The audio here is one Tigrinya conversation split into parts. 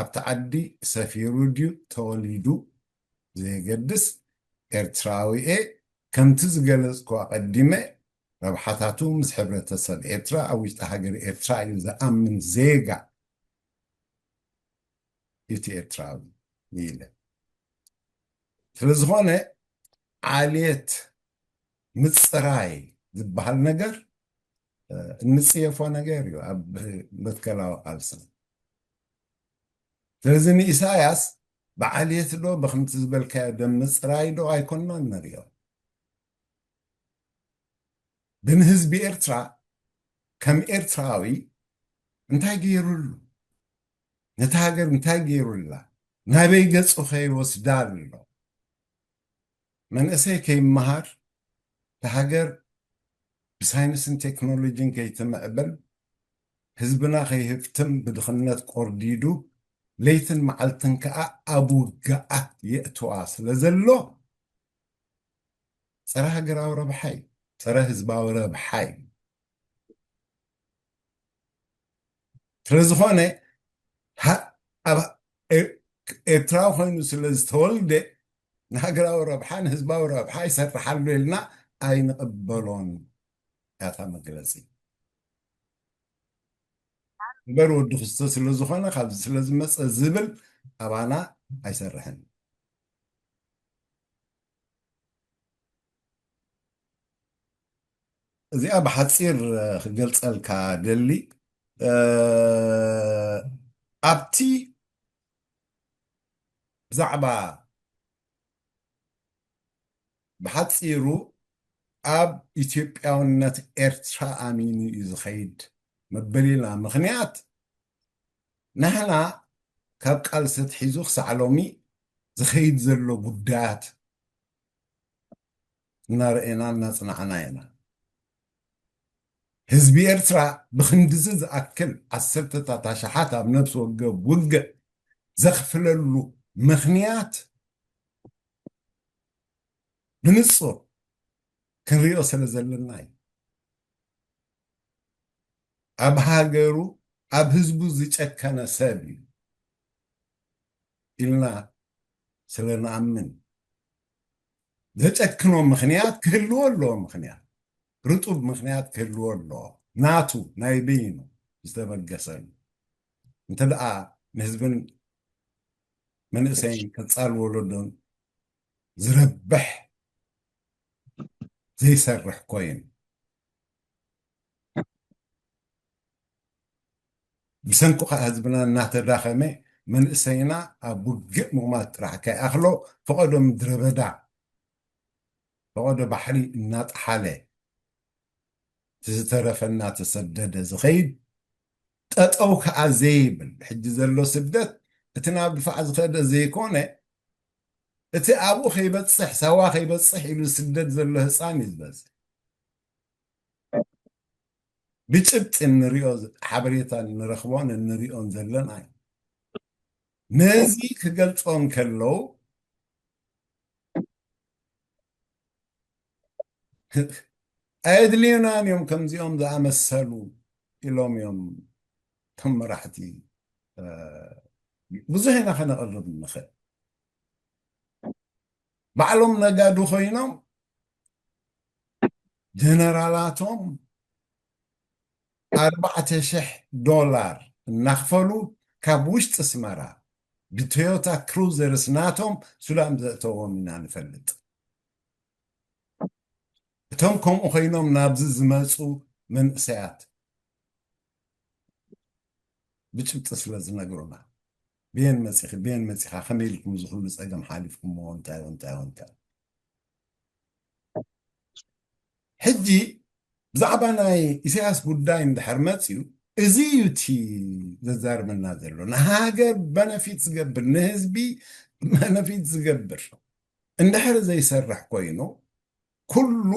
ኣብቲ ዓዲ ሰፊሩ ድዩ ተወሊዱ ዘየገድስ፣ ኤርትራዊ እየ። ከምቲ ዝገለጽኩ ኣቐዲመ፣ ረብሓታቱ ምስ ሕብረተሰብ ኤርትራ፣ ኣብ ውሽጢ ሃገር ኤርትራ እዩ ዝኣምን ዜጋ እቲ ኤርትራዊ ኢለ። ስለ ዝኾነ፣ ዓሌት ምጽራይ ዝበሃል ነገር፣ እ፣ እንጽየፎ ነገር እዩ ኣብ መትከላዊ ቃልስና። ስለዚ ንኢሳያስ ብዓሌት ዶ ብከምቲ ዝበልካዮ ደም ምጽራይ ዶ ኣይኮንናን ንሪኦ። ብንህዝቢ ኤርትራ ከም ኤርትራዊ እንታይ ገይሩሉ? ነታ ሃገር እንታይ ገይሩላ? ናበይ ገጹ ከይወስዳ ኣሎ? መንእሰይ ከይመሃር፣ እታ ሃገር ብሳይንስን ቴክኖሎጂን ከይትምዕብል፣ ህዝብና ከይህፍትም ብድኽነት ቆርዲዱ፣ ለይትን መዓልትን ከኣ ኣብ ውግኣት የእትዋ ስለ ዘሎ፣ ጸረ ሃገራዊ ረብሓ እዩ፣ ጸረ ህዝባዊ ረብሓ እዩ። ስለ ዝኾነ፣ ሃ-፣ ኣብ ኤ-፣ ኤርትራዊ ኮይኑ ስለ ዝተወልደ፣ ንሃገራዊ ረብሓ፣ ንህዝባዊ ረብሓ ይሰርሓሉ ኢልና ኣይንቕበሎን። ያታ መግለጺ እምበር፣ ወዲ ክስቶ ስለ ዝኾነ፣ ካብዚ ስለ ዝመጸ ዝብል ኣባና ኣይሰርሕን። እዚኣ ብሓጺር ክገልጸልካ ደሊ፣ እ፣ ኣብቲ ብዛዕባ፣ ብሓጺሩ ኣብ ኢትዮጵያውነት ኤርትራ ኣሚኑ እዩ ዝኸይድ መበሊና ምኽንያት፣ ንሕና ካብ ቃልሲ ኣትሒዙ ክሳዕ ሎሚ ዝኸይድ ዘሎ ጉዳያት እናረኤና እናጽናዕና ኢና። ህዝቢ ኤርትራ ብኽንድዚ ዝኣክል ዓሰርተታት ኣሽሓት ኣብ ነፍሲ ወከፍ ውግእ ዘኽፍለሉ ምኽንያት ብንጹር ክንሪኦ ስለ ዘለና እዩ። ኣብ ሃገሩ፣ ኣብ ህዝቡ ዝጨከነ ሰብ እዩ ኢልና ስለ ንኣምን፣ ዘጨክኖ ምኽንያት ክህልዎ ኣለዎ። ምኽንያት፣ ርጡብ ምኽንያት ክህልዎ ኣለዎ። ናቱ፣ ናይ በይኑ ዝተበገሰሉ። እንተ ደኣ ንህዝብን መንእሰይን ቀጻል ወለዶን ዝረብሕ ዘይሰርሕ ኮይኑ፣ ብሰንኩ ኸኣ ህዝብና እናተዳኸመ፣ መንእሰይና ኣብ ውግእ ምቕማጥ ጥራሕ ከይኣኽሎ፣ ፈቐዶ ምድረ በዳ፣ ፈቐዶ ባሕሪ እናጠሓለ፣ እቲ ዝተረፈ እናተሰደደ ዝኸይድ፣ ጠጠው ከኣ ዘይብል፣ ሕጂ ዘሎ ስደት፣ እቲ ናብ ድፋዕ ዝኸደ ዘይኮነ፣ እቲ ኣብኡ ከይበጽሕ፣ ሳዋ ከይበጽሕ ኢሉ ስደት ዘሎ ህጻን እዩ ዝበዝሕ። ብጭብጢ እንሪኦ፣ ሓበሬታ እንረኽቦን እንሪኦን ዘለና እዩ። ነዚ ክገልጾ እንከለዉ፣ ኣየድልዩናን እዮም ከምዚኦም ዝኣመሰሉ ኢሎም እዮም እቶም መራሕቲ። እ፣ ብዙሕ ኢና ከነቕርብ ንኽእል። ባዕሎም ነጋዶ ኮይኖም፣ ጀነራላቶም ኣርባዕተ ሽሕ ዶላር እናኽፈሉ፣ ካብ ውሽጢ ኣስመራ ብቶዮታ ክሩዘርስ ናቶም ሱዳን ዘእተዎም ኢና ንፈልጥ። እቶም ከምኡ ኮይኖም ናብዚ ዝመጹ መንእሰያት ብጭብጢ ስለ ዝነግሩና፣ ብየን መጺኺ፣ ብየን መጺኻ፣ ከመይ ኢልኩም እዚ ኩሉ ጸገም ሓሊፍኩምዎ፣ እንታይ እንታይ እንታይ። ሕጂ ብዛዕባ ናይ ኢሳያስ ጉዳይ እንድሕር መጽዩ፣ እዚ እዩ እቲ ዘዛርበና ዘሎ። ንሃገር በነፊት ዝገብር፣ ንህዝቢ በነፊት ዝገብር እንድሕር ዘይሰርሕ ኮይኑ፣ ኩሉ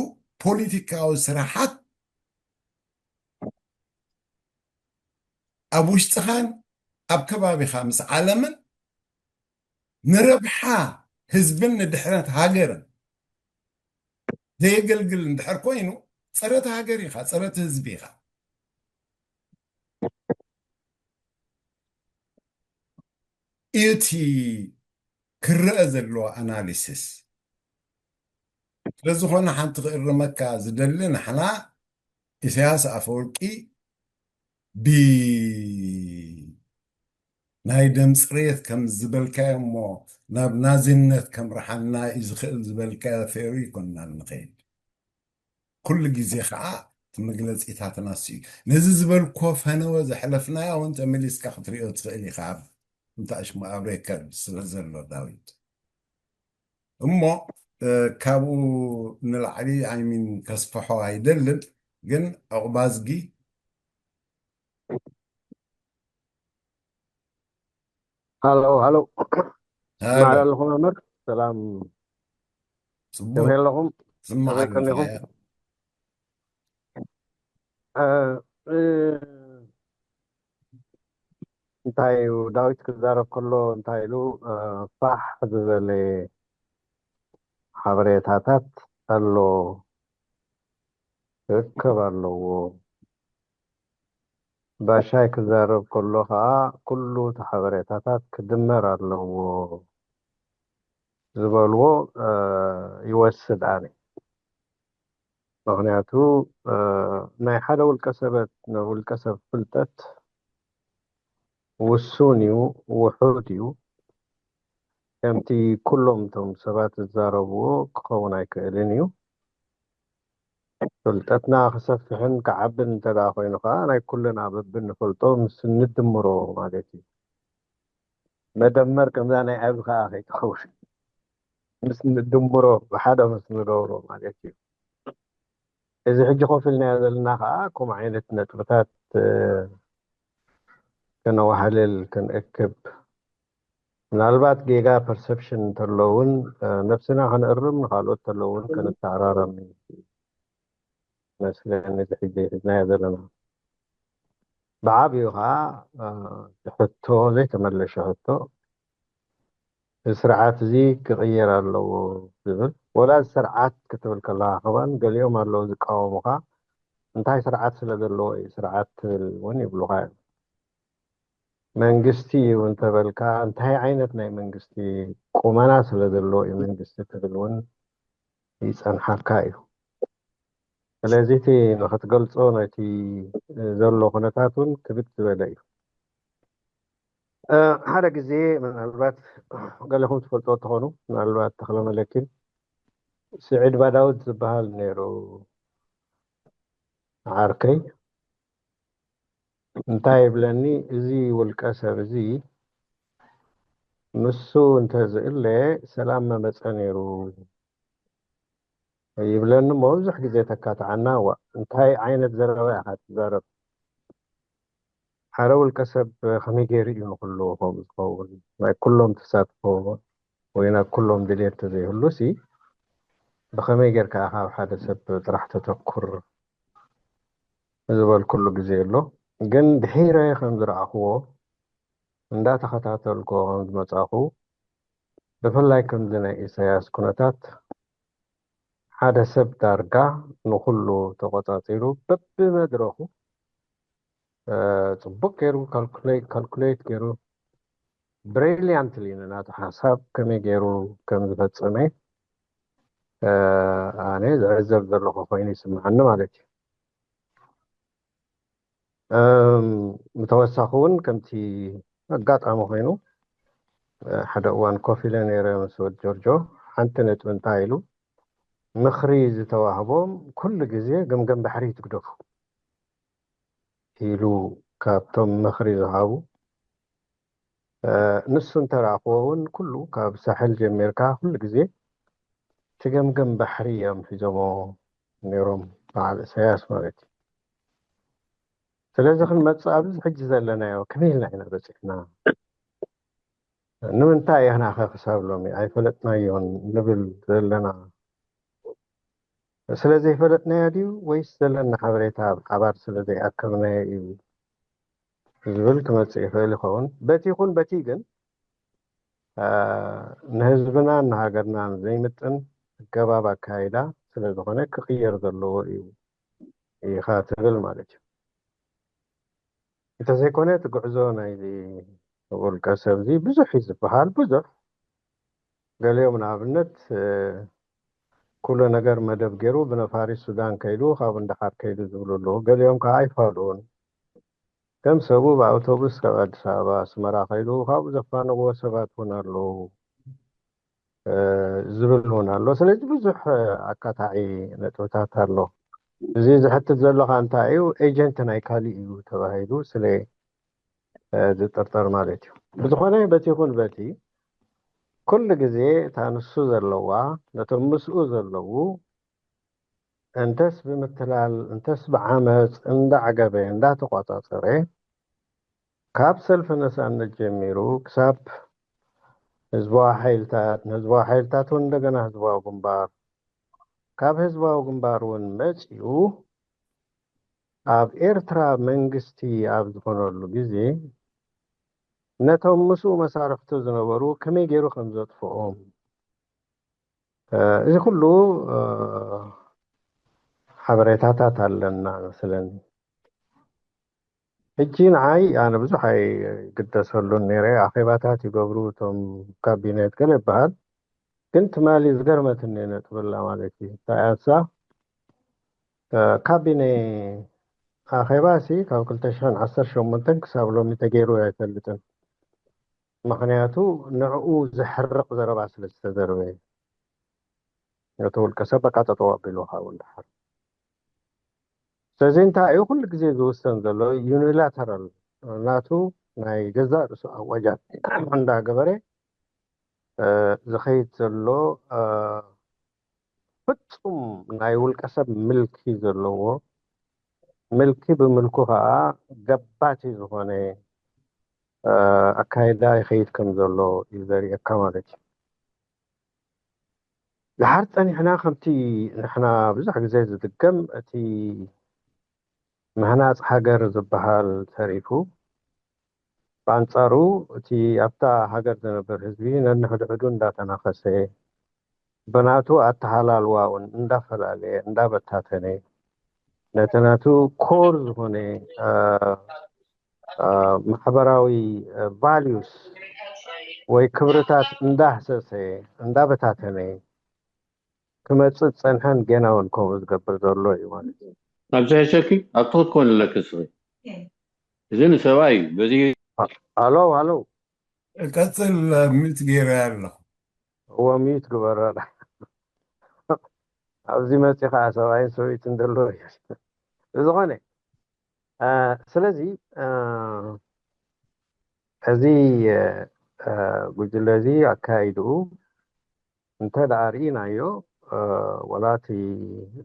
ፖለቲካዊ ስራሓት ኣብ ውሽጥኻን ኣብ ከባቢኻ ምስ ዓለምን ንረብሓ ህዝብን ንድሕነት ሃገርን ዘየገልግል እንድሕር ኮይኑ፣ ጸረ እቲ ሃገር ኢኻ፣ ጸረ እቲ ህዝቢ ኢኻ። እዩ እቲ ክረአ ዘለዎ ኣናሊሲስ። ስለዝኾነ ሓንቲ ክእርመካ ዝደሊ፣ ንሕና ኢሳያስ ኣፈወርቂ ብ ናይ ደም ጽሬት ከም ዝበልካዮ እሞ ናብ ናዚነት ከምርሓና እዩ ዝኽእል ዝበልካዮ ቴሪ ይኮንና ንኸይድ። ኩሉ ግዜ ከዓ እቲ መግለጺታትና እሱ እዩ። ነዚ ዝበልኮ ፈነወ ዘሕለፍናዮ እውን ተመሊስካ ክትሪኦ ትኽእል ኢኻ። ኣብ እንታሽሙ ኣብ ሬከርድ ስለ ዘሎ ዳዊት እሞ ካብኡ ንላዕሊ ኣይሚን ከስፍሖ ኣይደልን። ግን ዕቑባዝጊ ሃሎ ሃሎ። ማዕዳ ኣለኹም መምህር፣ ሰላም። ከመይ ኣለኹም? ስማዓኒ ከመይ ቀኒኹም? እንታይ እዩ ዳዊት ክዛረብ ከሎ እንታይ ኢሉ? ፋሕ ዝበለ ሓበሬታታት ኣሎ፣ ክእከብ ኣለዎ። ባሻይ ክዛረብ ከሎ ከዓ ኩሉ እቲ ሓበሬታታት ክድመር ኣለዎ ዝበልዎ ይወስድ። ኣነ ምክንያቱ ናይ ሓደ ውልቀ ሰበት ውልቀ ሰብ ፍልጠት ውሱን እዩ፣ ውሑድ እዩ። ከምቲ ኩሎም እቶም ሰባት ዝዛረብዎ ክኸውን ኣይክእልን እዩ። ፍልጠትና ክሰፍሕን ክዓብን እንተ ደኣ ኮይኑ ከዓ ናይ ኩልና በብንፈልጦ ምስ ንድምሮ ማለት እዩ። መደመር ከምዛ ናይ ኣብዚ ከዓ ከይትኸውን ምስ ንድምሮ ብሓደ ምስ ንገብሮ ማለት እዩ። እዚ ሕጂ ኮፍ ኢልናዮ ዘለና ከዓ ከምኡ ዓይነት ነጥብታት ከነዋሕልል ክንእክብ ምናልባት ጌጋ ፐርሰፕሽን እንተሎ እውን ነብስና ከነእርም ንካልኦት እንተሎ እውን ከነተዓራረም መስለኒ እዚ ሕጂ ሒዝናዮ ዘለና ብዓብዩ ከዓ ሕቶ ዘይተመለሸ ሕቶ እዚ ስርዓት እዚ ክቕየር ኣለዎ ዝብል ወላ እዚ ስርዓት ክትብል ከለካ ከማን ገሊኦም ኣለዉ ዝቃወሙካ እንታይ ስርዓት ስለ ዘለዎ እዩ ስርዓት ትብል እውን ይብሉካ እዮም መንግስቲ እዩ እንተበልካ እንታይ ዓይነት ናይ መንግስቲ ቁመና ስለ ዘለዎ እዩ መንግስቲ ትብል እውን ይፀንሓካ እዩ ስለዚ እቲ ንክትገልፆ ነቲ ዘሎ ኩነታት እውን ክብድ ዝበለ እዩ ሓደ ግዜ ምናልባት ገለኹም ትፈልጦ ትኾኑ ምናልባት ተክለመለኪን ስዒድ ባዳውት ዝበሃል ነይሩ ዓርከይ እንታይ ይብለኒ እዚ ውልቀ ሰብ እዚ ንሱ እንተዝእለ ሰላም መመፀ ነይሩ ይብለኒ እሞ ብዙሕ ግዜ ተካትዓና ዋ እንታይ ዓይነት ዘረባ ኢኻ ትዛረብ ሓደ ውልቀ ሰብ ከመይ ገይሩ እዩ ንኩሉ ከምኡ ዝኸውን ናይ ኩሎም ተሳትፎ ወይ ናይ ኩሎም ድሌት ተዘይህሉ ሲ ብኸመይ ጌርካ ኢኻ ኣብ ሓደ ሰብ ጥራሕ ተተኩር ዝበልኩሉ ግዜ ኣሎ ግን ድሒረ ከም ዝረኣኽዎ እንዳተኸታተልኮ ከም ዝመጻኹ ብፍላይ ከምዚ ናይ ኢሳያስ ኩነታት ሓደ ሰብ ዳርጋ ንኩሉ ተቆጻጺሩ በብመድረኹ ጽቡቅ ገይሩ ካልኩሌት ገይሩ ብሪሊያንትሊ ንናቱ ሓሳብ ከመይ ገይሩ ከም ዝፈጸመ ኣነ ዝዕዘብ ዘለኹ ኮይኑ ይስምዓኒ ማለት እዩ። ብተወሳኺ እውን ከምቲ ኣጋጣሚ ኮይኑ ሓደ እዋን ኮፍ ኢለ ነይረ ምስ ወድ ጆርጆ ሓንቲ ነጥቢ እንታይ ኢሉ ምኽሪ ዝተዋህቦም ኩሉ ግዜ ገምገም ባሕሪ ትግደፉ ኢሉ ካብቶም ምኽሪ ዝሃቡ ንሱ እንተረኣኽዎ እውን ኩሉ ካብ ሳሕል ጀሚርካ ኩሉ ግዜ ትገምገም ባሕሪ እዮም ሒዞሞ ነይሮም በዓል እሳያስ ማለት እዩ ስለዚ ክንመፅእ ኣብዚ ሕጂ ዘለናዮ ከመይ ኢልና ኢና በፂሕና ንምንታይ ኢኽና ኸ ክሳብ ሎሚ ኣይፈለጥናዮን ንብል ዘለና ስለ ዘይፈለጥናዮ ድዩ ወይስ ዘለና ሓበሬታ ኣብ ሓባር ስለ ዘይኣከብናዮ እዩ ዝብል ክመፅእ ይኽእል ይኸውን በቲ ይኹን በቲ ግን ንህዝብናን ንሃገርናን ዘይምጥን ኣገባብ ኣካይዳ ስለ ዝኾነ ክቕየር ዘለዎ እዩ ኢኻ ትብል ማለት እዩ እንተዘይኮነ እቲ ጉዕዞ ናይዚ ውልቀ ሰብ እዚ ብዙሕ እዩ ዝበሃል። ብዙሕ ገሊኦም ንኣብነት ኩሉ ነገር መደብ ገይሩ ብነፋሪት ሱዳን ከይዱ ካብኡ ንደሓር ከይዱ ዝብሉ ኣለዉ። ገሊኦም ከዓ ኣይፋልኡን። ከም ሰቡ ብኣውቶቡስ ካብ ኣዲስ ኣበባ ኣስመራ ከይዱ ካብኡ ዘፋነዎ ሰባት እውን ኣለዉ ዝብል እውን ኣሎ። ስለዚ ብዙሕ ኣካታዒ ነጥብታት ኣሎ። እዚ ዝሕትት ዘሎ ከዓ እንታይ እዩ? ኤጀንት ናይ ካሊእ እዩ ተባሂሉ ስለ ዝጥርጠር ማለት እዩ። ብዝኾነ በቲ ይኹን በቲ ኩሉ ግዜ እታ ንሱ ዘለዋ ነቶም ምስኡ ዘለዉ እንተስ ብምትላል እንተስ ብዓመፅ እንዳዓገበ እንዳተቋፃፀረ ካብ ሰልፊ ነፃነት ጀሚሩ ክሳብ ህዝባዊ ሓይልታት ንህዝባዊ ሓይልታት እውን እንደገና ህዝባዊ ግንባር ካብ ህዝባዊ ግንባር እውን መፂኡ ኣብ ኤርትራ መንግስቲ ኣብ ዝኾነሉ ግዜ ነቶም ምስኡ መሳርሕቱ ዝነበሩ ከመይ ገይሩ ከም ዘጥፍኦም እዚ ኩሉ ሓበሬታታት ኣለና መስለኒ። ሕጂ ንዓይ ኣነ ብዙሕ ኣይግደሰሉን ነይረ። ኣኼባታት ይገብሩ እቶም ካቢኔት ገለ ይበሃል። ግን ትማሊ ዝገርመትኒ ነጥቢ ኣላ ማለት እዩ። እንታይ እያ እሳ? ካቢኔ ኣኼባ ሲ ካብ ክልተ ሽሕን ዓሰርተ ሸሞንተን ክሳብ ሎሚ ተገይሩ ኣይፈልጥን። ምኽንያቱ ንዕኡ ዘሕርቕ ዘረባ ስለ ዝተዘረበ ነቲ ውልቀ ሰብ በቃ ጠጠው ኣቢሉ ካብኡ ንደሓር። ስለዚ እንታይ እዩ ኩሉ ግዜ ዝውሰን ዘሎ ዩኒላተራል ናቱ ናይ ገዛእ ርእሱ ኣዋጃት እንዳገበረ ዝኸይድ ዘሎ ፍጹም ናይ ውልቀ ሰብ ምልኪ ዘለዎ ምልኪ ብምልኩ ከዓ ገባቲ ዝኾነ ኣካይዳ ይኸይድ ከም ዘሎ እዩ ዘርእየካ ማለት እዩ። ድሓር ፀኒሕና ከምቲ ንሕና ብዙሕ ግዜ ዝድገም እቲ ምህናፅ ሃገር ዝበሃል ተሪፉ ብኣንፃሩ እቲ ኣብታ ሃገር ዝነብር ህዝቢ ነንሕድሕዱ እንዳተናኸሰ ብናቱ ኣተሃላልዋ እውን እንዳፈላለየ እንዳበታተነ ነቲ ናቱ ኮር ዝኾነ ማሕበራዊ ቫልዩስ ወይ ክብርታት እንዳህሰሰ እንዳበታተነ ክመፅእ ዝፀንሐን ገና እውን ከምኡ ዝገብር ዘሎ እዩ ማለት እዩ። ኣብዝሐሸኪ ኣብቲ ክትኮን ኣለኪ እስኺ። እዚ ንሰብኣይ እዩ በዚ ሃሎ ሃሎ ቀፅል ሚት ገይረ ኣለኹ። እዎ ሚት ግበረ ኣብዚ መፂ ከዓ ሰብኣይን ሰበይትን ዘለዎ እዩ። ብዝኾነ ስለዚ እዚ ጉጅለ እዚ ኣካይድኡ እንተ ደኣ ርኢናዮ ወላ እቲ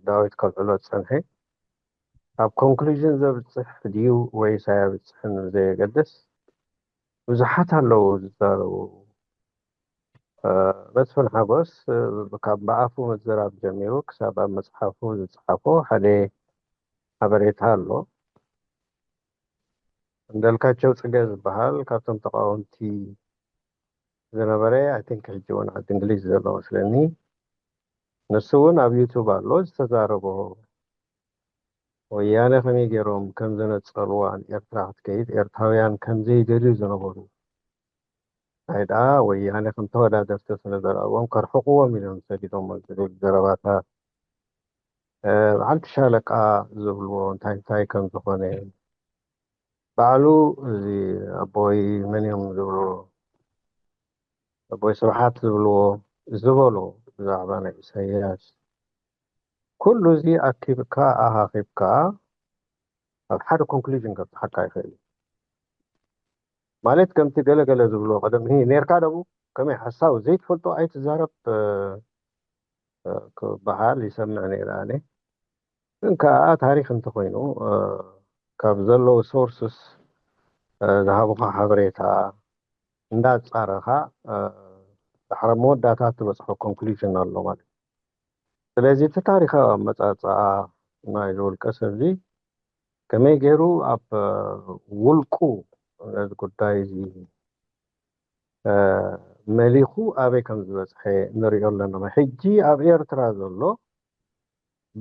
ዳዊት ከልዕሎ ዝጸንሐ ኣብ ኮንክሉዥን ዘብጽሕ ድዩ ወይስ ኣየብጽሕን ብዘየገድስ ብዙሓት ኣለዉ ዝዛረቡ። መስፍን ሓጎስ ካብ ብኣፉ ምዝራብ ጀሚሩ ክሳብ ኣብ መጽሓፉ ዝጸሓፎ ሓደ ሓበሬታ ኣሎ። እንዳልካቸው ጽገ ዝበሃል ካብቶም ተቃወምቲ ዝነበረ I think ሕጂ እውን ዓዲ እንግሊዝ ዘሎ መስለኒ። ንሱ እውን ኣብ ዩቱብ ኣሎ ዝተዛረቦ ወያነ ከመይ ገይሮም ከም ዘነጸልዋ ንኤርትራ ክትከይድ ኤርትራውያን ከም ዘይደልዩ ዝነበሩ ናይ ደኣ ወያነ ከም ተወዳደርቲ ስለ ዘረኣዎም ከርሕቕዎም ኢሎም ሰዲዶሞ ዝብል ዘረባታት በዓልቲ ሻለቃ ዝብልዎ እንታይ እንታይ ከም ዝኾነ ባዕሉ እዚ ኣቦይ መን እዮም ዝብልዎ ኣቦይ ስብሓት ዝብልዎ ዝበሎ ብዛዕባ ናይ ኢሳያስ ኩሉ እዚ ኣኪብካ ኣኻኺብካ ኣብ ሓደ ኮንክሉዥን ከብፅሓካ ይኽእል እዩ። ማለት ከምቲ ገለ ገለ ዝብልዎ ቀደም ኔርካ ደቡ ከመይ ሓሳዊ ዘይትፈልጦ ኣይትዛረብ ክበሃል ይሰምዕ ነይረ ኣነ። ግን ከዓ ታሪክ እንተኮይኑ ካብ ዘለዉ ሶርስስ ዝሃቡካ ሓበሬታ እንዳፃረኻ ድሕሪ መወዳእታ ትበፅሖ ኮንክሉዥን ኣሎ ማለት እዩ። ስለዚ እቲ ታሪካዊ ኣመፃፅኣ ናይዚ ውልቀ ሰብ እዚ ከመይ ገይሩ ኣብ ውልቁ ነዚ ጉዳይ እዚ መሊኹ ኣበይ ከም ዝበፅሐ ንሪኦ ኣለና። ሕጂ ኣብ ኤርትራ ዘሎ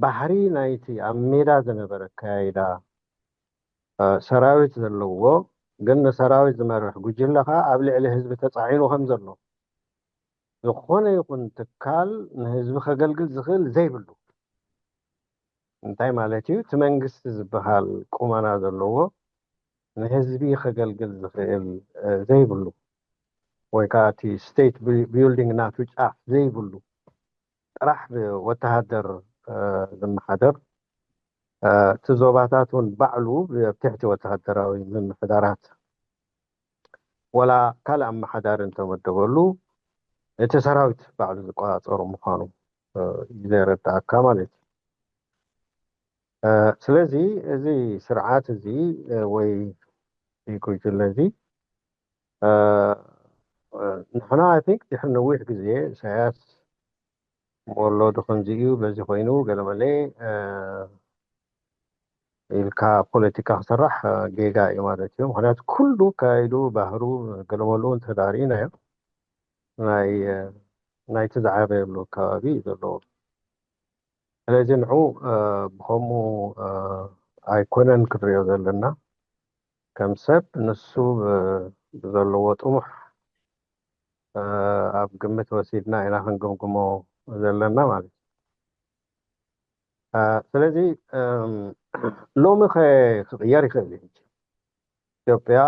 ባህሪ ናይቲ ኣብ ሜዳ ዝነበረ ኣካያይዳ ሰራዊት ዘለዎ ግን ንሰራዊት ዝመርሕ ጉጅለ ከዓ ኣብ ልዕሊ ህዝቢ ተፃዒኑ ከም ዘሎ፣ ዝኾነ ይኹን ትካል ንህዝቢ ከገልግል ዝኽእል ዘይብሉ፣ እንታይ ማለት እዩ? እቲ መንግስቲ ዝበሃል ቁመና ዘለዎ ንህዝቢ ከገልግል ዝኽእል ዘይብሉ፣ ወይ ከዓ እቲ ስቴት ቢልዲንግ ናቱ ጫፍ ዘይብሉ፣ ጥራሕ ብወተሃደር ዝመሓደር፣ እቲ ዞባታት እውን ባዕሉ ኣብ ትሕቲ ወተሃደራዊ ምምሕዳራት፣ ወላ ካልእ ኣመሓዳሪ እንተመደበሉ፣ እቲ ሰራዊት ባዕሉ ዝቆፃፀሮ ምዃኑ እዩ ዘረዳእካ ማለት እዩ። ስለዚ እዚ ስርዓት እዚ ወይ ጉጅለ እዚ ንሕና፣ I think፣ ድሕሪ ነዊሕ ግዜ ኢሳያስ ወሎዱ ከምዚ እዩ፣ በዚ ኮይኑ ገለመለ ኢልካ ፖለቲካ ክሰራሕ ጌጋ እዩ ማለት እዩ። ምክንያቱ ኩሉ ኣካይዱ፣ ባህሩ፣ ገለመሉ እንተዳርኢናዮ ናይ ናይቲ ዝዓበየሉ ከባቢ እዩ ዘለዎ። ስለዚ ንዑ ብኸምኡ ኣይኮነን ክንሪኦ ዘለና። ከም ሰብ ንሱ ብዘለዎ ጥሙሕ ኣብ ግምት ወሲድና ኢና ክንግምግሞ ዘለና ማለት እዩ። ስለዚ ሎሚ ክቕየር ይኽእል እዩ። ኢትዮጵያ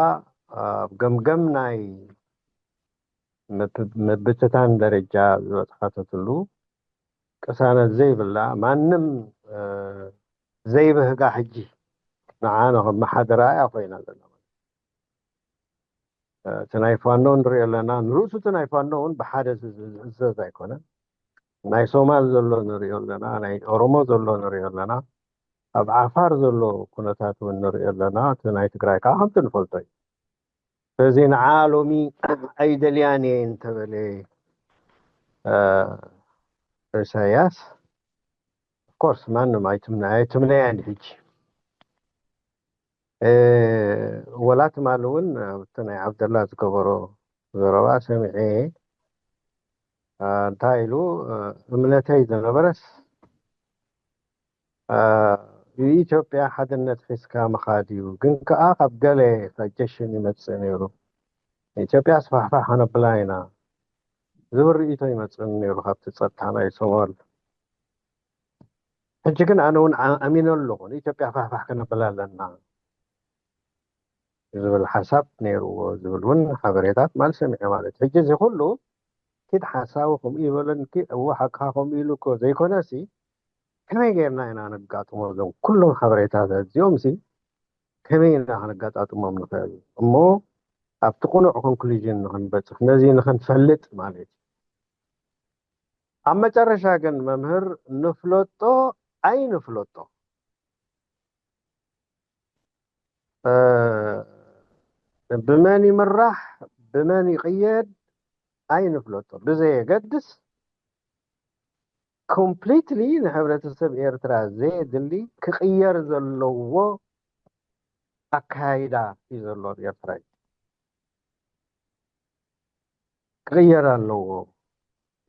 ኣብ ገምገም ናይ ምብትታን ደረጃ ዝበፅሓተትሉ ቅሳነት ዘይብላ፣ ማንም ዘይብህጋ ሕጂ ንዓ ንኸመሓድራ እያ ኮይና ዘላ። እቲ ናይ ፋኖ ንሪኦ ኣለና። ንርእሱ እቲ ናይ ፋኖ እውን ብሓደ ዝእዘዝ ኣይኮነን። ናይ ሶማል ዘሎ ንሪኦ ኣለና፣ ናይ ኦሮሞ ዘሎ ንሪኦ ኣለና፣ ኣብ ዓፋር ዘሎ ኩነታት እውን ንሪኦ ኣለና። እቲ ናይ ትግራይ ከዓ ከምቲ ንፈልጦ እዩ። ስለዚ ንዓ ሎሚ ኣይደልያን እየ እንተበለ ኢሳያስ፣ ኦፍኮርስ ማንም ኣይትምነያን ሕጂ። ወላ ትማሊ እውን ኣብቲ ናይ ዓብደላ ዝገበሮ ዘረባ ሰሚዐ፣ እንታይ ኢሉ? እምነተይ ዝነበረስ ብኢትዮጵያ ሓድነት ሒዝካ ምኻድ እዩ፣ ግን ከኣ ካብ ገለ ሳጀሽን ይመጽእ ነይሩ፣ ንኢትዮጵያ ስፋሕፋሕ ከነብላ ኢና ዝብል ርእይቶ ይመጽእኒ ነይሩ ካብቲ ጸጥታ ናይ ሶማል። ሕጂ ግን ኣነ እውን ኣሚነ ኣለኹ፣ ንኢትዮጵያ ፋሕፋሕ ከነብላ ኣለና ዝብል ሓሳብ ነይርዎ ዝብል እውን ሓበሬታት ማለት ሰሚዐ ማለት። ሕጂ እዚ ኩሉ ኪድ ሓሳቡ ከምኡ ይበለንኪ፣ እዎ ሓቅኻ ከምኡ ኢሉ እኮ ዘይኮነሲ፣ ከመይ ጌርና ኢና ነጋጥሞ እዞም ኩሎም ሓበሬታታት እዚኦም ሲ? ከመይ ኢና ከነጋጣጥሞም ንኽእል እሞ ኣብቲ ቅኑዕ ኮንክሉዥን ንኽንበፅሕ ነዚ ንኽንፈልጥ ማለት እዩ። ኣብ መጨረሻ ግን መምህር ንፍለጦ ኣይንፍለጦ ብመን ይምራሕ ብመን ይቕየድ ኣይንፍለጦ ብዘየገድስ ኮምፕሊትሊ ንሕብረተሰብ ኤርትራ ዘየድሊ ክቕየር ዘለዎ ኣካይዳ እዩ ዘሎ ኣብ ኤርትራ እዩ። ክቕየር ኣለዎ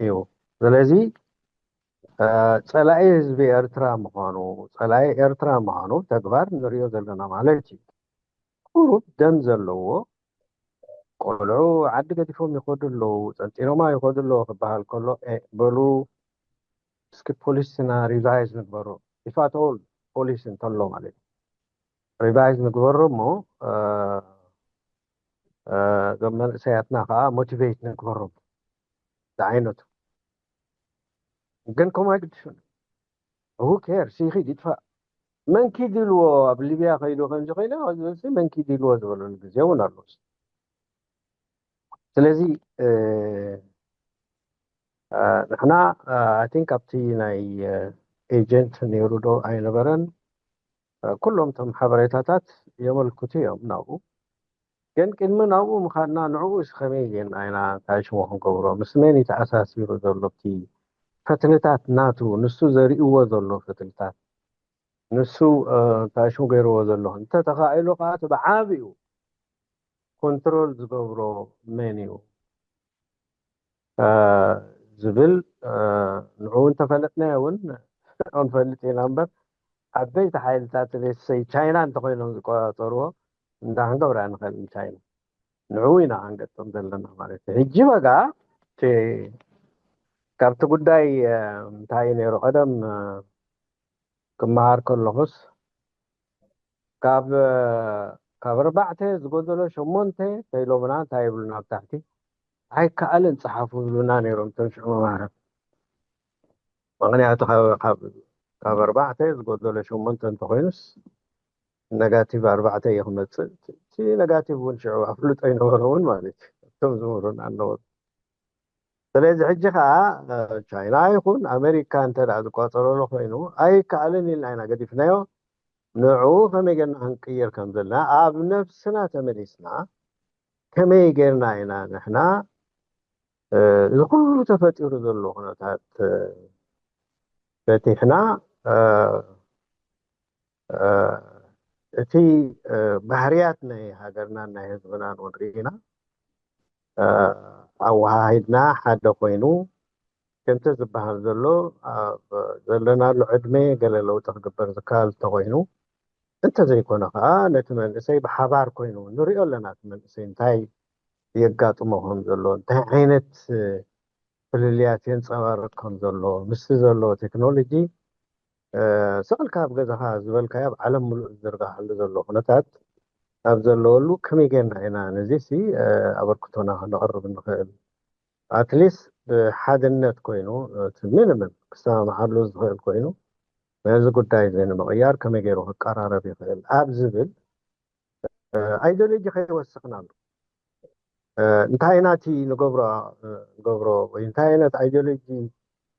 እዩ። ስለዚ ጸላኢ ህዝቢ ኤርትራ ምዃኑ፣ ጸላኢ ኤርትራ ምዃኑ ተግባር ንሪኦ ዘለና ማለት እዩ። ቁሩብ ደም ዘለዎ ቆልዑ ዓዲ ገዲፎም ይኸዱ ኣለዉ፣ ጸንጢኖማ ይኸዱ ኣለዉ ክበሃል ከሎ፣ ኤ፣ በሉ እስኪ ፖሊስና ሪቫይዝ ንግበሮ። ኢፍ ኣት ኦል ፖሊስ እንተሎ ማለት እዩ። ሪቫይዝ ንግበሮ እሞ፣ እ፣ እ፣ እዞም መንእሰያትና ከዓ ሞቲቬት ንግበሮም ዝዓይነቱ። ግን ከምኡ ኣይግድሹን። Who cares? ይኺድ ይጥፋእ። መን ኪድ ኢልዎ ኣብ ሊብያ ከይዱ ከምዚ ኮይና፣ ኣብዚ መን ኪድ ኢልዎ ዝበለሉ ግዜ እውን ኣሎ። ስለዚ፣ እ፣ እ፣ ንሕና፣ እ፣ I think ኣብቲ ናይ፣ እ፣ ኤጀንት ነይሩ ዶ ኣይነበረን? እ፣ ኩሎም እቶም ሓበሬታታት የመልክቱ እዮም ናብኡ። ግን ቅድሚ ናብኡ ምኻድና ንዕኡ ሲ ከመይ ጌርና ኢና እንታይ ሽሙ ክንገብሮ? ምስ መን እዩ ተኣሳሲሩ ዘሎ? እቲ ፈትልታት ናቱ፣ ንሱ ዘሪእዎ ዘሎ ፈትልታት፣ ንሱ፣ እ፣ እንታይ ሽሙ ገይርዎ ዘሎ? እንተተኻኢሉ ከዓ እቲ ብዓቢኡ ኮንትሮል ዝገብሮ መን እዩ? እ፣ ዝብል፣ እ፣ ንዕኡ እንተፈለጥናዮ እውን ንፈልጥ ኢና እምበር፣ ዓበይቲ ሓይልታት ሌትሰይ ቻይና እንተኮይኖም ዝቆጻጸርዎ፣ እንታይ ክንገብራ ንኽእል? እንታይ ንዕኡ ኢና ክንገጥም ዘለና ማለት እዩ። ሕጂ በጋ እቲ ካብቲ ጉዳይ እንታይ እዩ ነይሩ ቀደም ክመሃር ከለኹስ ካብ ካብ ኣርባዕተ ዝጎደሎ ሸሞንተ ተይሎምና እንታይ ይብሉና ኣብ ታሕቲ ኣይከኣልን ጸሓፉ ይብሉና ነይሮም እቶም ሽዑ መማህራን። ምኽንያቱ ካብ ኣርባዕተ ዝጎደሎ ሸሞንተ እንተኾይኑስ ነጋቲቭ ኣርባዕተ እዩ ክመፅእ። እቲ ነጋቲቭ እውን ሽዑ ኣፍልጦ ይነበሮ እውን ማለት እዩ እቶም ዝምህሩን ኣለዉ። ስለዚ ሕጂ ከዓ ቻይና ይኹን ኣሜሪካ እንተ ዝቋፀረሉ ኮይኑ ኣይከኣልን ኢልና ኢና ገዲፍናዮ። ንዑ ከመይ ጌርና ክንቅይር ከም ዘለና ኣብ ነፍስና ተመሊስና ከመይ ጌርና ኢና ንሕና እዚ ኩሉ ተፈጢሩ ዘሎ ኩነታት ፈቲሕና እቲ ባህርያት ናይ ሃገርናን ናይ ህዝብናን እውን ርኢና ኣወሃሂድና ሓደ ኮይኑ ከምቲ ዝበሃል ዘሎ ኣብ ዘለናሉ ዕድመ ገለ ለውጢ ክግበር ዝከኣል እንተኮይኑ እንተዘይኮነ ከዓ ነቲ መንእሰይ ብሓባር ኮይኑ ንሪኦ ኣለና እቲ መንእሰይ እንታይ የጋጥሞ ከም ዘሎ እንታይ ዓይነት ፍልልያት የንፀባርቅ ከም ዘሎ ምስቲ ዘሎ ቴክኖሎጂ ስቕልካ ኣብ ገዛኻ ዝበልካዮ ኣብ ዓለም ሙሉእ ዝዝርጋሓሉ ዘሎ ኩነታት ኣብ ዘለወሉ ከመይ ጌርና ኢና ነዚሲ ኣበርክቶና ከነቕርብ ንኽእል ኣትሊስት ብሓድነት ኮይኑ እቲ ሚኒመም ክሰማምዓሉ ዝኽእል ኮይኑ ነዚ ጉዳይ እዚ ንምቕያር ከመይ ገይሩ ክቀራረብ ይኽእል ኣብ ዝብል ኣይዲዮሎጂ ከይወስኽና ኣሎ እንታይ ኢና እቲ ንገብሮ ንገብሮ ወይ እንታይ ዓይነት ኣይዲዮሎጂ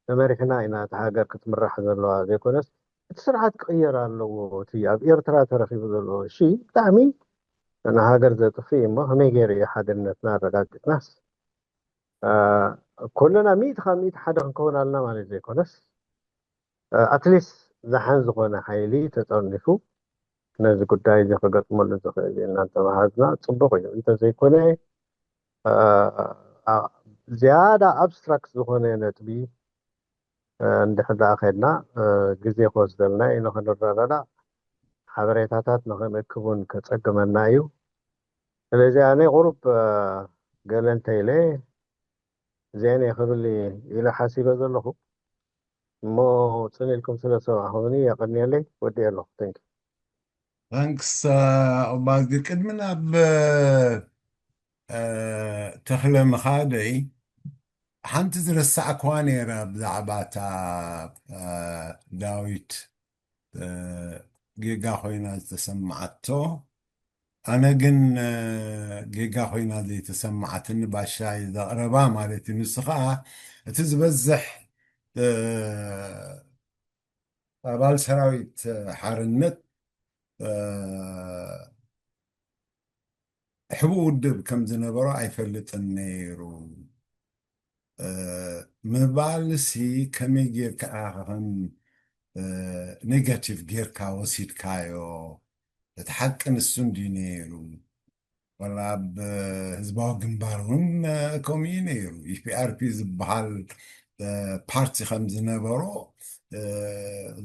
ተመሪሕና ኢና እቲ ሃገር ክትምራሕ ዘለዋ ዘይኮነስ እቲ ስርዓት ክቕየር ኣለዎ እቲ ኣብ ኤርትራ ተረኺቡ ዘሎ እሺ ብጣዕሚ ንሃገር ዘጥፍእ እሞ ከመይ ገይሩ እዩ ሓድነትና ኣረጋጊፅናስ ኩልና ሚእቲ ካብ ሚእቲ ሓደ ክንከውን ኣለና ማለት ዘይኮነስ ኣትሊስት ዝሓን ዝኾነ ሓይሊ ተጠርኒፉ ነዚ ጉዳይ እዚ ክገጥመሉ ዝኽእል እዩ እናተመሃዝና ፅቡቕ እዩ እንተዘይኮነ ዝያዳ ኣብስትራክት ዝኾነ ነጥቢ እንድሕር ደኣ ከድና ግዜ ክወስደልና እዩ ንኽንረዳዳእ ሓበሬታታት ንኽንእክብ እውን ከፀግመና እዩ ስለዚ ኣነ ቁሩብ ገለ እንተኢለ እዚአን እየ ክብል ኢለ ሓሲበ ዘለኹ እሞ ፅን ኢልኩም ስለ ሰማዕኹምኒ የቐንየለይ ወዲአ ኣለኹ thank you thanks ኦባዝጊ ቅድሚ ናብ ተኽለ ምኻደይ ሓንቲ ዝረሳዕክዋ ነይራ ብዛዕባ እታ ዳዊት ጌጋ ኮይና ዝተሰማዓቶ ኣነ ግን ጌጋ ኮይና ዘይተሰማዓትኒ ባሻይ ዘቕረባ ማለት እዩ ንሱ ከዓ እቲ ዝበዝሕ ኣባል ሰራዊት ሓርነት ሕቡእ ውድብ ከም ዝነበሮ ኣይፈልጥን ነይሩ ምባልሲ ከመይ ጌርካ ኢኻ ከም ኔጋቲቭ ጌርካ ወሲድካዮ እቲ ሓቂ ንሱ እንድዩ ነይሩ ዋላ ኣብ ህዝባዊ ግንባር እውን ከምኡ እዩ ነይሩ ኢፒኣርፒ ዝበሃል ፓርቲ ከም ዝነበሮ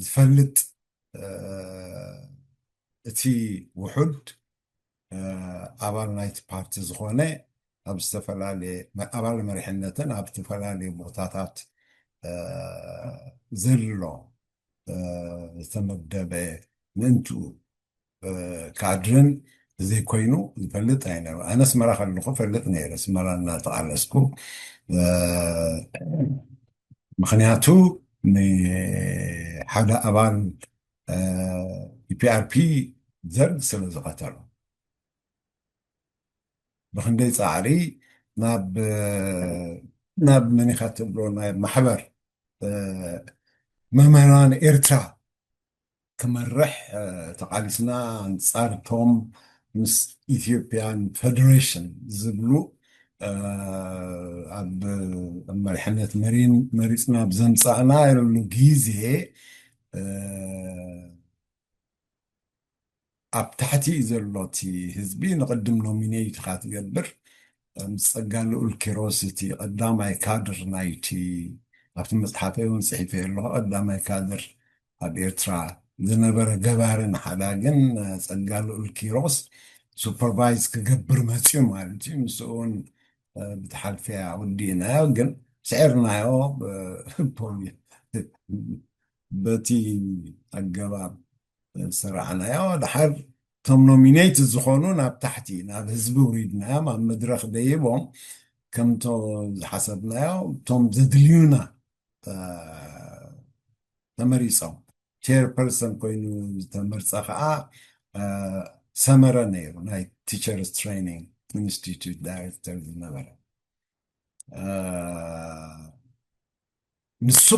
ዝፈልጥ እቲ ውሑድ ኣባል ናይቲ ፓርቲ ዝኾነ ኣብ ዝተፈላለየ ኣባል መሪሕነትን ኣብ ዝተፈላለየ ቦታታት ዘሎ ዝተመደበ ምእንትኡ ካድርን ዘይኮይኑ ዝፈልጥ ኣይነበ ኣነ ኣስመራ ከለኹ ፈልጥ ነይረ ኣስመራ እናተቃለስኩ ምክንያቱ ሓደ ኣባል ፒኣርፒ ዘርግ ስለ ዝቐተሉ ብክንደይ ፃዕሪ ናብ ናብ መኒኻ ትብሎ ናይ ማሕበር መምህራን ኤርትራ ክመርሕ ተቃሊስና ኣንፃርቶም ምስ ኢትዮጵያን ፌደሬሽን ዝብሉ ኣብ መሪሕነት መሪን መሪፅና ብዘምፃእና የሉ ግዜ ኣብ ታሕቲ ዘሎ እቲ ህዝቢ ንቅድም ኖሚኔት ኢኻ ትገብር ምስ ጸጋ ልኡል ኪሮስ እቲ ቀዳማይ ካድር ናይቲ ኣብቲ መጽሓፈይ እውን ጽሒፈ ኣለኹ ቀዳማይ ካድር ኣብ ኤርትራ ዝነበረ ገባርን ሓዳግን ጸጋ ልኡል ኪሮስ ሱፐርቫይዝ ክገብር መፅዩ ማለት እዩ። ምስኡ እውን ብትሓልፍያ ወዲእናዮ፣ ግን ስዒርናዮ። በቲ ኣገባብ ዝሰራዕናዮ። ድሓር እቶም ኖሚኔት ዝኾኑ ናብ ታሕቲ ናብ ህዝቢ ውሪድናዮም፣ ኣብ መድረኽ ደይቦም ከምቶ ዝሓሰብናዮ እቶም ዘድልዩና ተመሪፆም። ቸርፐርሰን ኮይኑ ዝተመርፀ ከዓ ሰመረ ነይሩ፣ ናይ ቲቸርስ ትሬኒንግ ኢንስቲትዩት ዳይሬክተር ዝነበረ። ንሱ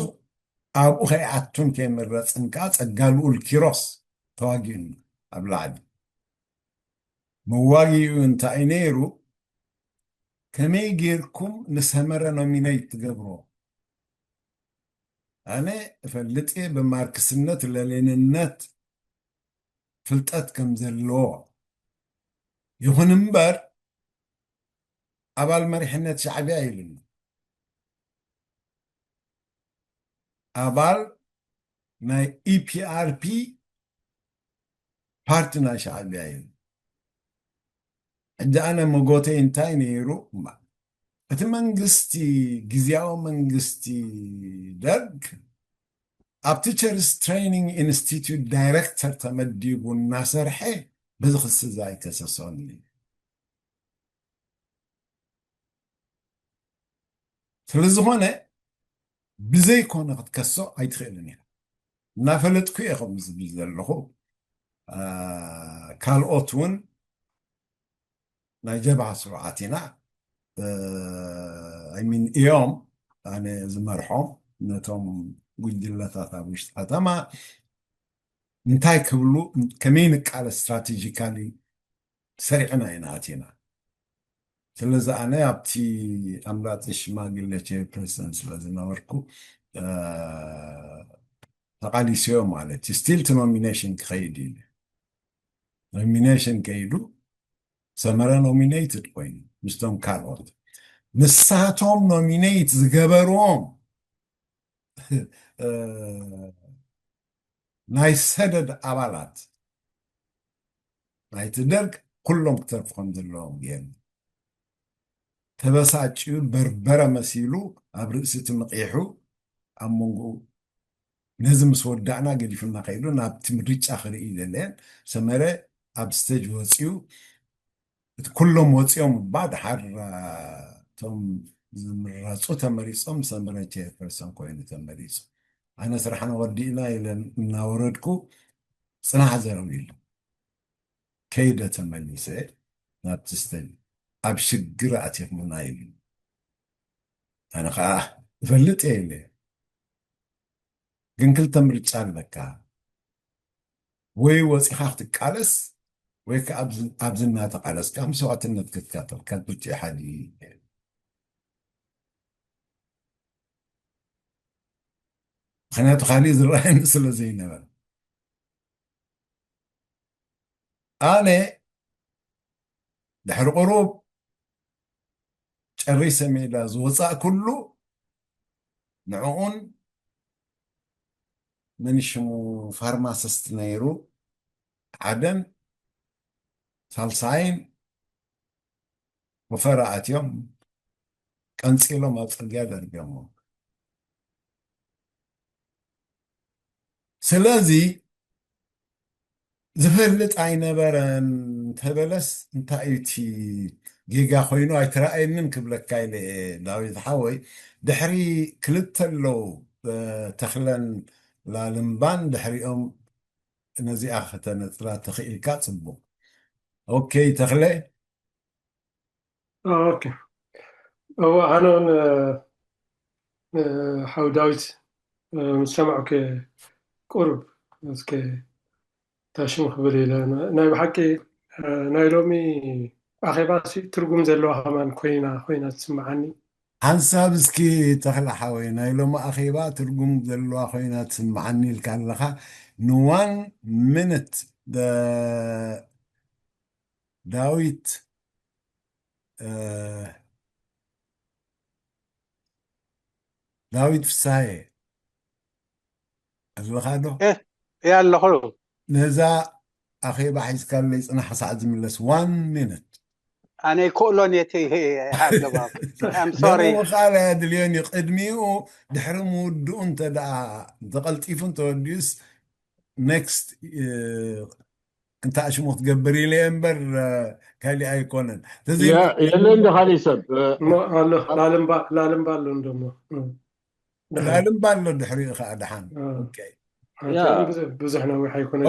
ኣብኡ ከይኣቱን ከይምረፅን ከዓ ፀጋ ልኡል ኪሮስ ተዋጊኡና ኣብ ላዕሊ። መዋጊኡ እንታይ ነይሩ? ከመይ ጌርኩም ንሰመረ ኖሚኔት ትገብሮ? ኣነ እፈልጥ እየ ብማርክስነት ለሌንነት ፍልጠት ከም ዘለዎ። ይኹን እምበር ኣባል መሪሕነት ሻዕቢያ ኢሉና። ኣባል ናይ ኢፒኣርፒ ፓርቲ ናይ ሻዕቢያ እዩ። ሕጂ ኣነ መጎተይ እንታይ ነይሩ? እቲ መንግስቲ፣ ግዝያዊ መንግስቲ ደርግ ኣብ ቲቸርስ ትሬኒንግ ኢንስቲትዩት ዳይሬክተር ተመዲቡ እናሰርሐ በዚ ክሲ እዚ ኣይከሰሶን እዩ። ስለዝኾነ ብዘይኮነ ክትከሶ ኣይትኽእልን እያ። እናፈለጥኩ እየ ከምኡ ዝብል ዘለኹ። ካልኦት እውን ናይ ጀብሃ ስሩዓት ኢና። ኣይሚን እዮም ኣነ ዝመርሖም ነቶም ጉጅለታት ኣብ ውሽጢ ከተማ እንታይ ክብሉ፣ ከመይ ንቃለስ ስትራቴጂካሊ ሰሪዕና ኢና ኣቲና። ስለዚ ኣነ ኣብቲ ኣምራፂ ሽማግለ ቸርፐርሰን ስለ ዝነበርኩ ተቃሊስዮ ማለት እዩ። ስቲል እቲ ኖሚኔሽን ክኸይድ ኢሉ፣ ኖሚኔሽን ከይዱ ሰመረ ኖሚኔትድ ኮይኑ ምስቶም ካልኦት፣ ንሳቶም ኖሚኔት ዝገበርዎም ናይ ሰደድ ኣባላት ናይቲ ደርግ ኩሎም ክተርፉ ከም ዘለዎም ገይሩ። ተበሳጭዩ በርበረ መሲሉ ኣብ ርእሲ እቲ ምቕይሑ ኣብ መንጎኡ ነዚ ምስ ወዳእና ገዲፉና ከይዱ ናብቲ ምርጫ ክርኢ ዘለየን ሰመረ ኣብ ስቴጅ ወፅዩ እቲ ኩሎም ወፂኦም እባ ድሓር እቶም ዝምረፁ ተመሪፆም ሰመረ ቸርፐርሰን ኮይኑ ተመሪፁ። ኣነ ስራሕና ወዲእና ኢለ እናወረድኩ ፅናሕ ዘረው ኢሉ ከይደ ተመሊሰ ናብቲ ስተዲ ኣብ ሽግር ኣቲኹምና ኢሉ። ኣነ ከዓ እፈልጥ እየ ኢለ ግን ክልተ ምርጫ ኣለካ፣ ወይ ወፂኻ ክትቃለስ ወይ ከዓ ኣብዚ እናተቃለስካ መስዋእትነት ክትከፍል ካብ ክልቲኡ ሓደ እዩ። ምክንያቱ ካሊእ ዝረኣየኒ ስለ ዘይነበረ ኣነ ድሕሪ ቁሩብ ጨሪሰ ሜዳ ዝወፃእኩሉ ንዕኡን መን ሽሙ ፋርማሲስት ነይሩ ሓደን ሳልሳይን ወፈራ ኣትዮም ቀንፂሎም ኣብ ፅርግያ ደርብዮሞ። ስለዚ ዝፈልጥ ኣይነበረን እንተበለስ እንታይ እዩ እቲ ጌጋ ኮይኑ ኣይተረኣየንን ክብለካ ኢለ እየ ዳዊት ሓወይ። ድሕሪ ክልተ ኣለዉ ተኽለን ላልምባን ድሕሪኦም ነዚኣ ከተነፅላ ተኽኢልካ ፅቡቕ። ኦኬ ተኽለ። ኦኬ እዎ ኣነ እውን ሓው ዳዊት ምስ ሰማዕኩ ቁሩብ እስከ ታሽም ክብል ኢለ ናይ ብሓቂ ናይ ሎሚ ኣኼባ ትርጉም ዘለዋ ከማን ኮይና ኮይና ትስምዓኒ። ሓንሳብ እስኪ ተኽለ ሓወይ ናይ ሎሚ ኣኼባ ትርጉም ዘለዋ ኮይና ትስምዓኒ ኢልካ ኣለኻ። ንዋን ሚኒት ዳዊት ዳዊት ፍሳየ ኣለኻ ዶ? እየ ኣለኹ። ነዛ ኣኼባ ሒዝካለይ ጽናሕ ክሳዕ ዝምለስ። One minute። ኣነ ይክእሎን እቲ ኣገባብ። I'm sorry። ቃል ኣየድልዮን እዩ። ቅድሚኡ ድሕሪ ምውድኡ እንተ ደኣ ተቐልጢፉ እንተወዲኡስ next እንተ ኣሽሙ ክትገብር ኢለ እየ እምበር ካሊእ ኣይኮነን። የለ እንደ ካሊእ ሰብ ላልምባ ኣሎ እንደሞ ላልምባ ኣሎ ድሕሪኡ ከዓ ደሓን። ብዙሕ ነዊሕ ኣይኮነ።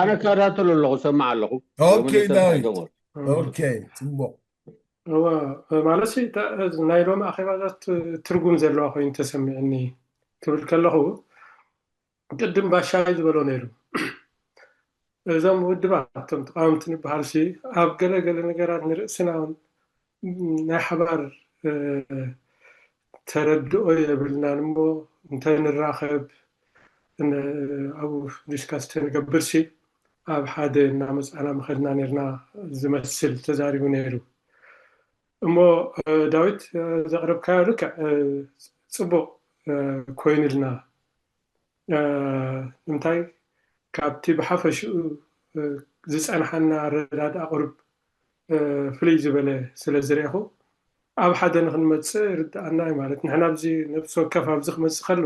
ኣነ ከዳተሉ ኣለኹ ሰማዕ ኣለኹ። ጽቡቅ። እወ ማለት ናይ ሎሚ ኣኼባታት ትርጉም ዘለዋ ኮይኑ ተሰሚዕኒ ክብል ከለኹ ቅድም ባሻይ ዝበሎ ነይሩ። እዞም ውድባት እቶም ተቃወምቲ ንበሃል ሲ ኣብ ገለ ገለ ነገራት ንርእስና ናይ ሓባር ተረድኦ የብልናን እሞ እንተንራኸብ ኣብኡ ዲስካስ ተንገብር ሲ ኣብ ሓደ እናመፃና ምኸድና ነርና ዝመስል ተዛሪቡ ነይሩ። እሞ ዳዊት ዘቕረብካዮ ልክዕ ፅቡቕ ኮይኑልና። ንምንታይ ካብቲ ብሓፈሽኡ ዝፀንሓና ኣረዳድኣ ቁርብ ፍልይ ዝበለ ስለ ዝረእኹ ኣብ ሓደ ንክንመፅእ ርድኣና እዩ ማለት። ንሕና ኣብዚ ነብሲ ወከፍ ኣብዚ ክመፅእ ከሎ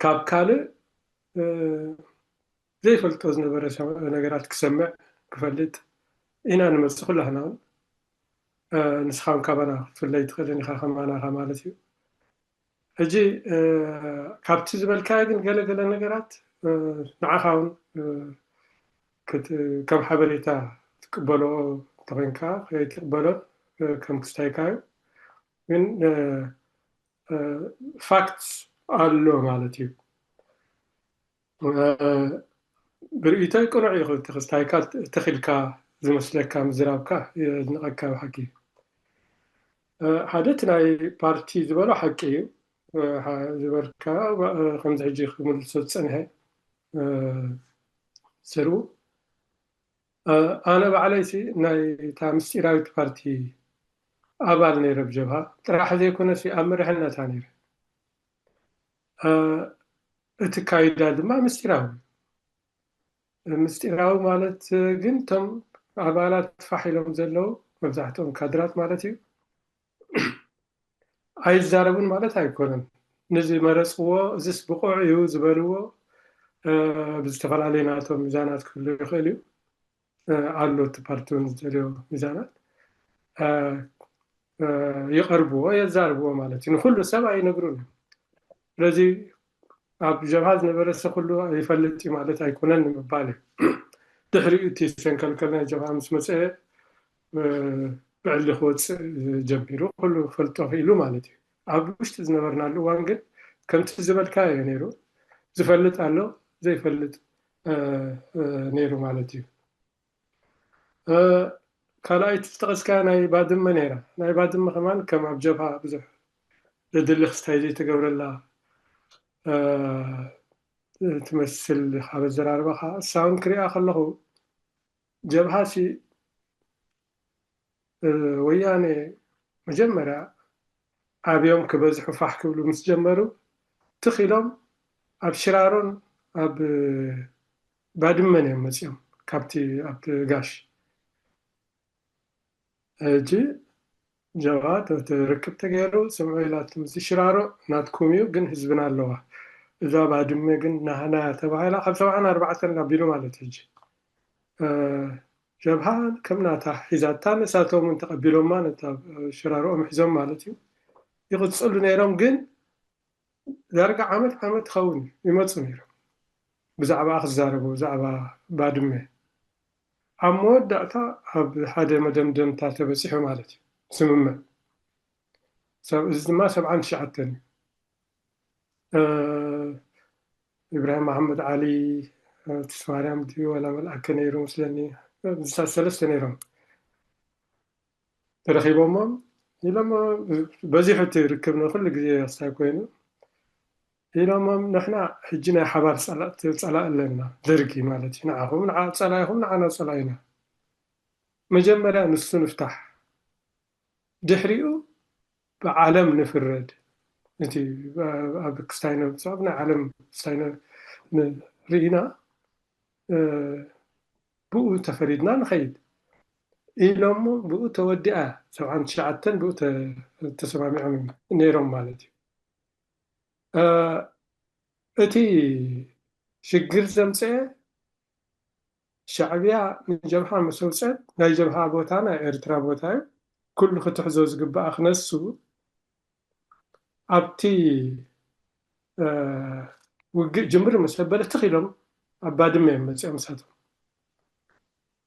ካብ ካልእ ዘይፈልጦ ዝነበረ ነገራት ክሰምዕ ክፈልጥ ኢና ንመፅእ ኩላህና እውን። ንስኻ እውን ካባና ክትፍለይ ትኽእልን ኢኻ ከማናኻ ማለት እዩ። ሕጂ ካብቲ ዝበልካዮ ግን ገለገለ ነገራት ንዓኻ እውን ከም ሓበሬታ ትቅበሎ እንተኮይንካ ከይትቅበሎን ከም ክስታይካ እዩ። ግን ፋክት ኣሎ ማለት እዩ። ብርእይቶይ ቅኑዕ እዩ። ክስታይካ ተኺልካ ዝመስለካ ምዝራብካ የድንቀካ ብሓቂ። ሓደ እቲ ናይ ፓርቲ ዝበሎ ሓቂ እዩ ዝበልካ። ከምዚ ሕጂ ክምልሶ ዝፀንሐ ስሩ ኣነ ባዕለይ ሲ ናይ እታ ምስጢራዊት ፓርቲ ኣባል ነይረ ብጀብሃ ጥራሕ ዘይኮነ ሲ ኣብ መሪሕነታ ነይረ። እቲ ካይዳ ድማ ምስጢራዊ ምስጢራዊ ማለት ግን እቶም ኣባላት ፋሕ ኢሎም ዘለዉ መብዛሕትኦም ካድራት ማለት እዩ ኣይዛረቡን ማለት ኣይኮነን። ንዝመረፅዎ እዚስ ብቑዕ እዩ ዝበልዎ ብዝተፈላለዩ ናቶም ሚዛናት ክህሉ ይኽእል እዩ። ኣሎ እቲ ፓርቲ እውን ዝደልዮ ሚዛናት ይቐርብዎ የዛርብዎ ማለት እዩ። ንኩሉ ሰብ ኣይነግሩን እዩ። ስለዚ ኣብ ጀብሃ ዝነበረ ሰብ ኩሉ ይፈልጥ እዩ ማለት ኣይኮነን ንምባል እዩ። ድሕሪኡ እቲ ሰንከልከል ናይ ጀብሃ ምስ መፀ ብዕሊ ክወፅእ ጀሚሩ ኩሉ ክፈልጦ ክኢሉ ማለት እዩ። ኣብ ውሽጢ ዝነበርናሉ እዋን ግን ከምቲ ዝበልካዮ ነይሩ። ዝፈልጥ ኣሎ ዘይፈልጥ ነይሩ ማለት እዩ። ካልኣይቲ ዝጠቐስካያ ናይ ባድመ ነይራ። ናይ ባድመ ከማን ከም ኣብ ጀብሃ ብዙሕ ዘድሊ ክስታይ ዘይተገብረላ ትመስል ካብ ኣዘራርባኻ። እሳ እውን ክሪኣ ከለኹ ጀብሃ ሲ ወያነ መጀመርያ ኣብዮም ክበዝሑ ፋሕ ክብሉ ምስ ጀመሩ ትኽ ኢሎም ኣብ ሽራሮን ኣብ ባድመን እዮም መፂኦም ካብቲ ኣብቲ ጋሽ ሕጂ ጀብሃ ርክብ ተገይሩ ስምዑ ኢላትም እዚ ሽራሮ ናትኩም እዩ ግን ህዝብና ኣለዋ እዛ ባድመ ግን ናህና ተባሂላ ካብ ሰብዓን ኣርባዕተን ኣቢሉ ማለት ሕጂ ጀብሃ ከም ናታ ሒዛታ ንሳቶም እውን ተቐቢሎማ ነታ ሽራሮኦም ሒዞም ማለት እዩ ይቕፅሉ ነይሮም ግን ዳርጋ ዓመት ዓመት ክኸውን ይመፁ ነይሮም ብዛዕባ ክዛረቡ ብዛዕባ ባድመ ኣብ መወዳእታ ኣብ ሓደ መደምደምታ ተበፂሑ ማለት እዩ ስምምዕ እዚ ድማ ሰብዓን ትሽዓተን እዩ ኢብራሂም መሓመድ ዓሊ ተስማርያም ድዩ ዋላ መልኣከ ነይሩ መስለኒ ዝሳት ሰለስተ ነይሮም ተረኺቦሞም ኢሎም በዚሑ እቲ ርክብ ንኩሉ ግዜ ክሳይ ኮይኑ ኢሎሞም ንሕና ሕጂ ናይ ሓባር ፀላእ ኣለና ደርጊ ማለት እዩ ንዓኹም ፀላይኹም ንዓና ፀላይና መጀመርያ ንሱ ንፍታሕ ድሕሪኡ ብዓለም ንፍረድ እቲ ኣብ ክስታይነ ብዛዕባ ናይ ዓለም ክስታይነ ርኢና ብኡ ተፈሪድና ንኸይድ ኢሎሞ ብኡ ተወዲኣ ሰብዓን ትሽዓተን ብኡ ተሰማሚዖም ነይሮም ማለት እዩ። እቲ ሽግር ዘምፀአ ሻዕብያ ንጀብሃ ምስ ኣውፀት ናይ ጀብሃ ቦታ ናይ ኤርትራ ቦታ እዩ። ኩሉ ክትሕዞ ዝግባኣ ክነሱ ኣብቲ ውግእ ጅምር ምስ ኣበለ ትኽ ኢሎም ኣብ ባድመ እዮም መፂኦም። ንሳቶም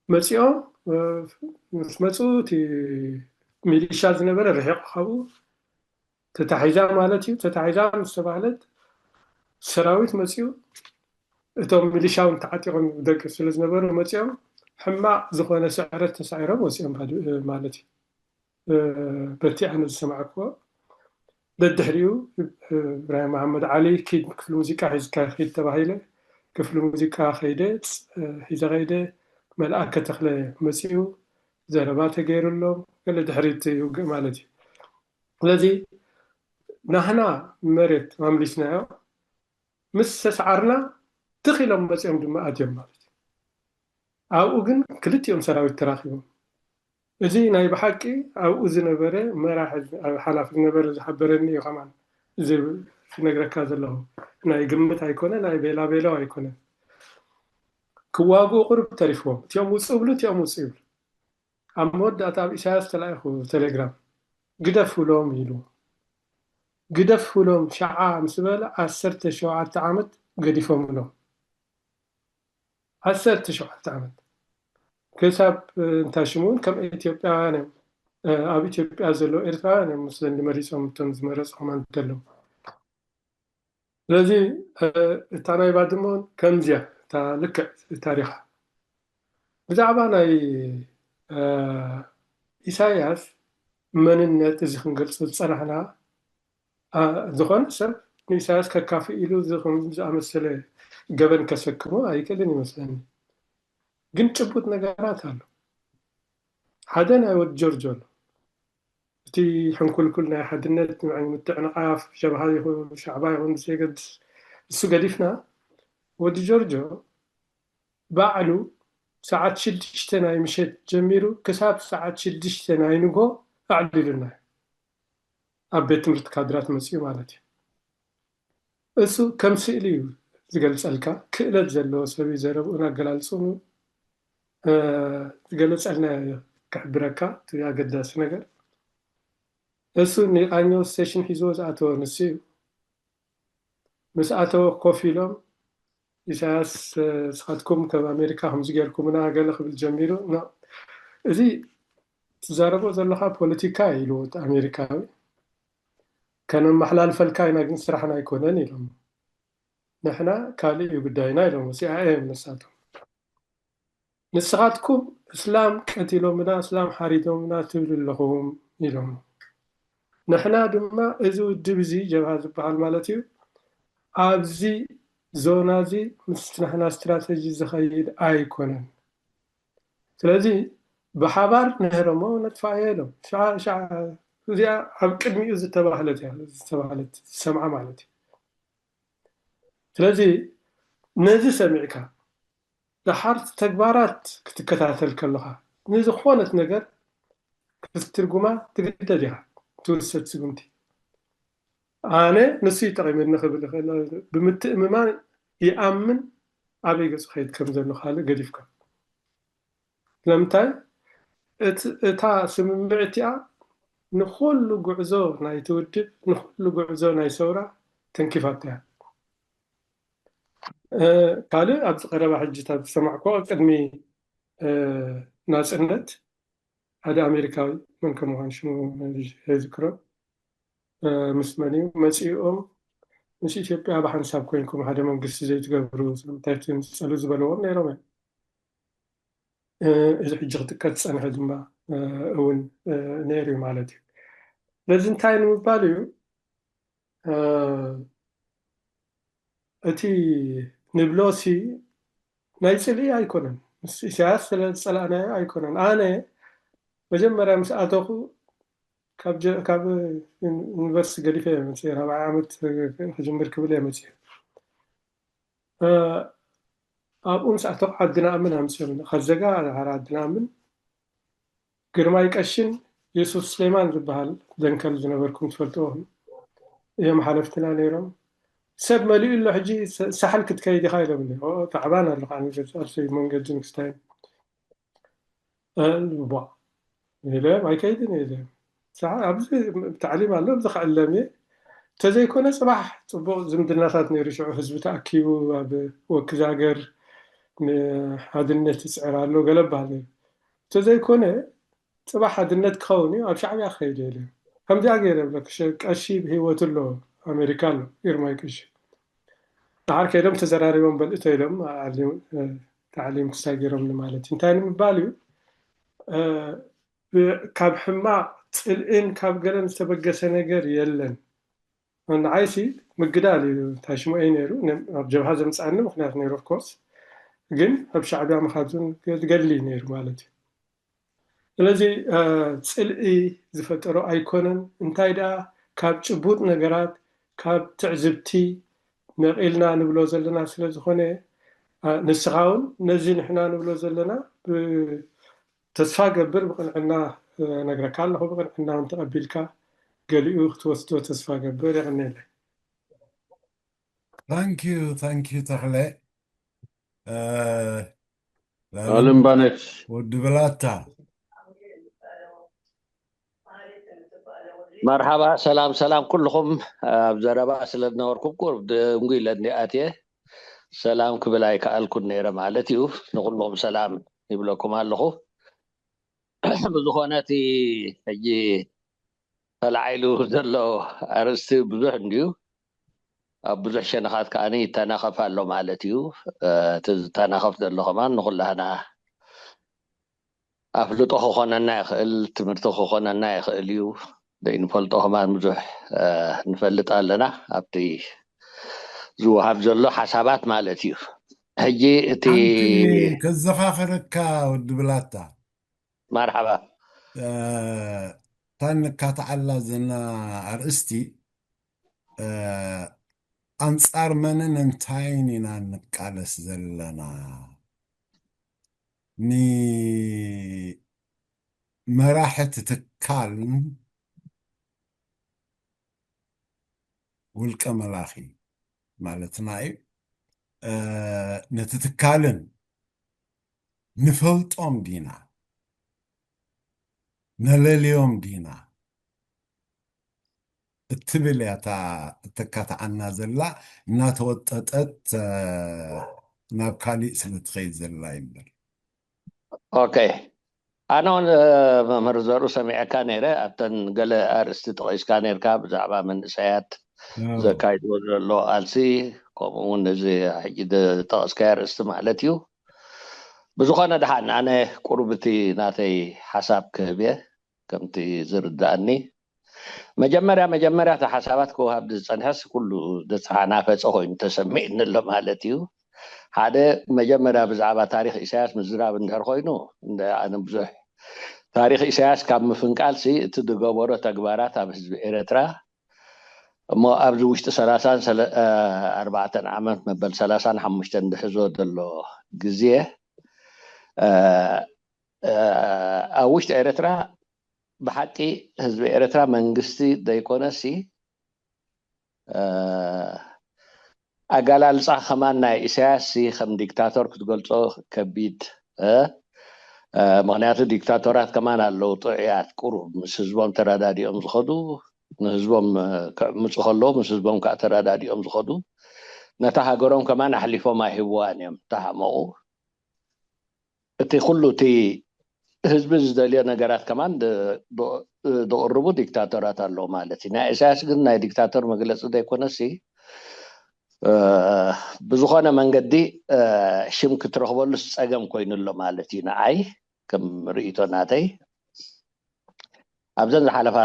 መፂኦም ምስ መፁ እቲ ሚሊሻ ዝነበረ ርሒቑ ካብኡ ተታሒዛ ማለት እዩ። ተታሒዛ ምስ ተባህለት ሰራዊት መፂኡ እቶም ሚሊሻ እውን ተዓጢቖም ደቂ ስለ ዝነበሩ መፂኦም ሕማቕ ዝኾነ ስዕረት ተሳዒሮም ወፂኦም ማለት እዩ። በቲ ኣነ ዝሰማዕክዎ ደድሕሪኡ እብራሂም መሓመድ ዓሊ ኪድ ክፍሊ ሙዚቃ ሒዝካ ኪድ ተባሂለ ክፍሊ ሙዚቃ ከይደ ሒዘ ከይደ መልኣከ ተኽለ መፂኡ ዘረባ ተገይሩሎም ገለ ድሕሪት ይውግእ ማለት እዩ። ስለዚ ናህና መሬት ማምሊስናዮ ምስ ተሰዓርና ትኽ ኢሎም መፂኦም ድማ ኣትዮም ማለት እዩ። ኣብኡ ግን ክልቲኦም ሰራዊት ተራኺቦም። እዚ ናይ ብሓቂ ኣብኡ ዝነበረ መራሒ ሓላፊ ዝነበረ ዝሓበረኒ እዩ። ከማን እዚ ክነግረካ ዘለኹ ናይ ግምት ኣይኮነ ናይ ቤላቤላው ኣይኮነ። ክዋግኡ ቁሩብ ተሪፍዎም እቲኦም ውፅእ ብሉ እቲኦም ውፅእ ይብሉ። ኣብ መወዳእታ ኣብ ኢሳያስ ተላኢኹ ቴሌግራም ግደፍ ብሎም ኢሉ ግደፍ ብሎም ሸዓ ምስ በለ ዓሰርተ ሸውዓተ ዓመት ገዲፎም ብሎም ዓሰርተ ሸውዓተ ዓመት ክሳብ እንታይ ሽሙ እውን ከም ኢትዮጵያውያን እዮም ኣብ ኢትዮጵያ ዘለዉ ኤርትራውያን እዮም መስለኒ መሪፆም እቶም ዝመረፅኹም እንተለዉ ስለዚ እታ ናይ ባድመ እውን ከምዚያ እታ ልክዕ ታሪኻ ብዛዕባ ናይ ኢሳያስ መንነት እዚ ክንገልፆ ዝፀናሕና ዝኾነ ሰብ ንኢሳያስ ከካፍእ ኢሉ ዝኣመሰለ ገበን ከሰክሞ ኣይክእልን ይመስለኒ። ግን ጭቡጥ ነገራት ኣሎ። ሓደ ናይ ወዲ ጆርጆ ኣሎ። እቲ ሕንኩልኩል ናይ ሓድነት ምትዕንቓፍ ጀብሃ ይኹን ሻዕባ ይኹን ብዘየገድስ እሱ ገዲፍና ወዲ ጆርጆ ባዕሉ ሰዓት ሽዱሽተ ናይ ምሸት ጀሚሩ ክሳብ ሰዓት ሽዱሽተ ናይ ንጎ ኣዕሊሉና ኣብ ቤት ትምህርቲ ካድራት መፅኡ ማለት እዩ። እሱ ከም ስእሊ እዩ ዝገልፀልካ። ክእለት ዘለዎ ሰብ እዩ ዘረብኡን ኣገላልፅኡን ዝገለፀልና ክሕብረካ እቲ ኣገዳሲ ነገር። እሱ ንቃኘው ስቴሽን ሒዝዎ ዝኣተወ ንሱ እዩ። ምስ ኣተወ ኮፍ ኢሎም ኢሳያስ ንስኻትኩም ከም ኣሜሪካ ከምዚ ጌርኩምና ገለ ክብል ጀሚሩ። እዚ ትዛረቦ ዘለኻ ፖለቲካ ኢልዎ እቲ ኣሜሪካዊ። ከነመሓላልፈልካ ኢና ግን ስራሕና ኣይኮነን ኢሎም። ንሕና ካልእ እዩ ጉዳይና ኢሎም። ሲኣይኤ እዮም ንሳቶም። ንስኻትኩም እስላም ቀቲሎምና፣ እስላም ሓሪዶምና ትብሉ ኣለኹም ኢሎም። ንሕና ድማ እዚ ውድብ እዚ ጀብሃ ዝበሃል ማለት እዩ ኣብዚ ዞና እዚ ምስ ናህና ስትራተጂ ዝኸይድ ኣይኮነን። ስለዚ ብሓባር ንህረሞ ነጥፋዮ ኢሎም። እዚኣ ኣብ ቅድሚኡ ዝተባህለት እያ ዝተባህለት ዝሰምዓ ማለት እዩ። ስለዚ ነዚ ሰሚዕካ ደሓር ተግባራት ክትከታተል ከለኻ ንዝኾነት ነገር ክትትርጉማ ትግደድ ኢኻ። ትውሰድ ስጉምቲ ኣነ ንሱ ይጠቒመኒ ክብል ይኽእል ብምትእምማን ይኣምን ኣበይ ገፁ ከይድ ከም ዘሎ ካልእ ገዲፍካ ስለምንታይ እታ ስምምዕ እቲኣ ንኩሉ ጉዕዞ ናይ ትውድብ ንኩሉ ጉዕዞ ናይ ሰውራ ተንኪፋታ እያ ካልእ ኣብዚ ቀረባ ሕጅታት ዝሰማዕኮ ቅድሚ ናፅነት ሓደ ኣሜሪካዊ መን ከምዃን ሽሙ ዘይዝክሮ ምስ መን እዩ መፂኦም ምስ ኢትዮጵያ ብሓንሳብ ኮይንኩም ሓደ መንግስቲ ዘይትገብሩ እንታይ ትንፀሉ ዝበለዎም ነይሮም እዮም እዚ ሕጂ ክጥቀስ ዝፀንሐ ድማ እውን ነይሩ እዩ ማለት እዩ ስለዚ እንታይ ንምባል እዩ እቲ ንብሎ ሲ ናይ ፅልኢ ኣይኮነን ምስ ኢሳያስ ስለዝፀላእናዮ ኣይኮነን ኣነ መጀመርያ ምስ ኣተኹ ካብ ዩኒቨርሲቲ ገዲፈ እየ መፅእ ራብዓይ ዓመት ክጅምር ክብል እየ መፅእ ኣብኡ ምስ ኣተኹ ዓዲ ንኣምን ኣምፅኦምኒ። ካብ ዘጋ ድሓር ዓዲ ንኣምን ግርማይ ቀሽን ዮሱፍ ስሌማን ዝበሃል ደንከል ዝነበርኩም ትፈልጥዎ እዮም ሓለፍትና ነይሮም። ሰብ መሊኡ ኣሎ ሕጂ፣ ሳሕል ክትከይድ ኢኻ ኢሎምኒ። ታዕባን ኣለኹ ኣነ፣ ገዛ ኣርሰይ መንገዲ ንክስታይን ቧ ኢለ ኣይከይድን እየ። ኣብዚ ታዕሊም ኣሎ፣ ኣብዚ ክዕለም እየ። እንተዘይኮነ ፅባሕ ፅቡቕ ዝምድናታት ነይሩ። ሽዑ ህዝቢ ተኣኪቡ ኣብ ወክዛገር ንሓድነት ይፅዕር ኣሎ ገለ በሃል ነይሩ። እንተዘይኮነ ፅባሕ ሓድነት ክኸውን እዩ፣ ኣብ ሻዕብያ ክኸይድ እየ ኢለ። ከምዚኣ ገይረ ብለክ፣ ቀሺ ብህይወት ኣሎ፣ ኣሜሪካ ኣሎ፣ ግርማይ ቀሺ። ደሓር ከይዶም ተዘራሪቦም በልእቶ ኢሎም ኣዕሊም-፣ እ፣ ታዕሊም ክሳይ ገይሮምኒ ማለት እዩ። እንታይ ንምባል እዩ? እ፣ ብ-፣ ካብ ሕማቕ ጽልእን ካብ ገለን ዝተበገሰ ነገር የለን። ንዓይሲ ምግዳል እዩ፣ እንታይ ሽሙ እዩ ነይሩ፣ ነ-፣ ኣብ ጀብሃ ዘምጽኣኒ ምኽንያት ነይሩ፣ ኦፍኮርስ። ግን ኣብ ሻዕብያ ምኻድ እውን ገድሊ ነይሩ ማለት እዩ። ስለዚ፣ እ፣ ጽልኢ ዝፈጠሮ ኣይኮነን። እንታይ ደኣ፣ ካብ ጭቡጥ ነገራት፣ ካብ ትዕዝብቲ ነቒልና ንብሎ ዘለና ስለ ዝኾነ፣ እ፣ ንስኻ እውን ነዚ ንሕና ንብሎ ዘለና ብ-፣ ተስፋ ገብር፣ ብቕንዕና፣ እ፣ ነግረካ ኣለኹ። ብቕንዕና እውን ተቐቢልካ ገሊኡ ክትወስዶ ተስፋ ገብር። የቐንየለይ። ታንኪዩ፣ ታንኪዩ ተኽለ። እ፣ ኣለም ባነች። ወዲ ብላታ። መርሓባ፣ ሰላም ሰላም ኩልኹም። ኣብ ዘረባ ስለ ዝነበርኩም ቁሩብ ድንጉ ኢለ እንዲ ኣትየ ሰላም ክብል ኣይከኣልኩን ነይረ ማለት እዩ። ንኩልኹም ሰላም ይብለኩም ኣለኹ። ብዝኾነ እቲ ሕጂ ተላዒሉ ዘሎ ኣርእስቲ ብዙሕ እንድዩ፣ ኣብ ብዙሕ ሸነኻት ከኣ ይተናኸፍ ኣሎ ማለት እዩ። እ፣ እቲ ዝተናኸፍ ዘሎ ከማን ንኹላህና ኣፍልጦ ክኾነና ይኽእል፣ ትምህርቲ ክኾነና ይኽእል እዩ። ዘይንፈልጦ ከማን ብዙሕ፣ እ፣ ንፈልጥ ኣለና ኣብቲ ዝወሃብ ዘሎ ሓሳባት ማለት እዩ። ሕጂ እቲ ሓንቲ ከዘኻኽረካ ወዲ ብላታ፣ መርሓባ። እ፣ እታ ንካትዓላ ዘለና ኣርእስቲ፣ እ፣ ኣንጻር መንን እንታይን ኢና ንቃለስ ዘለና? ንመራሕቲ ትካልን ውልቀ መላኺ ማለትና እዩ። እ፣ ነቲ ትካልን ንፈልጦም ዲና? ነለልዮም ዲና? እትብል እያ እታ እተካትዓና ዘላ። እናተወጠጠት፣ እ፣ ናብ ካሊእ ስለ ትኸይድ ዘላ ይብል። ኦኬ። ኣነ እውን፣ እ፣ መምህር ዘሩ ሰሚዐካ ነይረ። ኣብተን ገለ ኣርእስቲ ጠቒስካ ነይርካ ብዛዕባ መንእሰያት ኣዎ። ዘካይድዎ ዘሎ ቃልሲ፣ ከምኡ እውን እዚ ሕጂ ዝጠቐስካዮ ኣርእስቲ ማለት እዩ። ብዝኾነ ደሓን ኣነ ቁሩብ እቲ ናተይ ሓሳብ ክህብ እየ፣ ከምቲ ዝርዳእኒ። መጀመርያ፣ መጀመርያ እቲ ሓሳባት ክወሃብ ዝጸንሐስ ኩሉ ዝተሓናፈጸ ኮይኑ ተሰሚዕኒ ኣሎ ማለት እዩ። ሓደ፣ መጀመርያ ብዛዕባ ታሪኽ ኢሳያስ ምዝራብ እንድሕር ኮይኑ፣ እንደ-፣ ኣነ ብዙሕ ታሪኽ ኢሳያስ ካብ ምፍንቃልሲ እቲ ዝገበሮ ተግባራት ኣብ ህዝቢ ኤርትራ፣ እሞ ኣብዚ ውሽጢ ሰላሳን ሰለ-፣ እ፣ ኣርባዕተን ዓመት መበል ሰላሳን ሓሙሽተን ዝሕዞ ዘሎ ግዜ፣ እ፣ እ፣ ኣብ ውሽጢ ኤርትራ ብሓቂ ህዝቢ ኤርትራ መንግስቲ ዘይኮነሲ፣ እ፣ ኣገላልጻ ከማን ናይ ኢሳያስ ሲ ከም ዲክታቶር ክትገልጾ ከቢድ፣ እ፣ እ፣ ምኽንያቱ ዲክታቶራት ከማን ኣለዉ ጥዑያት፣ ቁሩብ ምስ ህዝቦም ተረዳዲኦም ዝኸዱ፣ ንህዝቦም፣ እ፣ ክዕምጹ ከለዉ ምስ ህዝቦም ከኣ ተረዳዲኦም ዝኸዱ፣ ነታ ሃገሮም ከማን ኣሕሊፎም ኣይህብዋን እዮም፣ ተሓመቑ። እቲ ኩሉ እቲ ህዝቢ ዝደልዮ ነገራት ከማን ድ-፣ ድ-፣ ድቕርቡ ዲክታቶራት ኣለዉ ማለት እዩ። ናይ ኢሳያስ ግን ናይ ዲክታቶር መግለጺ ዘይኮነሲ፣ እ፣ ብዝኾነ መንገዲ፣ እ፣ ሽም ክትረኽበሉስ ጸገም ኮይኑ ኣሎ ማለት እዩ። ንዓይ ከም ርእይቶ ናተይ ኣብዘን ዝሓለፋ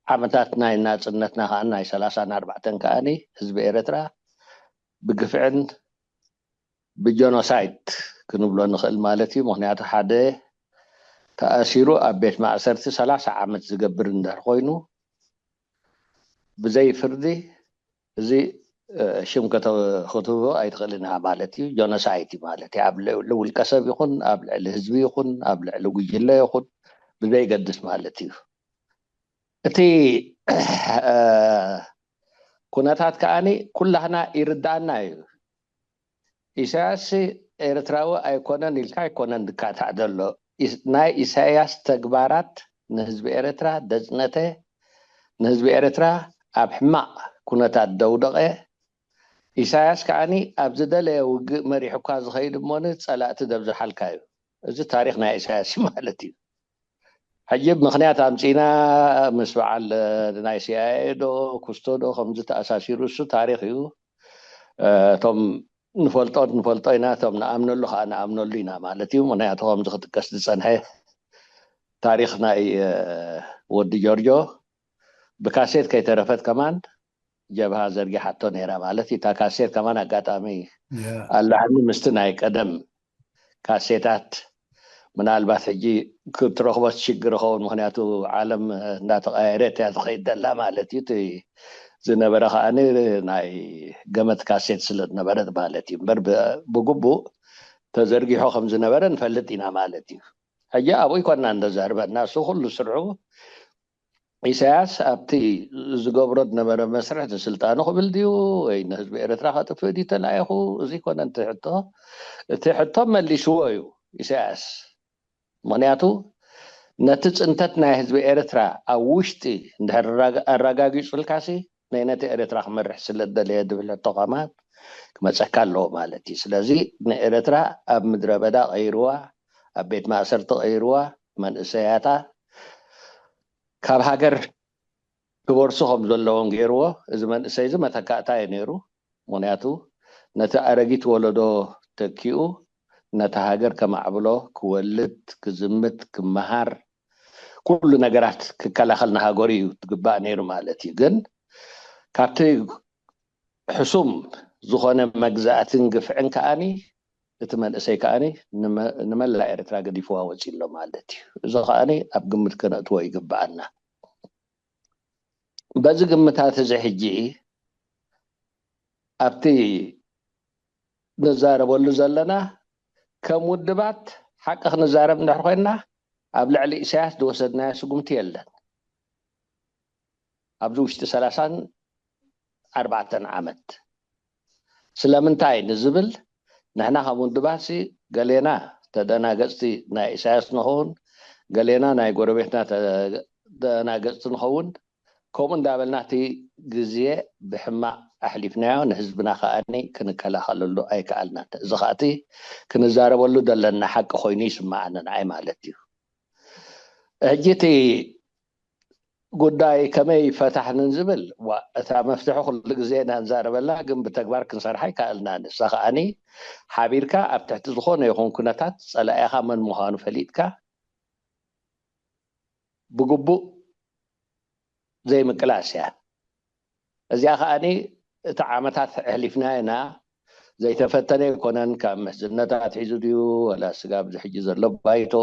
ዓመታት ናይ ናጽነትና ከኣ ናይ ሰላሳን ኣርባዕተን ከኣኒ ህዝቢ ኤርትራ ብግፍዕን ብጀኖሳይድ ክንብሎ ንኽእል ማለት እዩ። ምኽንያቱ ሓደ ተኣሲሩ ኣብ ቤት ማእሰርቲ ሰላሳ ዓመት ዝገብር እንድሕር ኮይኑ ብዘይ ፍርዲ፣ እዚ ሽም ክትህቦ ኣይትኽእልን ኢኻ ማለት እዩ። ጆኖሳይድ እዩ ማለት እዩ። ኣብ ልዕሊ ውልቀ ሰብ ይኹን ኣብ ልዕሊ ህዝቢ ይኹን ኣብ ልዕሊ ጉጅለ ይኹን ብዘይገድስ ማለት እዩ። እቲ ኩነታት ከዓኒ ኩላህና ይርዳኣና እዩ። ኢሳያስ ኤርትራዊ ኣይኮነን ኢልካ ኣይኮነን ዝካታዕ ዘሎ። ናይ ኢሳያስ ተግባራት ንህዝቢ ኤርትራ ደጽነተ፣ ንህዝቢ ኤርትራ ኣብ ሕማቕ ኩነታት ደውደቐ። ኢሳያስ ከዓኒ ኣብ ዝደለየ ውግእ መሪሑ እኳ ዝኸይድ እሞኒ ጸላእቲ ደብዝሓልካ እዩ። እዚ ታሪኽ ናይ ኢሳያስ ማለት እዩ። ሕጂ ምኽንያት ኣምጺና ምስ በዓል ናይ ሲኣይኤ ዶ ኩስቶ ዶ ከምዚ ተኣሳሲሩ እሱ ታሪኽ እዩ። እቶም ንፈልጦ ንፈልጦ ኢና፣ እቶም ንኣምነሉ ከዓ ንኣምነሉ ኢና ማለት እዩ። ምክንያቱ ከምዚ ክጥቀስ ዝፀንሐ ታሪኽ ናይ ወዲ ጆርጆ ብካሴት ከይተረፈት ከማን ጀብሃ ዘርጊሓቶ ነይራ ማለት እዩ። እታ ካሴት ከማን ኣጋጣሚ ኣላህኒ ምስቲ ናይ ቀደም ካሴታት ምናልባት ሕጂ ክትረኽቦ ትሽግር ይኸውን። ምክንያቱ ዓለም እንዳተቐያየረት እያ ትኸይድ ዘላ ማለት እዩ። እቲ ዝነበረ ከዓኒ ናይ ገመት ካሴት ስለ ዝነበረት ማለት እዩ። እምበር ብግቡእ ተዘርጊሖ ከም ዝነበረ ንፈልጥ ኢና ማለት እዩ። ሕጂ ኣብኡ ይኮና እንደዛርበና እሱ ኩሉ ስርሑ ኢሳያስ ኣብቲ ዝገብሮ ዝነበረ መስርሕ ንስልጣኑ ክብል ድዩ ወይ ንህዝቢ ኤርትራ ከጥፍእ ድዩ ተላኢኹ? እዚ ኮነ እቲ ሕቶ። እቲ ሕቶ መሊስዎ እዩ ኢሳያስ። ምክንያቱ ነቲ ፅንተት ናይ ህዝቢ ኤርትራ ኣብ ውሽጢ እንድሕር ኣራጋጊፁልካሲ ናይ ነቲ ኤርትራ ክመርሕ ስለ ዝደለየ ዝብል ሕቶ ከማን ክመፀካ ኣለዎ ማለት እዩ። ስለዚ ንኤርትራ ኣብ ምድረ በዳ ቀይርዋ፣ ኣብ ቤት ማእሰርቲ ቀይርዋ፣ መንእሰያታ ካብ ሃገር ክበርሱ ከም ዘለዎም ገይርዎ። እዚ መንእሰይ እዚ መተካእታ እዩ ነይሩ። ምክንያቱ ነቲ ኣረጊት ወለዶ ተኪኡ ነቲ ሃገር ከማዕብሎ፣ ክወልድ፣ ክዝምት፣ ክመሃር፣ ኩሉ ነገራት ክከላኸል ንሃገሩ እዩ ትግባእ ነይሩ ማለት እዩ። ግን ካብቲ ሕሱም ዝኾነ መግዛእትን ግፍዕን ከዓኒ እቲ መንእሰይ ከዓኒ ንመላእ ኤርትራ ገዲፍዋ ወፂ ኣሎ ማለት እዩ። እዚ ከዓኒ ኣብ ግምት ከነእትዎ ይግብኣና። በዚ ግምታት እዚ ሕጂ ኣብቲ ንዛረበሉ ዘለና ከም ውድባት ሓቂ ክንዛረብ እንድሕር ኮይንና ኣብ ልዕሊ ኢሳያስ ዝወሰድናዮ ስጉምቲ የለን ኣብዚ ውሽጢ ሰላሳን ኣርባዕተን ዓመት። ስለምንታይ ንዝብል ንሕና ከም ውድባትሲ ገሌና ተደናገፅቲ ናይ ኢሳያስ ንኸውን፣ ገሌና ናይ ጎረቤትና ተደናገፅቲ ንኸውን። ከምኡ እንዳበልና እቲ ግዜ ብሕማቕ ኣሕሊፍናዮ፣ ንህዝብና ከዓኒ ክንከላኸለሉ ኣይከኣልናን። እዚ ከዓቲ ክንዛረበሉ ዘለና ሓቂ ኮይኑ ይስምዓኒ ንዓይ ማለት እዩ። ሕጂ እቲ ጉዳይ ከመይ ይፈታሕ ንዝብል እታ መፍትሒ ኩሉ ግዜ ኢና ንዛረበላ፣ ግን ብተግባር ክንሰርሓ ኣይከኣልናን። ንሳ ከዓኒ ሓቢርካ ኣብ ትሕቲ ዝኾነ ይኹን ኩነታት ጸላኢኻ መን ምዃኑ ፈሊጥካ ብግቡእ ዘይምቅላስ እያ። እዚኣ ከዓኒ እቲ ዓመታት ኣሕሊፍና ኢና። ዘይተፈተነ ኣይኮነን። ካብ ምሕዝነት ኣትሒዙ ድዩ ወላ ስጋብ ዝሕጂ ዘሎ ባይቶ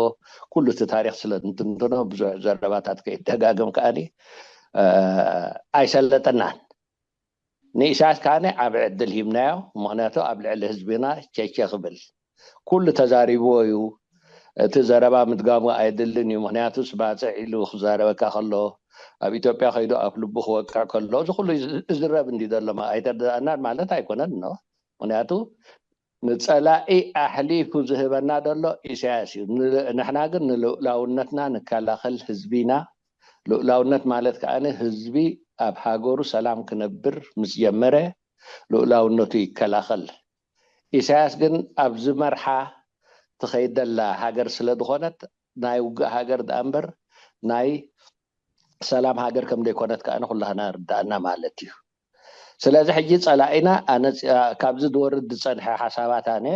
ኩሉ እቲ ታሪክ ስለ እንትንትኖ ብዙሕ ዘረባታት ከይደጋግም ከዓኒ ኣይሰለጠናን። ንኢሳያስ ከዓኒ ዓብ ዕድል ሂብናዮ። ምክንያቱ ኣብ ልዕሊ ህዝብና ቸቸ ክብል ኩሉ ተዛሪብዎ እዩ። እቲ ዘረባ ምድጋሙ ኣየድልን እዩ። ምክንያቱ ስባፅዕ ኢሉ ክዛረበካ ከሎ ኣብ ኢትዮጵያ ከይዱ ኣብ ልቡ ክወቅዕ ከሎ እዚ ኩሉ ዝረብ እንዲ ዘሎ ኣይተረዳእናን ማለት ኣይኮነን ኖ። ምክንያቱ ንፀላኢ ኣሕሊፉ ዝህበና ዘሎ ኢሳያስ እዩ። ንሕና ግን ንልኡላውነትና ንከላኸል ህዝቢና ልኡላውነት ማለት ከዓኒ ህዝቢ ኣብ ሃገሩ ሰላም ክነብር ምስ ጀመረ ልኡላውነቱ ይከላኸል። ኢሳያስ ግን ኣብ ዝመርሓ ትኸይድ ዘላ ሃገር ስለ ዝኾነት ናይ ውግእ ሃገር ደኣ እምበር ናይ ሰላም ሃገር ከም ዘይኮነት ከዓኒ ኩላህና ርዳእና ማለት እዩ። ስለዚ ሕጂ ጸላኢና ኣነጺ- ካብዚ ዝወርድ ዝጸንሐ ሓሳባት ኣነ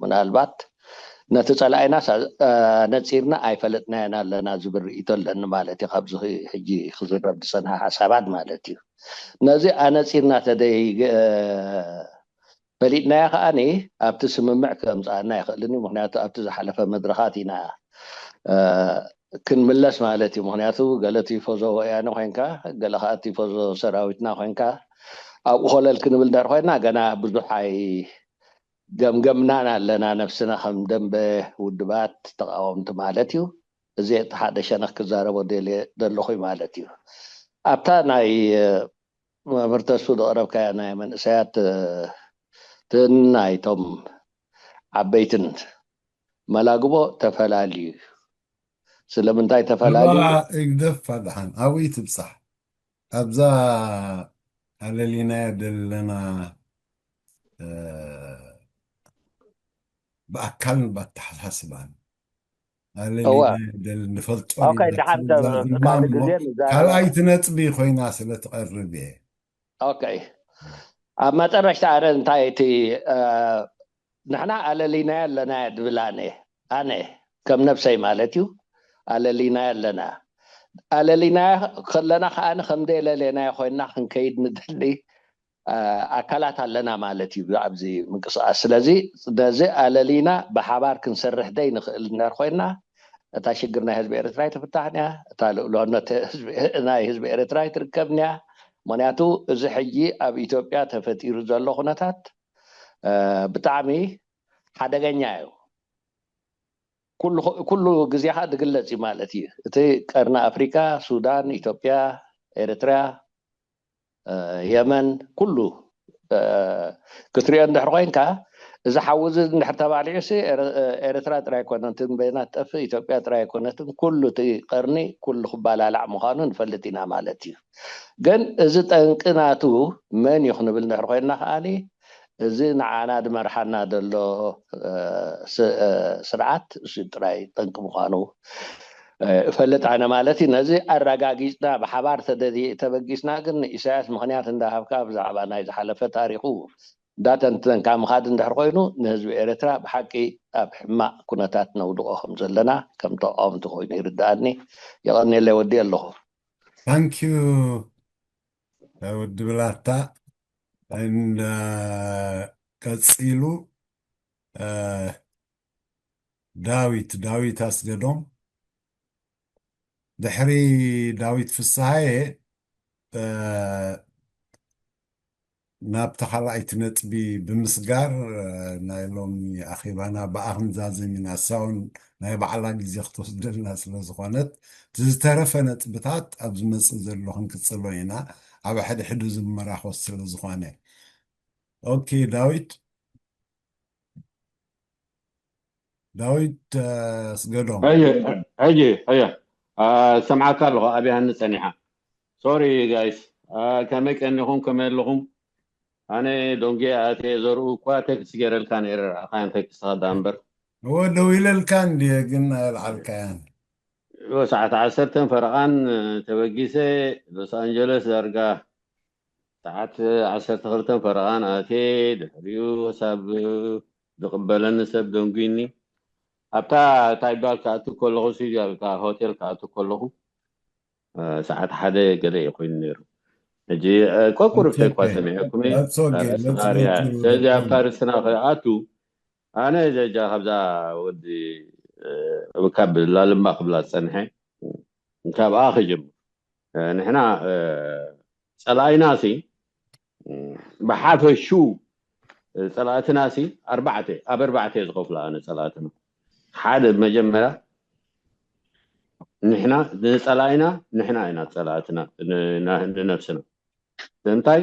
ምናልባት ነቲ ጸላኢና ነጺርና ኣይፈለጥናዮን ኣለና ዝብል ርእይቶ ኣለኒ ማለት እዩ። ካብዚ ሕጂ ክዝረብ ዝጸንሐ ሓሳባት ማለት እዩ። ነዚ ኣነጺርና ተደይ ፈሊጥናዮ ከዓኒ ኣብቲ ስምምዕ ከምጽኣና ኣይኽእልን እዩ። ምክንያቱ ኣብቲ ዝሓለፈ መድረኻት ኢና ክንምለስ ማለት እዩ። ምክንያቱ ገለ ቲፎዞ ወያነ ኮይንካ፣ ገለ ከዓ ቲፎዞ ሰራዊትና ኮይንካ ኣብኡ ኮለል ክንብል እንድሕር ኮይና ገና ብዙሕ ኣይገምገምናን ኣለና ነብስና ከም ደንበ ውድባት ተቃወምቲ ማለት እዩ። እዚ እቲ ሓደ ሸነኽ ክዛረቦ ደልየ ዘለኹ ማለት እዩ። ኣብታ ናይ መምህር ተስፉ ዘቕረብካያ ናይ መንእሰያት እ፣ ትን ናይቶም ዓበይትን መላግቦ ተፈላልዩ እዩ። ስለምንታይ ተፈላልዩ? እግደፍ ኣድሓን ኣብይ ትብፃሕ ኣብዛ ኣለሊናዮ ዘለና ብኣካልን ብኣተሓሳስባን ኣለሊናዮ ንፈልጦ ካልኣይቲ ነጥቢ ኮይና ስለትቐርብ እየ። ኣብ መጠረሽታ ኣረ እንታይ እቲ ንሕና ኣለሊናዮ ኣለና ድብል ኣነ ኣነ ከም ነብሰይ ማለት እዩ ኣለሊናዮ ኣለና ኣለሊናዮ ከለና ከዓ ከም ደለሌናዮ ኮይና ክንከይድ ንደሊ ኣካላት ኣለና ማለት እዩ ኣብዚ ምንቅስቃስ ስለዚ ነዚ ኣለሊና ብሓባር ክንሰርሕ ደይ ንኽእል እንድሕር ኮይና እታ ሽግር ናይ ህዝቢ ኤርትራ ኣይትፍታሕን እያ እታ ልእሎነት ናይ ህዝቢ ኤርትራ ኣይትርከብን እያ ምክንያቱ እዚ ሕጂ ኣብ ኢትዮጵያ ተፈጢሩ ዘሎ ኩነታት ብጣዕሚ ሓደገኛ እዩ። ኩሉ ግዜ ከዓ ዝግለፅ እዩ ማለት እዩ። እቲ ቀርኒ ኣፍሪካ፣ ሱዳን፣ ኢትዮጵያ፣ ኤርትራ፣ የመን ኩሉ ክትሪኦ እንድሕር ኮይንካ እዚ ሓዊ እዚ እንድሕር ተባሊዑ ሲ ኤርትራ ጥራይ ኣይኮነትን በይና ትጠፍእ፣ ኢትዮጵያ ጥራይ ኣይኮነትን፣ ኩሉ እቲ ቀርኒ ኩሉ ክባላላዕ ምዃኑ ንፈልጥ ኢና ማለት እዩ። ግን እዚ ጠንቂ ናቱ መን እዩ ክንብል እንድሕር ኮይንና ከዓኒ እዚ ንዓና ዝመርሓና ዘሎ ስርዓት እሱ ጥራይ ጠንቂ ምዃኑ እፈልጥ ኣነ ማለት እዩ። ነዚ ኣረጋጊፅና ብሓባር ተበጊስና ግን ንኢሳያስ ምኽንያት እንዳሃብካ ብዛዕባ ናይ ዝሓለፈ ታሪኹ እንዳተንተንካ ምኻድ እንድሕር ኮይኑ ንህዝቢ ኤርትራ ብሓቂ ኣብ ሕማቕ ኩነታት ነውድቖ ከም ዘለና ከም ተቃወምቲ ኮይኑ ይርድኣኒ። የቐንየለይ ወዲ ኣለኹ። ታንኪዩ ወዲ ብላታ። ቀፂሉ ዳዊት ዳዊት ኣስገዶም። ድሕሪ ዳዊት ፍስሃየ ናብቲ ካልኣይቲ ነጥቢ ብምስጋር ናይ ሎሚ ኣኼባና ብኣ ክንዛዘም ኢና። እሳ እውን ናይ ባዕላ ግዜ ክትወስደልና ስለ ዝኾነት እቲ ዝተረፈ ነጥብታት ኣብ ዝመፅእ ዘሎ ክንቅፅሎ ኢና። ኣብ ሕድሕዱ ዝመራኾስ ስለ ዝኾነ። ኦኬ ዳዊት ዳዊት ኣስገዶም። ሕጂ ሕጂ ሕጂ ሰምዓካ ኣለኹ ኣብያኒ ፀኒሓ። ሶሪ ጋይስ ከመይ ቀኒኹም ከመይ ኣለኹም? ኣነ ዶንጌ ኣትየ ዘርኡ እኳ ቴክስት ገይረልካ ነይረ ረኣኻያን ቴክስት ከዳ እምበር። እወ ደው ኢለልካ እንድየ ግን ኣየልዓልካያን። ሰዓት ዓሰርተን ፈረቓን ተበጊሰ ሎስ ኣንጀለስ ዳርጋ ሰዓት ዓሰርተ ክልተን ፈረቓን ኣትየ ድሕሪኡ ክሳብ ዝቕበለኒ ሰብ ደንጉይኒ ኣብታ እንታይ ይበሃል ክኣቱ ከለኹ ስቱድዮ ኣብታ ሆቴል ክኣቱ ከለኹ ሰዓት ሓደ ገለ እዩ ኮይኑ ነይሩ ሕጂ ቆቁርብተ እኳ ሰሚዐኩም ስለዚ ኣብታ ርስትና ክኣቱ ኣነ ዘጃ ካብዛ ወዲ ካብ ላልማ ክብላ ዝፀንሐ ካብኣ ክጅምር ንሕና ፀላኢና ሲ ብሓፈሹ ፀላእትና ሲ ኣርባዕተ ኣብ ኣርባዕተ ዝኸፍላ ኣነ ፀላእትና ሓደ መጀመርያ ንሕና ንፀላኢና ንሕና ኢና ፀላእትና ንነብስና እንታይ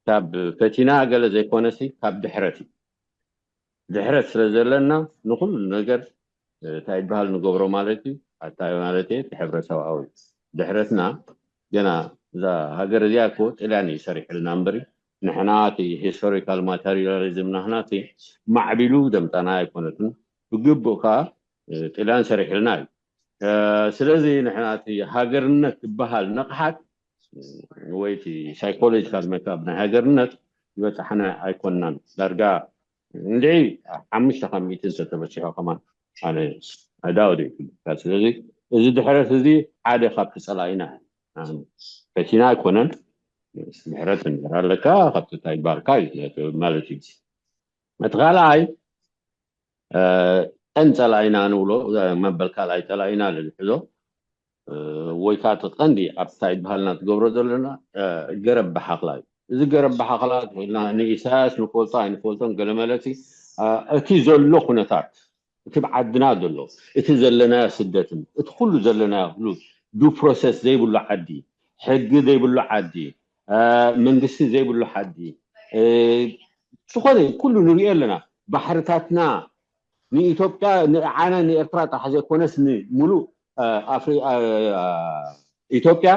ካብ ፈቲና ገለ ዘይኮነሲ ካብ ድሕረት እዩ ድሕረት ስለ ዘለና ንኩሉ ነገር እንታይ ይበሃል ንገብሮ ማለት እዩ ኣታይ ማለት እዩ ሕብረተሰብኣዊ ድሕረትና ገና እዛ ሃገር እዚኣ እኮ ጥልያን እዩ ሰሪሕልና እምበሪ ንሕና እቲ ሂስቶሪካል ማተሪያሊዝም ናህና እቲ ማዕቢሉ ዘምፃና ኣይኮነትን ብግቡእ ከዓ ጥልያን ሰሪሕልና እዩ ስለዚ ንሕና እቲ ሃገርነት ዝበሃል ንቕሓት ወይ እቲ ሳይኮሎጂካል ሜካፕ ናይ ሃገርነት ዝበፃሕና ኣይኮንናን ዳርጋ እንድዒ ሓሙሽተ ካብ ሚእቲ እንተተበፂሖ ከማን ኣነ ኣዳውደ ይፍልጥካ ስለዚ እዚ ድሕረት እዚ ሓደ ካብቲ ፀላኢና ፈቲና ኣይኮነን ድሕረት እንድሕር ኣለካ ካብቲ እንታይ ይባልካ ማለት እዩ እቲ ካልኣይ ቀን ፀላኢና ንብሎ መበል ካልኣይ ፀላኢና ዝሕዞ ወይ ከዓ እቲ ቀንዲ ኣብታ ይበሃልና ትገብሮ ዘለና ገረብ ብሓኽላ እዩ እዚ ገረብ ባሓኽላ ንኢሳያስ ንፈልጦ ኣይንፈልጦን ገለመለሲ እቲ ዘሎ ኩነታት እቲ ብዓድና ዘሎ እቲ ዘለናዮ ስደትን እቲ ኩሉ ዘለናዮ ሉ ዱ ፕሮሰስ ዘይብሉ ዓዲ ሕጊ ዘይብሉ ዓዲ መንግስቲ ዘይብሉ ዓዲ ዝኾነ ኩሉ ንሪኦ ኣለና ባሕርታትና ንኢትዮጵያ ንዓና ንኤርትራ ጥራሕ ዘይኮነስ ንሙሉእ ኢትዮጵያ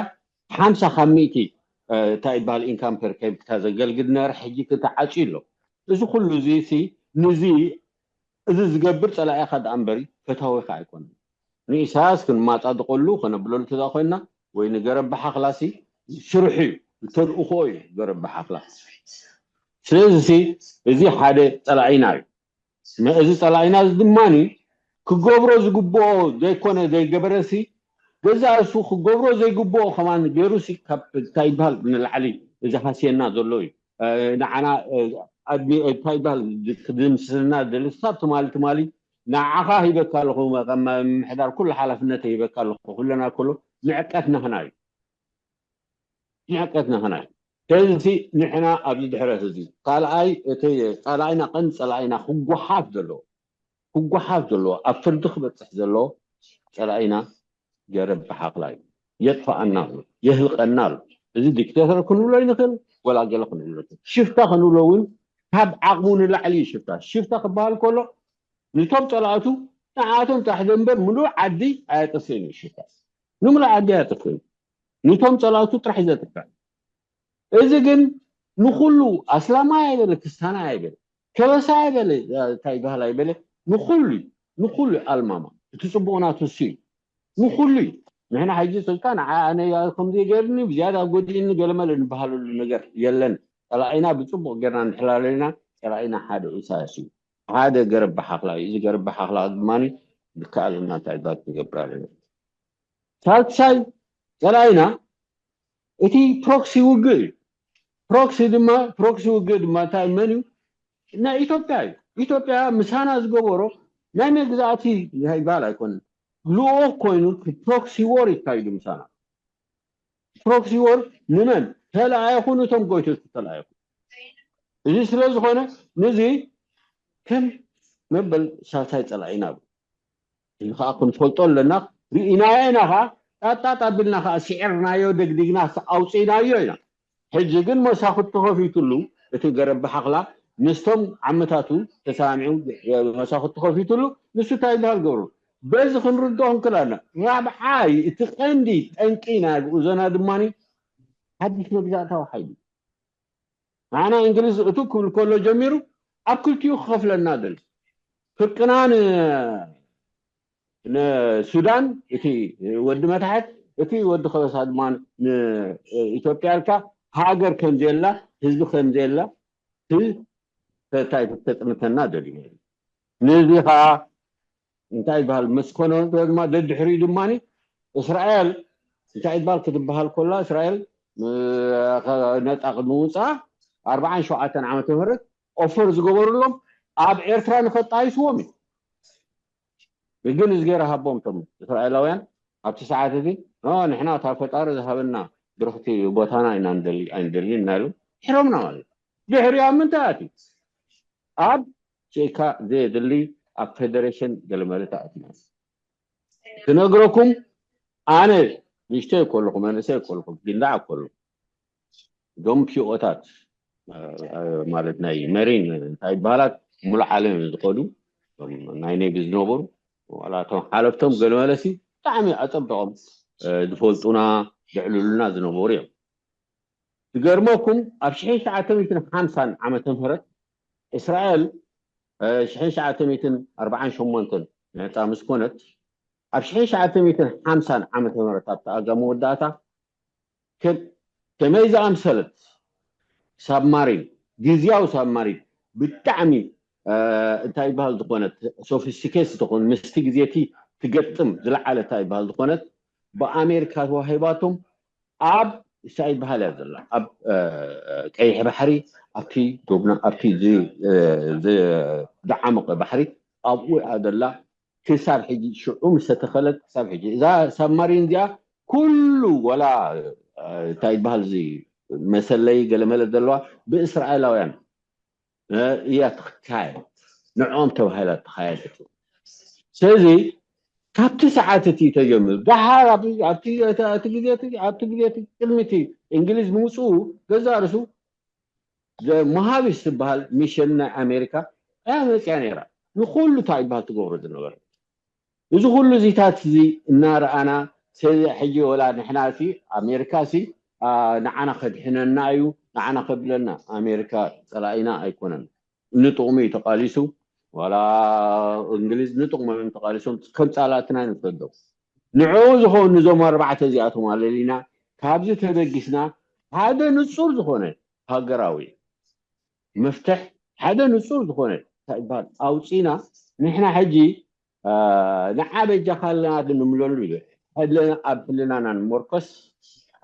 ሓምሳ ካብ ሚእቲ እንታይ ይበሃል ኢንካም ፐር ካፒታ ዘገልግል ነበረ ሕጂ ክተዓፅዩ ኣሎ እዚ ኩሉ እዚ ንዚ እዚ ዝገብር ፀላኢኻ ደኣ እምበሪ ፈታዊኻ ኣይኮነን ንኢሳያስ ክንማፃድቐሉ ከነብለሉ ተዛ ኮይና ወይ ንገረብ ብሓኽላሲ ስርሑ እዩ ተልእኾ እዩ ገረብ ብሓኽላ ስለዚ እዚ ሓደ ፀላኢና እዩ እዚ ፀላኢና እዚ ድማ ክገብሮ ዝግብኦ ዘይኮነ ዘይገበረሲ ገዛ እሱ ክገብሮ ዘይግብኦ ከማን ገይሩሲ ካብ እንታይ ይበሃል ንላዕሊ እዚ ሃስየና ዘሎ እዩ ንዓና እንታይ ይበሃል ክድምስስና ዝደሊ ክሳብ ትማሊ ትማሊ ንዓኻ ሂበካ ኣለኹ ምምሕዳር ኩሉ ሓላፍነት ሂበካ ኣለኹ ኩለና ከሎ ንዕቀት ናህና እዩ ንዕቀት ናህና እዩ ስለዚ ንሕና ኣብዚ ድሕረት እዚ ካልኣይ እቲ ፀላኢና ቀንዲ ፀላኢና ክጓሓፍ ዘለዎ ክጓሓፍ ዘለዎ ኣብ ፍርዲ ክበፅሕ ዘለዎ ፀላኢና ገረብ ብሓኽላ እዩ የጥፋኣና ኣሎ የህልቀና ኣሎ እዚ ዲክቴተር ክንብሎ ይንኽእል ወላ ገለ ክንብሎ ሽፍታ ክንብሎ እውን ካብ ዓቕሙ ንላዕሊ እዩ ሽፍታ ሽፍታ ክበሃል ከሎ ንቶም ፀላእቱ ንዓቶም ጥራሕ ዘንበር ምሉእ ዓዲ ኣየጠፍእን እዩ ሽፍታ ንምሉእ ዓዲ ኣየጠፍእን ንቶም ፀላእቱ ጥራሕ ዘጥፍዕ እዚ ግን ንኩሉ ኣስላማይ ኣይበለ ክስታና ኣይበለ ከበሳ ኣይበለ እንታይ ይበሃል ኣይበለ ንኩሉ ንኩሉ ኣልማማ እቲ ፅቡቅ ናቱ እሱ እዩ ንኩሉ እዩ ንሕና ሕጂ ስልካ ንዓይ ኣነ ከምዚ ገርኒ ብዝያዳ ጎዲእኒ ገለመለ ንበሃለሉ ነገር የለን ፀላኢና ብፅቡቅ ገርና ንሕላለና ፀላኢና ሓደ ኢሳያስ እዩ ሓደ ገረብ ብሓክላ እዩ እዚ ገረብ ብሓክላ ድማ ዝከኣለና እንታይ ባት ንገብር ኣለና ሳልሳይ ፀላኢና እቲ ፕሮክሲ ውግእ እዩ ፕሮክሲ ድማ ፕሮክሲ ውግእ ድማ እንታይ መን እዩ ናይ ኢትዮጵያ እዩ ኢትዮጵያ ምሳና ዝገበሮ ናይ መግዛእቲ ይባል ኣይኮንን ልኡኽ ኮይኑ ፕሮክሲ ወር ይካይዱ ምሳና ፕሮክሲ ወር ንመን ተለኣየኹ ንቶም ጎይቶች ተለኣየኹ እዚ ስለ ዝኾነ ንዚ ከም መበል ሳልሳይ ፀላኢና እዚ ከዓ ክንፈልጦ ኣለና ርኢናዮ ኢና ከዓ ጣጣጥ ኣቢልና ከዓ ስዒርናዮ ደግዲግና ኣውፅኢናዮ ኢና ሕጂ ግን መሳኹቲ ተኸፊቱሉ እቲ ገረብ ብሓኽላ ምስቶም ዓመታቱ ተሰማሚዑ መሳኹቲ ተኸፊቱሉ ንሱ እንታይ ይበሃል ገብሩ በዚ ክንርድኦ ክንክእል ኣለና ራብዓይ እቲ ቀንዲ ጠንቂ ናይ ጉዕዞና ድማ ሓድሽ መግዛእታዊ ሓይሊ ንዓና እንግሊዝ እቱ ክብል ከሎ ጀሚሩ ኣብ ክልቲኡ ክኸፍለና ደል ፍርቅና ንሱዳን እቲ ወዲ መታሕት እቲ ወዲ ከበሳ ድማ ንኢትዮጵያ ልካ ሃገር ከምዘየላ ህዝቢ ከምዘየላ እንታይ ተጥንተና ደልዩ ነዚ ከዓ እንታይ ይበሃል መስኮነ ድማ ደድሕሪኡ ድማ እስራኤል እንታይ ይበሃል ክትበሃል ኮላ እስራኤል ነፃ ቅድሚ ውፅኣ ኣርባዓን ሸውዓተን ዓመተ ምህረት ኦፈር ዝገበሩሎም ኣብ ኤርትራ ንኸጣይስዎም እዩ ግን እዝጌር ሃቦም ቶም እስራኤላውያን ኣብቲ ሰዓት እዚ ንሕና እታ ፈጣሪ ዝሃበና ብርክቲ ቦታና ኢና ንደሊ ኣይንደሊ እናሉ ድሕሮምና ማለት ድሕሪኡ ኣብ ምንታይ ኣትዩ ኣብ ሸይካ ዘየድሊ ኣብ ፌደሬሽን ገለመለ ተኣትና ክነግረኩም ኣነ ንእሽተይ ከለኹ መንእሰይ ከለኹ ጊንዳዕ ከለኹ እዞም ፒኦታት ማለት ናይ መሪን እንታይ ይበሃላት ሙሉእ ዓለም እዮም ዝኸዱ ናይ ኔቪ ዝነበሩ ዋላ እቶም ሓለፍቶም ገለመለሲ ብጣዕሚ ኣፀብጠቖም ዝፈልጡና ዘዕልሉና ዝነበሩ እዮም ዝገርመኩም ኣብ ሽሕን ትሽዓተ ሚእትን ሓምሳን ዓመተ ምህረት እስራኤል ሽሕን ትሽዓተ ሚእትን ኣርባዓን ሸሞንተን ነፃ ምስ ኮነት ኣብ ሽሕን ትሽዓተ ሚእትን ሓምሳን ዓመተ ምህረት ኣብቲ ኣጋ መወዳእታ ከመይ ዝኣምሰለት ሳብማሪን ግዝያዊ ሳብማሪን ብጣዕሚ እንታይ ይበሃል ዝኾነት ሶፊስቲኬት ዝኾን ምስቲ ግዜቲ ትገጥም ዝለዓለ እንታይ ይበሃል ዝኾነት ብኣሜሪካ ተዋሂባቶም ኣብ እንታይ ይበሃል እያ ዘላ ኣብ ቀይሕ ባሕሪ ኣብቲ ጎብና ኣብቲ ዝዓመቀ ባሕሪ ኣብኡ እያ ዘላ ክሳብ ሕጂ ሽዑ ምስ ተተኸለት ክሳብ ሕጂ እዛ ሳብማሪን እዚኣ ኩሉ ወላ እንታይ ይበሃል እዚ መሰለይ ገለመለ ዘለዋ ብእስራኤላውያን እያ ትካየድ። ንዕኦም ተባሂላ ተኻየደት። ስለዚ ካብቲ ሰዓት እቲ ተጀሚሩ ደሓር ኣብቲ ግዜ ኣብቲ ግዜ ቅድሚቲ እንግሊዝ ምውፅኡ ገዛ ርሱ ሞሃቪስ ዝበሃል ሚሽን ናይ ኣሜሪካ እያ መፅያ ነይራ። ንኩሉ እንታይ ይበሃል ትገብሮ ዝነበረ እዚ ኩሉ እዚታት እዚ እናረኣና ሰዚ ሕጂ ወላ ንሕና ሲ ኣሜሪካ ሲ ንዓና ከድሕነና እዩ ንዓና ከብለና ኣሜሪካ ፀላኢና ኣይኮነን። ንጥቕሙ እዩ ተቃሊሱ ዋላ እንግሊዝ ንጥቕሞም እዮም ተቃሊሶም ከም ፃላእትና ንፈልጦም። ንዕኡ ዝኸውን ንዞም ኣርባዕተ እዚኣቶም ኣለሊና ካብዚ ተበጊስና ሓደ ንፁር ዝኾነ ሃገራዊ መፍትሕ ሓደ ንፁር ዝኾነ እንታይ ይበሃል ኣውፂና ንሕና ሕጂ ንዓ በጃኻ ኣለና ዶ ንምለሉ ኢሉ ኣብ ሕልናና ንመርኮስ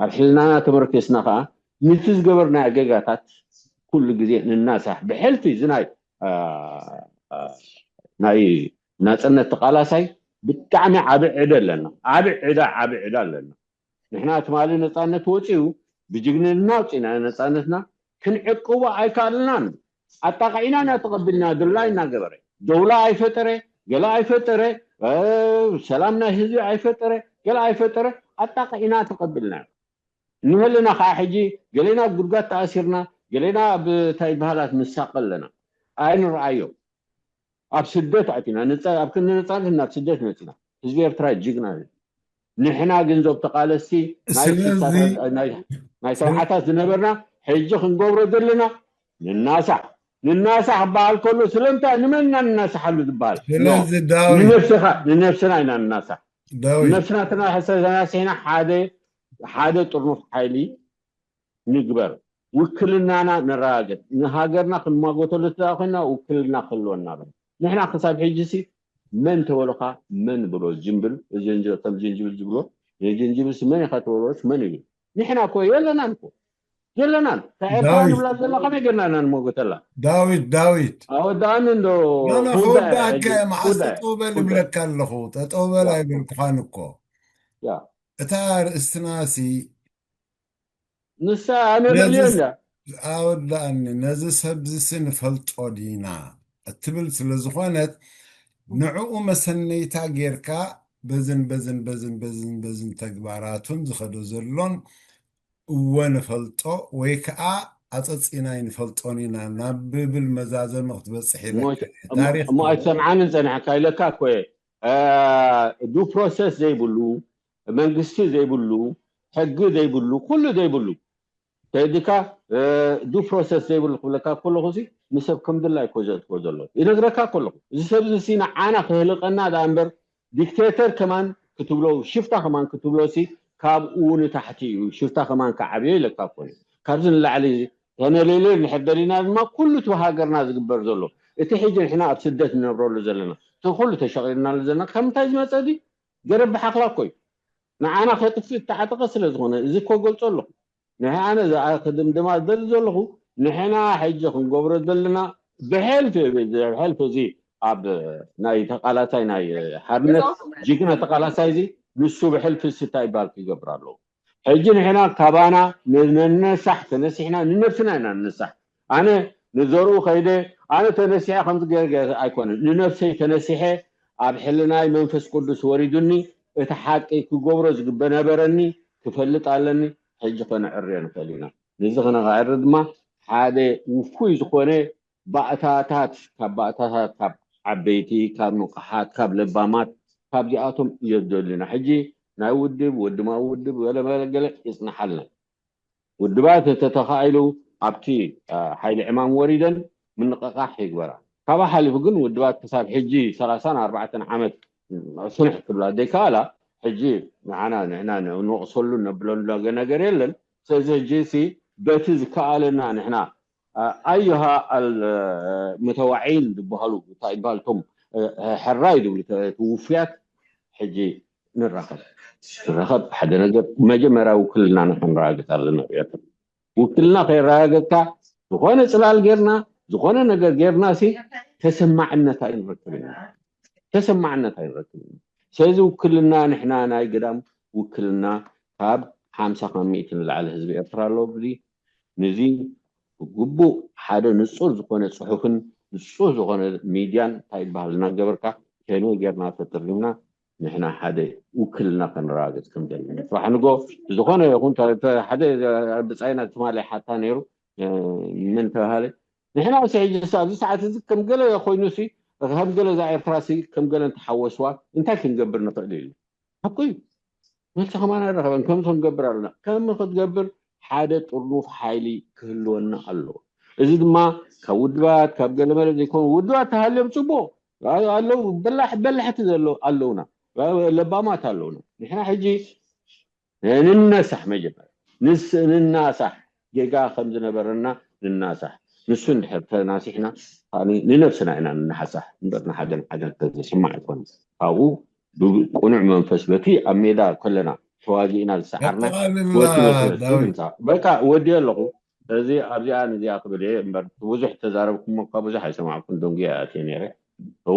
ኣብ ሕልናና ተመርኪስና ከዓ ንቲ ዝገበርናዮ ጌጋታት ኩሉ ግዜ ንናሳሕ ብሕልፊ እዚ ናይ ናይ ናፅነት ተቃላሳይ ብጣዕሚ ዓብ ዕደ ኣለና ዓብ ዕደ ዓብ ዕደ ኣለና ንሕና ትማሊ ነፃነት ወፂኡ ብጅግንና ኣውፂና ነፃነትና ክንዕቅቦ ኣይከኣልናን ኣጣቃዒና ኢና ተቐቢልና ድላ እናገበረ ደውላ ኣይፈጠረ ገለ ኣይፈጠረ ሰላም ናይ ህዝቢ ኣይፈጠረ ገለ ኣይፈጠረ ኣጣቃዒና ተቐቢልና ንህልና ከዓ ሕጂ ገሌና ኣብ ጉድጓድ ተኣሲርና ገሌና ኣብ እንታይ በሃላት ንሳቀ ኣለና ኣይንርኣዮ ኣብ ስደት ኣቲና ኣብ ክንዲ ነፃነት ናብ ስደት መፂና ህዝቢ ኤርትራ ጅግና እዩ ንሕና ግን ዞም ተቃለስቲ ናይ ሰብዓታት ዝነበርና ሕጂ ክንገብሮ ዘለና ንናሳሕ ንናሳሕ በሃል ከሎ ስለምንታይ ንመንና ንናሳሓሉ ዝበሃል ንነብስኻ ንነብስና ኢና ንናሳሕ ንነብስና ተናሕሰ ተናሲሕና ሓደ ሓደ ጥርኑፍ ሓይሊ ንግበር ውክልናና ነረጋግፅ ንሃገርና ክንማጎተሉ ስለ ኮይና ውክልና ክህልወና ንሕና ክሳብ ሕጂ ሲ መን ተበሉኻ መን ብሎ ጅምብል ጀንጅብል ዝብሎ ጀንጅብል ሲ መን ኢኻ ተበልዎስ መን ይብል ንሕና እኮ የለናን እኮ የለናን ካብ ኤርትራ ንብላ ዘላ ከመይ ጌርና ኢና ንመጎተላ ዳዊት ዳዊት ኣወዳእኒ እንዶ ክወዳእካ መዓስ ጠጠውበል እብለካ ኣለኹ ጠጠውበል ኣይበልኩኻን እኮ እታ ርእስትናሲ ንሳ ኣነ ልዕልዮ እንዳ ኣወዳእኒ ነዚ ሰብዚሲ ንፈልጦ ዲና እትብል ስለ ዝኾነት ንዕኡ መሰነይታ ጌርካ በዝን በዝን በዝን በዝን በዝን ተግባራቱን ዝኸዶ ዘሎን እወ ንፈልጦ ወይ ከዓ ኣፀፂና ይንፈልጦን ኢና ናብ ብብል መዛዘሚ ክትበፅሕ ኢለካ ታሪክ እሞ ኣይትሰምዓንን ፀኒሕካ ኢለካ እኮ ዱ ፕሮሰስ ዘይብሉ መንግስቲ ዘይብሉ ሕጊ ዘይብሉ ኩሉ ዘይብሉ ተዲካ ዱ ፕሮሰስ ዘይብሉ ክብለካ ከለኹ ንሰብ ከም ድላይ ኮ ዘእትዎ ዘሎ ይነግረካ ከለኹ እዚ ሰብ እዚ ንዓና ክህልቀና ዳ እምበር ዲክቴተር ከማን ክትብሎ ሽፍታ ከማን ክትብሎ ሲ ካብኡ ንታሕቲ እዩ ሽፍታ ከማን ክዓብዮ ኢለካ ኮ ካብዚ ንላዕሊ ተነሌሌ ንሕደር ኢና ድማ ኩሉ እቲ ሃገርና ዝግበር ዘሎ እቲ ሕጂ ንሕና ኣብ ስደት ንነብረሉ ዘለና እቲ ኩሉ ተሸቂልናሉ ዘለና ካብ ምንታይ ዝመፀ ድዩ ገረብ ብሓኽላ እኮ እዩ ንዓና ከጥፍእ ዝተዓጠቐ ስለ ዝኾነ እዚ እኮ ገልፆ ኣለኹ ንሕና ክድምድማ ዝደሊ ዘለኹ ንሕና ሕጂ ክንገብሮ ዘለና ብሕልፊ ብሕልፊ እዚ ኣብ ናይ ተቃላሳይ ናይ ሓርነት ጅግና ተቃላሳይ እዚ ንሱ ብሕልፊ ስታ ይባል ክገብር ኣለዎ ሕጂ ንሕና ካባና ነነሳሕ ተነሲሕና ንነብስና ኢና ንነሳሕ ኣነ ንዘርኡ ከይደ ኣነ ተነሲሐ ከምዚ ገርገ ኣይኮነን ንነብሰይ ተነሲሐ ኣብ ሕልናይ መንፈስ ቅዱስ ወሪዱኒ እቲ ሓቂ ክገብሮ ዝግበ ነበረኒ ክፈልጥ ኣለኒ ሕጂ ከነዕርዮ ንኽእል ኢና ንዚ ከነዕሪ ድማ ሓደ ውፉይ ዝኾነ ባእታታት ካብ ባእታታት ካብ ዓበይቲ ካብ ንቑሓት ካብ ለባማት ካብዚኣቶም እዮም ዘድልዩና ሕጂ ናይ ውድብ ወድማዊ ውድብ ገለመለገለ ይፅንሓልና ውድባት እንተተኻኢሉ ኣብቲ ሓይሊ ዕማም ወሪደን ምንቕቓሕ ይግበራ ካብ ሓሊፉ ግን ውድባት ክሳብ ሕጂ ሰላሳን ኣርባዕተን ዓመት ፅንሕ ክብላ ዘይከኣላ ሕጂ ንዓና ንዕና ንወቕሰሉ ነብለሉ ነገር የለን ስለዚ ሕጂ ሲ በቲ ዝከኣለና ንሕና ኣዩሃ ኣልሙተዋዒን ዝበሃሉ እንታይ ይበሃል እቶም ሕራይ ዝብሉ ውፍያት ሕጂ ንራኸብ ንራኸብ ሓደ ነገር መጀመርያ ውክልና ንክንረጋግፅ ኣለና ውክልና ከይረጋገፅካ ዝኾነ ፅላል ጌርና ዝኾነ ነገር ጌርና ሲ ተሰማዕነት ኣይንረክብን ተሰማዕነት ኣይንረክብን ስለዚ ውክልና ንሕና ናይ ግዳም ውክልና ካብ ሓምሳ ካብ ሚእቲ ንላዕሊ ህዝቢ ኤርትራ ኣሎ ብዚ ንዚ ብግቡእ ሓደ ንጹር ዝኾነ ጽሑፍን ንጹር ዝኾነ ሚድያን እንታይ ይበሃል እናገበርካ ከመይ ጌርና ተጠሪምና ንሕና ሓደ ውክልና ከነረጋግጽ ከም ዘለና። ጽባሕ ንጎ ዝኾነ ይኹን ተ- ተ- ሓደ ብጻይና ትማሊ ሓታ ነይሩ እ፣ ምን ተባሃለ ንሕና ሲ ሕጂ ሲ ኣብዚ ሰዓት እዚ ከም ገለ ኮይኑ ሲ ከም ገለ እዛ ኤርትራ ሲ ከም ገለ እንተሓወስዋ እንታይ ክንገብር ንኽእል ኢሉ ሓቁ እዩ። መልሲ ከማን ኣይረኸበን። ከምዚ ክንገብር ኣለና። ከም ክትገብር ሓደ ጥርኑፍ ሓይሊ ክህልወና ኣለዎ። እዚ ድማ ካብ ውድባት ካብ ገለመለ ዘይኮኑ ውድባት ተሃልዮም ጽቡቕ ኣለዉ። በላሕ በላሕቲ ዘለዉ ኣለውና፣ ለባማት ኣለውና። ንሕና ሕጂ ንነሳሕ መጀመርያ ንስ ንናሳሕ ጌጋ ከም ዝነበረና ንናሳሕ ንሱ እንድሕር ተናሲሕና ንነብስና ኢና ንናሳሕ እምበር ንሓደ ንሓደ ተዘስማዕ ኣይኮነ ካብኡ ብቁኑዕ መንፈስ በቲ ኣብ ሜዳ ከለና ተዋጊእና ዝሰዓርና በቃ ወዲ ኣለኹ እዚ ኣብዚኣ ንዚኣ ክብል እየ እምበር ብዙሕ ተዛረብኩም እኳ ብዙሕ ኣይሰማዕኩም ደንጉ ኣትየ ነይረ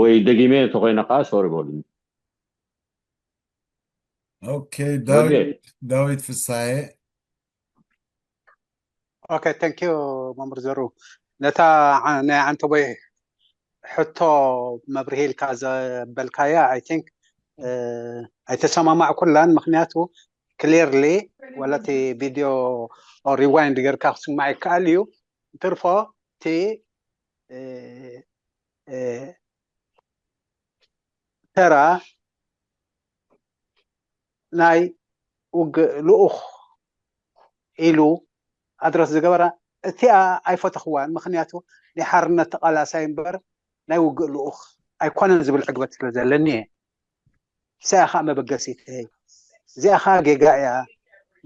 ወይ ደጊመ እንተኮይነ ከዓ ሶሪ በሉኒ ኦኬ ዳዊት ዳዊት ፍሳሐ ኦኬ thank you መምህር ዘሩ ነታ ዓ- ናይ ዓንተቦይ ሕቶ መብርሂ ኢልካ ዘበልካያ I think ኣይተሰማማዕኩላን ምክንያቱ clearly ወላ እቲ ቪድዮ rewind ጌርካ ክስማዕ ይከኣል እዩ ትርፎ እቲ ተራ ናይ ውግእ ልኡኽ ኢሉ ኣድረስ ዝገበራ እቲኣ ኣይፈተኽዋን ምክንያቱ ናይ ሓርነት ተቓላሳይ እምበር ናይ ውግእ ልኡኽ ኣይኮነን ዝብል ዕግበት ስለ ዘለኒ እየ እዚኣ ከዓ መበገሲት እዚኣ ከዓ ጌጋ እያ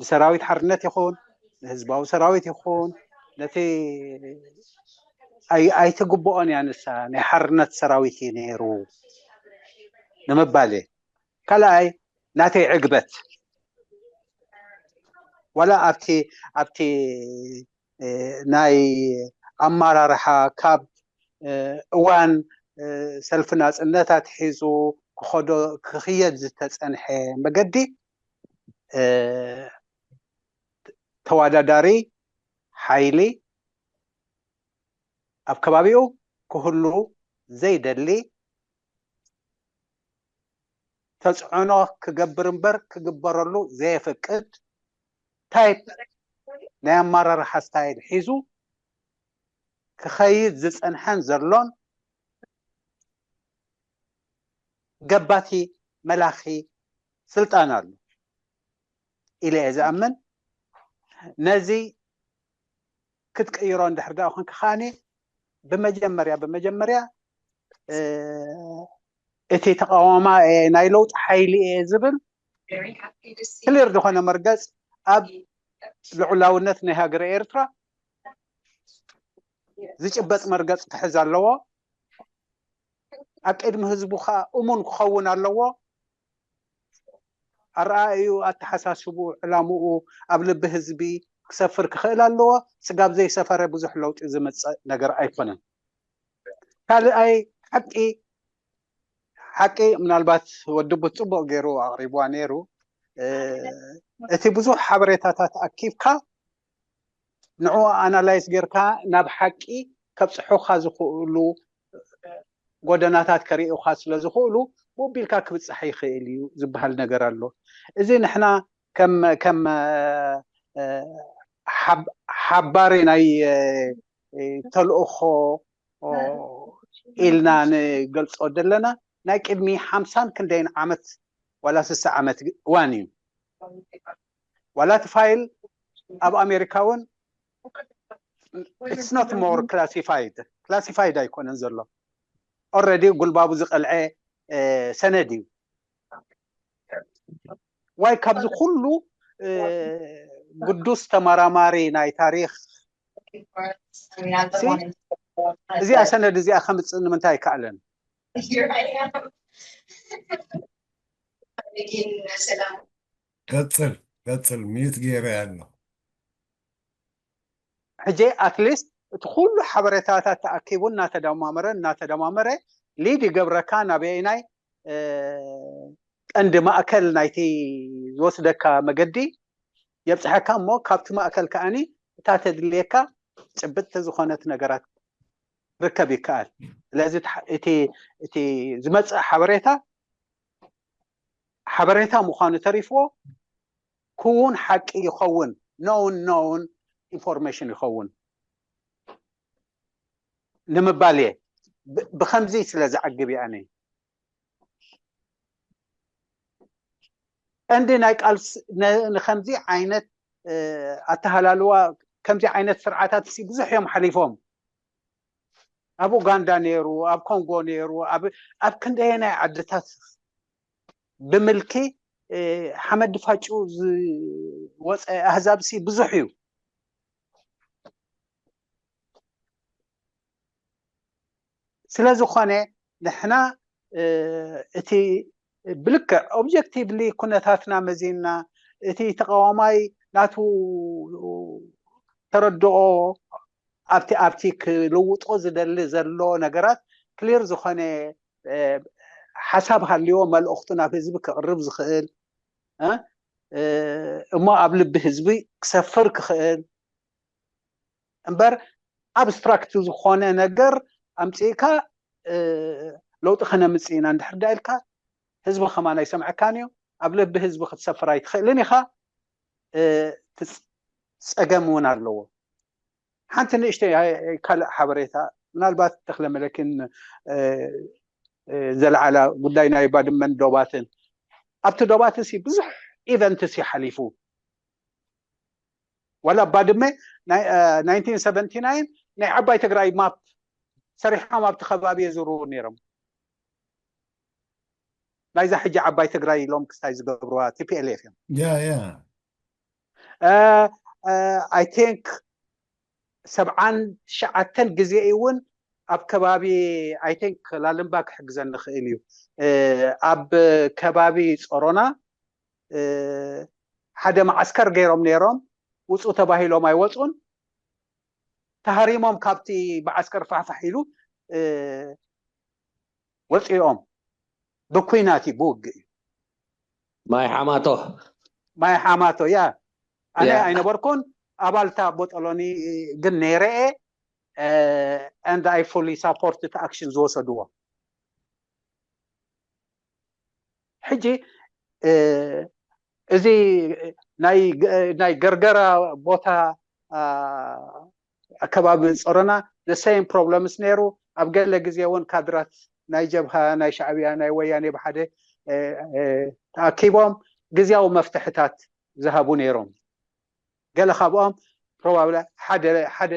ንሰራዊት ሓርነት ይኹን ንህዝባዊ ሰራዊት ይኹን ነቲ ኣይትግብኦን እያ ንሳ ናይ ሓርነት ሰራዊት እዩ ነይሩ ንምባል ካልኣይ ናተይ ዕግበት ዋላ ኣብቲ ኣብቲ ናይ ኣመራርሓ ካብ እዋን ሰልፊ ናፅነት ኣትሒዙ ክኸዶ ክኽየድ ዝተፀንሐ መገዲ ተወዳዳሪ ሓይሊ ኣብ ከባቢኡ ክህሉ ዘይደሊ ተፅዕኖ ክገብር እምበር ክግበረሉ ዘየፍቅድ ታይፕ ናይ ኣመራርሓ ስታይል ሒዙ ክኸይድ ዝፀንሐን ዘሎን ገባቲ መላኺ ስልጣን ኣሎ ኢለ እየ ዝኣምን ነዚ ክትቅይሮ እንድሕር ደኣ ኮንካ ከዓኒ ብመጀመርያ ብመጀመርያ እቲ ተቃዋማ ናይ ለውጢ ሓይሊ እየ ዝብል ክሊር ዝኾነ መርገፅ ኣብ ልዑላውነት ናይ ሃገረ ኤርትራ ዝጭበጥ መርገፅ ክሕዝ ኣለዎ ኣብ ቅድሚ ህዝቡ ከዓ እሙን ክኸውን ኣለዎ ኣረኣእዩ ኣተሓሳስቡ ዕላምኡ ኣብ ልቢ ህዝቢ ክሰፍር ክኽእል ኣለዎ ስጋብ ዘይሰፈረ ብዙሕ ለውጢ ዝመፅእ ነገር ኣይኮነን ካልኣይ ሓቂ ሓቂ ምናልባት ወዲ ቡት ፅቡቅ ገይሩ ኣቅሪብዋ ነይሩ እቲ ብዙሕ ሓበሬታታት ኣኪብካ ንዕኡ ኣናላይዝ ጌርካ ናብ ሓቂ ከብፅሑካ ዝኽእሉ ጎደናታት ከርእዩካ ስለ ዝኽእሉ ብኡ ቢልካ ክብፃሕ ይኽእል እዩ ዝበሃል ነገር ኣሎ እዚ ንሕና ከም ከም ሓባሪ ናይ ተልእኾ ኢልና ንገልፆ ዘለና ናይ ቅድሚ ሓምሳን ክንደይን ዓመት ዋላ ስሳ ዓመት እዋን እዩ ዋላ እቲ ፋይል ኣብ ኣሜሪካ እውን it's not more classified classified ኣይኮነን ዘሎ already ጉልባቡ ዝቀልዐ ሰነድ እዩ ዋይ ካብዚ ኩሉ ግዱስ ተመራማሪ ናይ ታሪክ እዚኣ ሰነድ እዚኣ ከምፅእ ንምንታይ ኣይከኣለን ቀፅል ቀፅል ሚዩት ገይረ ኣለኹ ሕጂ ኣትሊስት እቲ ኩሉ ሓበሬታታት ተኣኪቡ እናተደማመረ እናተደማመረ ሊድ ይገብረካ ናበየናይ ቀንዲ ማእከል ናይቲ ዝወስደካ መገዲ የብፅሐካ እሞ ካብቲ ማእከል ከዓኒ እታ ተድልየካ ጭብጥቲ ዝኾነት ነገራት ርከብ ይከኣል። ስለዚ እቲ እቲ ዝመፅእ ሓበሬታ ሓበሬታ ምዃኑ ተሪፍዎ ክውን ሓቂ ይኸውን፣ known known information ይኸውን ንምባል እየ። ብከምዚ ስለ ዝዓግብ እየ ኣነ። ቀንዲ ናይ ቃልሲ ንከምዚ ዓይነት ኣተሃላልዋ፣ ከምዚ ዓይነት ስርዓታት ብዙሕ እዮም ሓሊፎም። ኣብ ኡጋንዳ ነይሩ፣ ኣብ ኮንጎ ነይሩ፣ ኣብ ክንደየናይ ዓድታት ብምልኪ ሓመድ ፋጩ ዝወፀ ኣህዛብ ሲ ብዙሕ እዩ። ስለ ዝኾነ ንሕና እቲ ብልክዕ ኦብጀክቲቭሊ ኩነታትና መዚንና እቲ ተቃዋማይ ናቱ ተረድኦ ኣብቲ ኣብቲ ክልውጦ ዝደሊ ዘሎ ነገራት ክሊር ዝኾነ ሓሳብ ሃልዎ መልእኽቱ ናብ ህዝቢ ክቕርብ ዝኽእል እሞ ኣብ ልቢ ህዝቢ ክሰፍር ክኽእል እምበር ኣብስትራክት ዝኾነ ነገር ኣምፅእካ ለውጢ ከነምፅእ ኢና እንድሕር ዳ ኢልካ ህዝቢ ከማን ኣይሰምዐካን እዩ። ኣብ ልቢ ህዝቢ ክትሰፍር ኣይትኽእልን ኢኻ። ፀገም እውን ኣለዎ። ሓንቲ ንእሽተይ ካልእ ሓበሬታ ምናልባት ተክለ መለኪን ዘለዓላ ጉዳይ ናይ ባድመን ዶባትን ኣብቲ ዶባት ሲ ብዙሕ ኢቨንት ሲ ሓሊፉ ዋላ ባድመ ናይ ሰቨንቲ ናይ ዓባይ ትግራይ ማፕ ሰሪሖም ኣብቲ ከባቢ የዝርቡ ነይሮም። ናይዛ ሕጂ ዓባይ ትግራይ ኢሎም ክስታይ ዝገብርዋ ቲፒኤልኤፍ እዮም። ያ ያ I think ሰብዓን ትሽዓተን ግዜ እውን ኣብ ከባቢ I think ላልምባ ክሕግዘኒ ክእል እዩ ኣብ ከባቢ ጾሮና ሓደ መዓስከር ገይሮም ነይሮም። ውፁ ተባሂሎም ኣይወፁን። ተሃሪሞም ካብቲ ብዓስከር ፋሕፋሕ ኢሉ ወፂኦም ብኩናት እዩ ብውግእ እዩ። ማይ ሓማቶ ማይ ሓማቶ ያ ኣነ ኣይነበርኩን። ኣባልታ ቦጠሎኒ ግን ነይረኤ and I fully support እቲ ኣክሽን ዝወሰድዎ። ሕጂ እዚ ናይ ገርገራ ቦታ ኣከባቢ ጸሮና the same problems ነይሩ። ኣብ ገለ ግዜ እውን ካድራት ናይ ጀብሃ ናይ ሻዕብያ ናይ ወያኔ ብሓደ ተኣኪቦም ግዜያዊ መፍትሕታት ዝሃቡ ነይሮም። ገለ ካብኦም ፕሮባብሊ ሓደ ሓደ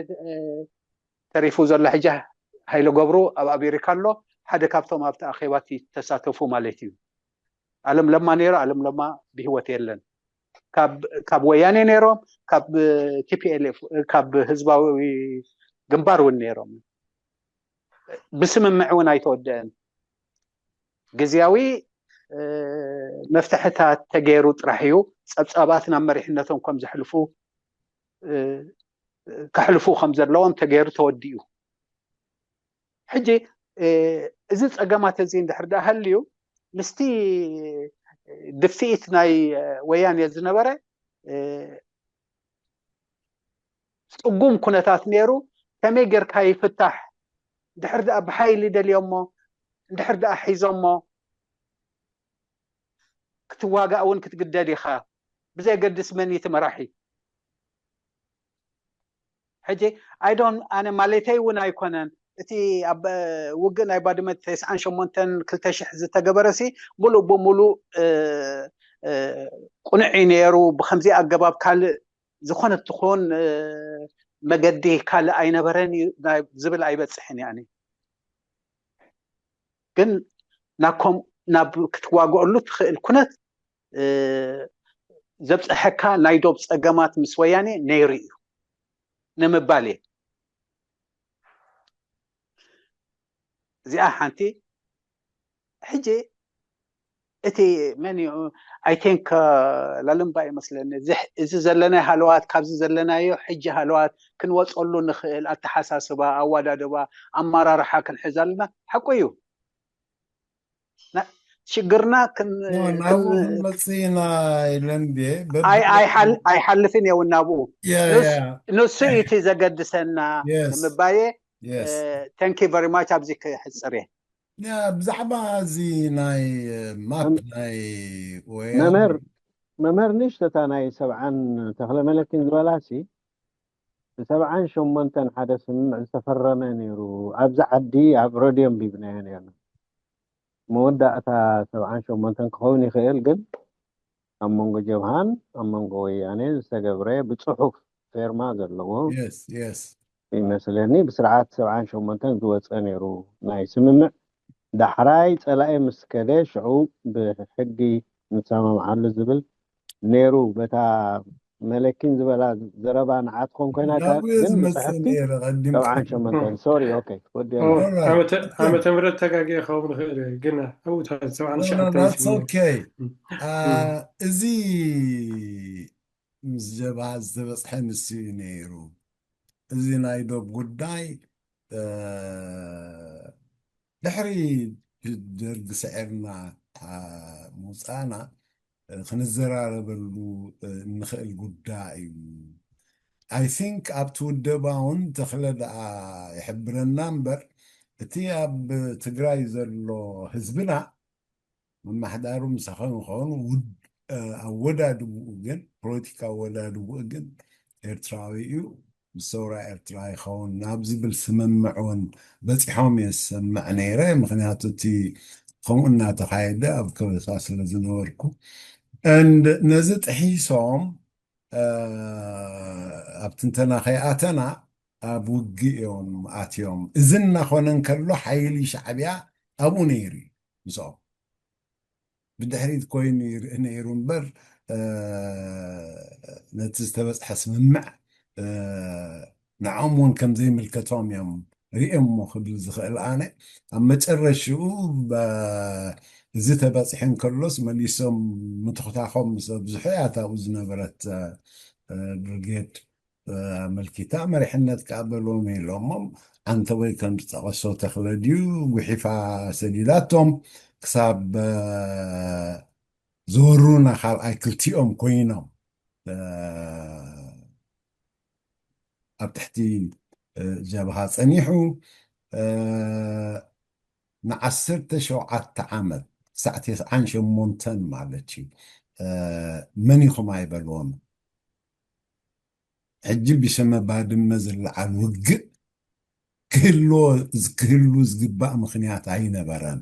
ተሪፉ ዘሎ ሕጂ ሃይለ ገብሩ ኣብ ኣሜሪካ ኣሎ። ሓደ ካብቶም ኣብቲ ኣኼባ ተሳተፉ ማለት እዩ። ኣለም ለማ ነይሩ። ኣለም ለማ ብህይወት የለን። ካብ ወያኔ ነይሮም፣ ካብ ቲፒኤልኤፍ፣ ካብ ህዝባዊ ግንባር እውን ነይሮም። ብስምምዕ እውን ኣይተወደአን። ግዜያዊ መፍትሕታት ተገይሩ ጥራሕ እዩ ጸብጻባት ናብ መሪሕነቶም ከም ዘሕልፉ ከሕልፉ ከም ዘለዎም ተገይሩ ተወዲኡ። ሕጂ እዚ ጸገማት እዚ እንድሕር ደኣ ሃልዩ ምስቲ ድፍኢት ናይ ወያኔ ዝነበረ ጽጉም ኩነታት ነይሩ። ከመይ ጌርካ ይፍታሕ? እንድሕር ደኣ ብሓይሊ ደልዮሞ እንድሕር ደኣ ሒዞሞ ክትዋጋእ እውን ክትግደድ ኢኻ። ብዘየገድስ መን እዩ እቲ መራሒ። ሕጂ ኣይዶን ኣነ ማለተይ እውን ኣይኮነን። እቲ ኣብ ውግእ ናይ ባድመ ተስዓን ሸሞንተን ክልተ ሽሕ ዝተገበረ ሲ ሙሉእ ብሙሉእ ቁኑዕ እዩ ነይሩ። ብከምዚ ኣገባብ ካልእ ዝኾነ ትኾን መገዲ ካልእ ኣይነበረን እዩ ዝብል ኣይበፅሕን እያ። ግን ናኮም ናብ ክትዋግአሉ ትኽእል ኩነት ዘብፀሐካ ናይ ዶብ ፀገማት ምስ ወያኔ ነይሩ እዩ ንምባል እየ። እዚኣ ሓንቲ። ሕጂ እቲ መን እዩ I think ላልምባ ይመስለኒ እዚ ዘለናይ ሃለዋት ካብዚ ዘለናዮ ሕጂ ሃለዋት ክንወፀሉ ንኽእል ኣተሓሳስባ ኣወዳድባ ኣመራርሓ ክንሕዝ ኣለና። ሓቁ እዩ። ሽግርና ክን- ናብኡ ክን- ክንመፅእ ኢና ኢለን ድየ ኣይ- ኣይሓል- ኣይሓልፍን የው ናብኡ Yeah, ንስ- yeah. ንሱ እዩ እቲ ዘገድሰና Yes. ምባየ Yes. Thank you very much ኣብዚ ክሕፅር እየ። ያ ብዛዕባ እዚ ናይ ማፕ ናይ ወያ መምህር መምህር ንሽተታ ናይ ሰብዓን ተኽለ መለኪን ዝበላሲ ብሰብዓን ሸሞንተን ሓደ ስምምዕ ዝተፈረመ ነይሩ። ኣብዚ ዓዲ ኣብ ሬድዮ ኣንቢብናዮ ነርና። መወዳእታ ሰብዓን ሸሞንተን ክኸውን ይኽእል፣ ግን ኣብ መንጎ ጀብሃን ኣብ መንጎ ወያኔ ዝተገብረ ብፅሑፍ ፌርማ ዘለዎ Yes, yes. ይመስለኒ። ብስርዓት ሰብዓን ሸሞንተን ዝወፀ ነይሩ ናይ ስምምዕ። ዳሕራይ ፀላኢ ምስ ከደ ሽዑ ብሕጊ ንሰማምዓሉ ዝብል ነይሩ። በታ መለኪን ዝበላ ዘረባ ንዓትኾን ኮይና ናብኡ እየ ግን ዝመፅእ ብፅሕፍቲ ነይረ ቀዲምካ። ሰብዓን ሸሞንተን ሶሪ ኦኬ ወዲኦም ኦ፣ Alright. ዓመተ Okay. ዓመተ ምህረት ተጋጊየ ክኸውን ይኽእል እየ፣ ግን ኣብኡ ሰብዓን No, no, ትሽዓተን that's ይስምዑ። okay. እም፣ አ፣ እም። እዚ ምስ ጀብሃ ዝተበፅሐ ንሱ እዩ ነይሩ። እዚ ናይ ዶብ ጉዳይ አ፣ ድሕሪ ደርጊ ስዒርና አ፣ ምውፃእና አ፣ ክንዘራረበሉ አ፣ እንኽእል ጉዳይ እዩ። I think ኣብቲ ውደባ እውን ተኽለ ደኣ ይሕብረና እምበር እቲ ኣብ ትግራይ ዘሎ ህዝብና ምምሕዳሩ ምሳኸ ምኸውን ውድ- እ፣ ኣወዳድብኡ ግን ፖለቲካ ኣወዳድብኡ ግን ኤርትራዊ እዩ፣ ምስ ሰውራ ኤርትራ ይኸውን ናብ ዝብል ስምምዕ እውን በፂሖም እየ ዝሰምዕ ነይረ። ምክንያቱ እቲ ከምኡ እናተኻየደ ኣብ ከበሳ ስለ ዝነበርኩ and ነዚ ጥሒሶም እ፣ ኣብ ትንተና ከይኣተና ኣብ ውግእ እዮም ኣትዮም። እዚ እናኾነ እንከሎ ሓይሊ ሻዕብያ ኣብኡ ነይሩ እዩ ምስኦም። ብድሕሪት ኮይኑ ይርኢ ነይሩ እምበር እ፣ ነቲ ዝተበፅሐ ስምምዕ እ፣ ንዖም እውን ከም ዘይምልከቶም እዮም ርእዮሞ ክብል ዝኽእል ኣነ። ኣብ መጨረሽኡ ብ- እዚ ተበፅሒ እንከሎስ መሊሶም ምትኽታኾም ምስ ኣብዝሑ እያ እታ ኣብኡ ዝነበረት እ፣ ብርጌድ እ፣ ኣመልኪታ መሪሕነት ከዓ በሎም ኢሎሞም። ዓንተቦይ ከም ዝጠቐሶ ተኽለ ድዩ ጉሒፋ ሰዲዳቶም ክሳብ እ፣ ዝወሩና ካልኣይ ክልቲኦም ኮይኖም እ፣ ኣብ ትሕቲ እ፣ ጀብሃ ፀኒሑ እ፣ ንዓሰርተ ሸውዓተ ዓመት ክሳዕ ተስዓን ሸሞንተን ማለት እዩ እ፣ መን ኢኹም ኣይበልዎም። ሕጂ ብሸመ ባድመ ዝለዓል ውግእ ክህልዎ ክህሉ ዝግባእ ምኽንያት ኣይነበረን።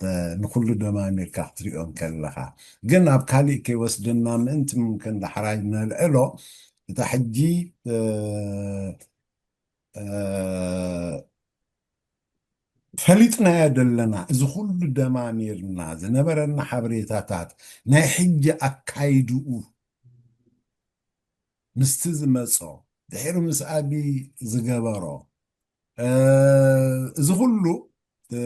እ፣ ንኩሉ ደማሚርካ ክትሪኦ እንከለኻ ግን ኣብ ካሊእ ከይወስደና ምእንቲ ምምክን ዳሕራይ ነልዕሎ እታ ሕጂ እ፣ እ፣ ፈሊጥናዮ ዘለና እዚ ኩሉ ደማሚርና ዝነበረና ሓበሬታታት ናይ ሕጂ ኣካይድኡ ምስቲ ዝመጾ ድሕሪ ምስ ኣቢ ዝገበሮ እ፣ እዚ ኩሉ እ፣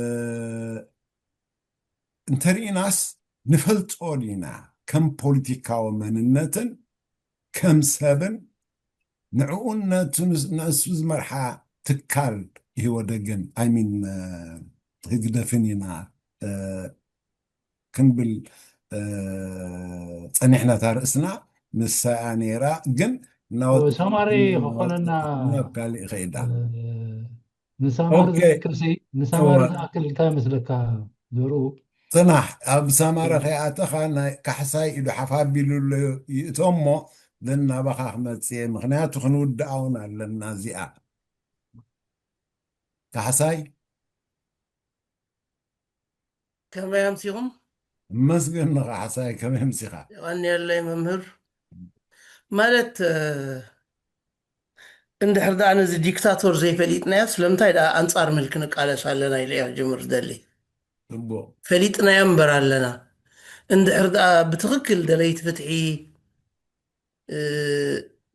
እንተርኢናስ ንፈልጦ ዲና ከም ፖለቲካዊ መንነትን ከም ሰብን ንዕኡን ነቱ ንስ- ንእሱ ዝመርሓ ትካል ኢህወደግን ኣይሚን ህግደፍን ኢና እ፣ ክንብል እ፣ ፀኒሕና እታ ርእስና ንሳ እያ ነይራ ግን እናወጣ ሰማሪ እናወጣ ክኾነና ናብ ካሊእ ከይዳ ንሳማር ኦኬ ዝኣክል ሲ ንሳማር እወ ዝኣክል እንታይ መስለካ ዘርኡ ፅናሕ ኣብ ሰማረ ከይኣተኻ ናይ ካሕሳይ ኢዱ ሓፍ ኣቢሉ ኣሎ ይእቶ እሞ ለን ናባኻ ክመፅእ እየ ምክንያቱ ክንውድኣ እውን ኣለና እዚኣ ካሕሳይ ከመይ ኣምሲኹም? እመስገን ንኻ ሓሳይ ከመይ ኣምሲኻ? የቐንየለይ መምህር። ማለት እ፣ እንድሕር ደኣ ነዚ ዲክታቶር ዘይፈሊጥናዮ ስለምንታይ ደኣ ኣንጻር ምልኪ ንቃለስ ኣለና ኢለ እየ ክጅምር ዝደሊ። ጽቡቕ። ፈሊጥናዮ እምበር ኣለና። እንድሕር ደኣ ብትኽክል ደለይቲ ፍትሒ እ፣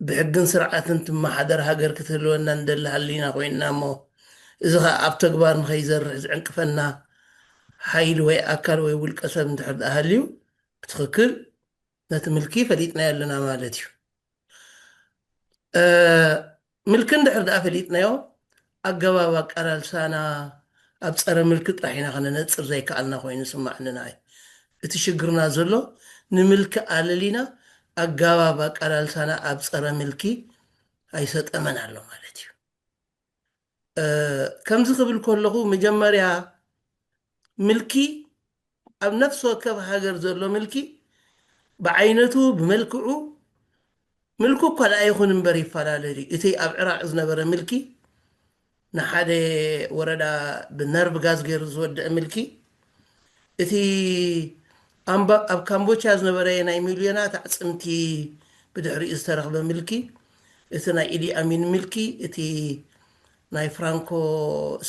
ብሕግን ስርዓትን ትመሓደር ሃገር ክትህልወና እንደሊ ሃሊና ኮይንና እሞ እዚ ኸኣ ኣብ ተግባር ንኸይዘርሕ ዝዕንቅፈና ሓይሊ ወይ ኣካል ወይ ውልቀ ሰብ እንድሕር ደኣ ሃልዩ ብትኽክል ነቲ ምልኪ ፈሊጥናዮ ኣለና ማለት እዩ። እ፣ ምልኪ እንድሕር ደኣ ፈሊጥናዮ ኣገባብ ኣቃላልሳና ኣብ ጸረ ምልኪ ጥራሕ ኢና ከነነጽር ዘይከኣልና ኮይኑ ይስማዓኒ ንዓይ። እቲ ሽግርና ዘሎ ንምልኪ ኣለሊና ኣጋባብ ኣቃላልሳና ኣብ ጸረ ምልኪ ኣይሰጠመን ኣሎ ማለት እዩ። ከምዚ ክብል ከለኹ መጀመርያ ምልኪ ኣብ ነፍሲ ወከፍ ሃገር ዘሎ ምልኪ ብዓይነቱ ብመልክዑ ምልኩ እኳ ደኣ ይኹን እምበር ይፈላለ ድዩ? እቲ ኣብ ዕራቕ ዝነበረ ምልኪ ንሓደ ወረዳ ብነርቭ ጋዝ ገይሩ ዝወድእ ምልኪ እቲ ኣብ ካምቦቻ ዝነበረ ናይ ሚልዮናት ኣዕፅምቲ ብድሕሪኡ ዝተረኽበ ምልኪ እቲ ናይ ኢዲ ኣሚን ምልኪ እቲ ናይ ፍራንኮ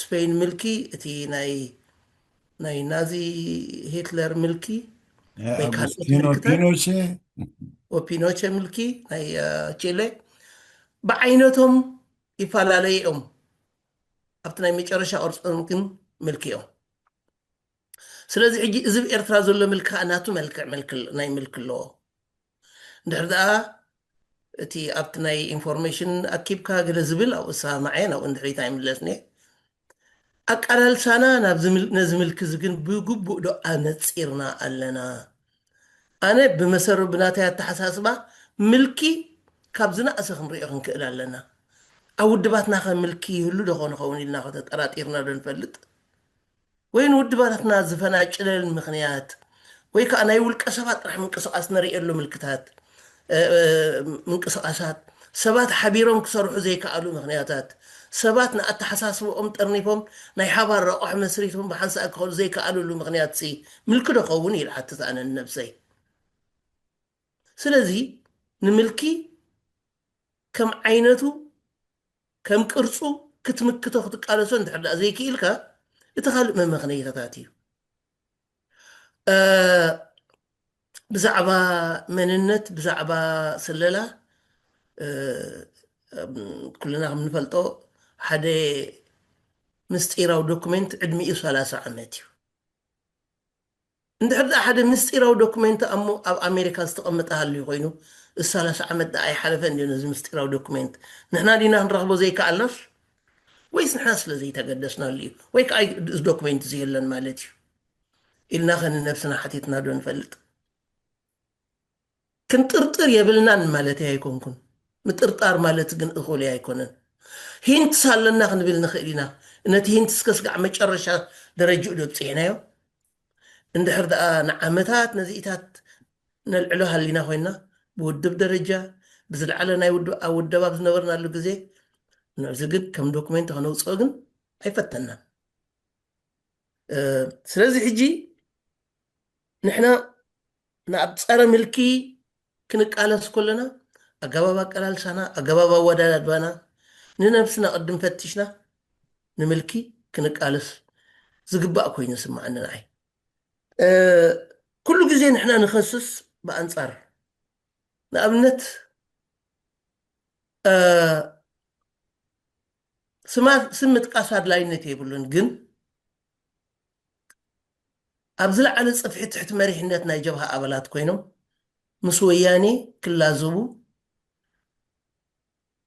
ስፔን ምልኪ እቲ ናይ ናይ ናዚ ሂትለር ምልኪ ወይ ካልኦት ምልክታት ፒኖቼ ምልኪ ናይ ቺለ ብዓይነቶም ይፈላለዩ እዮም። ኣብቲ ናይ መጨረሻ ቅርጾም ግን ምልኪ እዮም። ስለዚ ሕጂ እዚ ኣብ ኤርትራ ዘሎ ምልኪ ከዓ ናቱ መልክዕ ናይ ምልኪ ኣለዎ። እንድሕር ደኣ እቲ ኣብቲ ናይ ኢንፎርሜሽን ኣኪብካ ገለ ዝብል ኣብኡ ሰማማዐ ናብኡ እንድሕሪት ኣይምለስን እየ። ኣቃላልሳና ነዚ ምልኪ እዚ ግን ብግቡእ ዶ ኣነጺርና ኣለና? ኣነ ብመሰሩ ብናተይ ኣተሓሳስባ ምልኪ ካብ ዝነኣሰ ክንሪኦ ክንክእል ኣለና። ኣብ ውድባትና ከ ምልኪ ይህሉ ዶ ኾን ኸውን ኢልና ተጠራጢርና ዶ ንፈልጥ? ወይ ንውድባትና ዝፈናጭለል ምኽንያት ወይ ከዓ ናይ ውልቀ ሰባት ጥራሕ ምንቅስቃስ ነርእየሉ ምልክታት ምንቅስቃሳት ሰባት ሓቢሮም ክሰርሑ ዘይከኣሉ ምኽንያታት ሰባት ንኣተሓሳስብኦም ጠርኒፎም ናይ ሓባር ረቋሕ መስሪቶም ብሓንሳእ ክኸዱ ዘይከኣሉሉ ምኽንያት ሲ ምልኪ ዶ ኸውን ኢለ ሓትት ኣነ ንነብሰይ። ስለዚ ንምልኪ ከም ዓይነቱ ከም ቅርጹ ክትምክቶ ክትቃለሶ እንድሕር ደኣ ዘይክኢልካ እቲ ካልእ መመኽነይታታት እዩ። ብዛዕባ መንነት ብዛዕባ ስለላ ኩልና ከም ንፈልጦ ሓደ ምስጢራዊ ዶኩሜንት ዕድሚኡ ሰላሳ ዓመት እዩ። እንድሕር ደኣ ሓደ ምስጢራዊ ዶኩሜንት ኣብ ኣሜሪካ ዝተቐመጠ ሃልዩ ኮይኑ እዚ ሰላሳ ዓመት ደኣ ኣይሓለፈን ድዩ ነዚ ምስጢራዊ ዶኩሜንት ንሕና ዲና ክንረኽቦ ዘይከኣልናስ ወይስ ንሕና ስለ ዘይተገደስናሉ እዩ ወይ ከዓ እዚ ዶኩሜንት እዚ የለን ማለት እዩ ኢልና ከ ንነብስና ሓቲትና ዶ ንፈልጥ? ክንጥርጥር የብልናን ማለተይ ኣይኮንኩን። ምጥርጣር ማለት ግን እኹል ኣይኮነን። ሂንትስ ኣለና ክንብል ንኽእል ኢና። ነቲ ሂንትስ ከስጋዕ መጨረሻ ደረጅኡ ዶ ብፅሒናዮ? እንድሕር ደኣ ንዓመታት ነዚኢታት ነልዕሎ ሃሊና ኮይና ብውድብ ደረጃ ብዝለዓለ ናይ ውድብ ኣብ ውደባ ዝነበርናሉ ግዜ ንዕዚ ግን ከም ዶኩሜንት ከነውፅኦ ግን ኣይፈተናን። ስለዚ ሕጂ ንሕና ናብ ጸረ ምልኪ ክንቃለስ ከለና ኣገባብ ኣቀላልሳና ኣገባብ ኣወዳድባና ንነብስና ቅድም ፈቲሽና ንምልኪ ክንቃለስ ዝግባእ ኮይኑ ይስምዓኒ ንዓይ። ኩሉ ግዜ ንሕና ንኸስስ ብኣንጻር ንኣብነት ስማ ስም ምጥቃስ ኣድላይነት የብሉን ግን ኣብ ዝለዓለ ጽፍሒ ትሕቲ መሪሕነት ናይ ጀብሃ ኣባላት ኮይኖም ምስ ወያኔ ክላዘቡ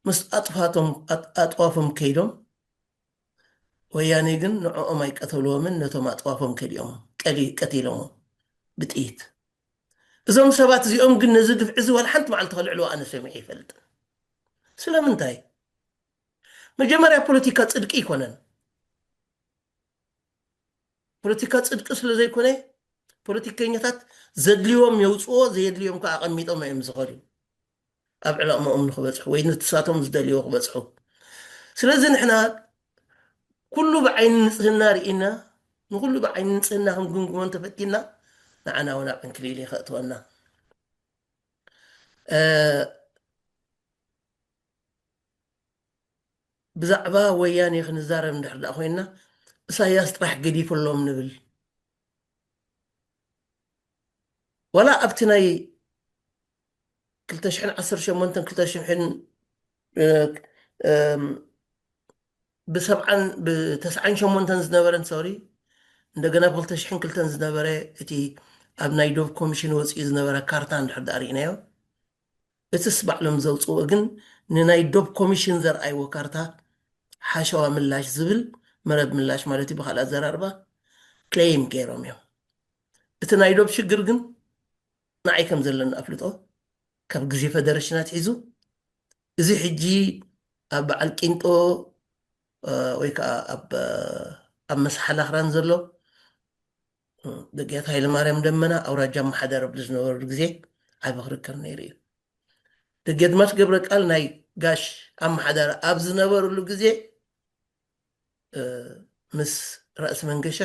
ምስ ኣጥፋቶም ኣጥዋፎም ከይዶም ወያኔ ግን ንዕኦም ኣይቀተልዎምን ነቶም ኣጥዋፎም ከሊኦም ቀቲሎሞም ብጥይት። እዞም ሰባት እዚኦም ግን ነዚ ግፍዒ እዚ ዋላ ሓንቲ መዓልቲ ከልዕልዎ ኣነ ሰሚዐ ይፈልጥን። ስለምንታይ? መጀመርያ ፖለቲካ ጽድቂ ኣይኮነን። ፖለቲካ ጽድቂ ስለ ዘይኮነ ፖለቲከኛታት ዘድልዮም የውፅዎ ዘየድልዮም ከዓ ኣቐሚጦም እዮም ዝኸዱ ኣብ ዕላምኦም ንክበፅሑ ወይ ንትሳቶም ዝደልዮ ክበፅሑ። ስለዚ ንሕና ኩሉ ብዓይኒ ንፅህና ርኢና ንኩሉ ብዓይኒ ንፅህና ክንግምግሞ እንተፈቲና ንዓና እውን ኣብ ዕንክሊል ከእትወና። ብዛዕባ ወያኔ ክንዛረብ እንድሕር ደኣ ኮይንና እሳያስ ጥራሕ ገዲፈሎም ንብል። ዋላ ኣብቲ ናይ ክልተ ሽሕን ዓሰርተ ሸሞንተን ክልተ ሽሕን ብሰብዓን ብተስዓን ሸሞንተን ዝነበረን ሶሪ እንደገና ብክልተ ሽሕን ክልተን ዝነበረ እቲ ኣብ ናይ ዶብ ኮሚሽን ወፂኡ ዝነበረ ካርታ እንድሕር ደኣ ርኢናዮ እትስ ባዕሎም ዘውፅዎ ግን ንናይ ዶብ ኮሚሽን ዘርኣይዎ ካርታ ሓሸዋ ምላሽ ዝብል መረብ ምላሽ ማለት እዩ ብካልእ ኣዘራርባ ክሌም ገይሮም እዮም። እቲ ናይ ዶብ ሽግር ግን ንዓይ ከም ዘለኒ ኣፍልጦ ካብ ግዜ ፈደረሽን ኣትሒዙ እዚ ሕጂ ኣብ በዓል ቂንጦ ወይ ከዓ ኣብ ኣብ መስሓል ኣኽራን ዘሎ ደጌት ሃይለማርያም ደመና ኣውራጃ ኣመሓዳሪ ኣብ ዝነበረሉ ግዜ ዓቢ ክርክር ነይሩ እዩ። ደጌት ማች ገብረ ቃል ናይ ጋሽ ኣመሓዳሪ ኣብ ዝነበርሉ ግዜ ምስ ራእሲ መንገሻ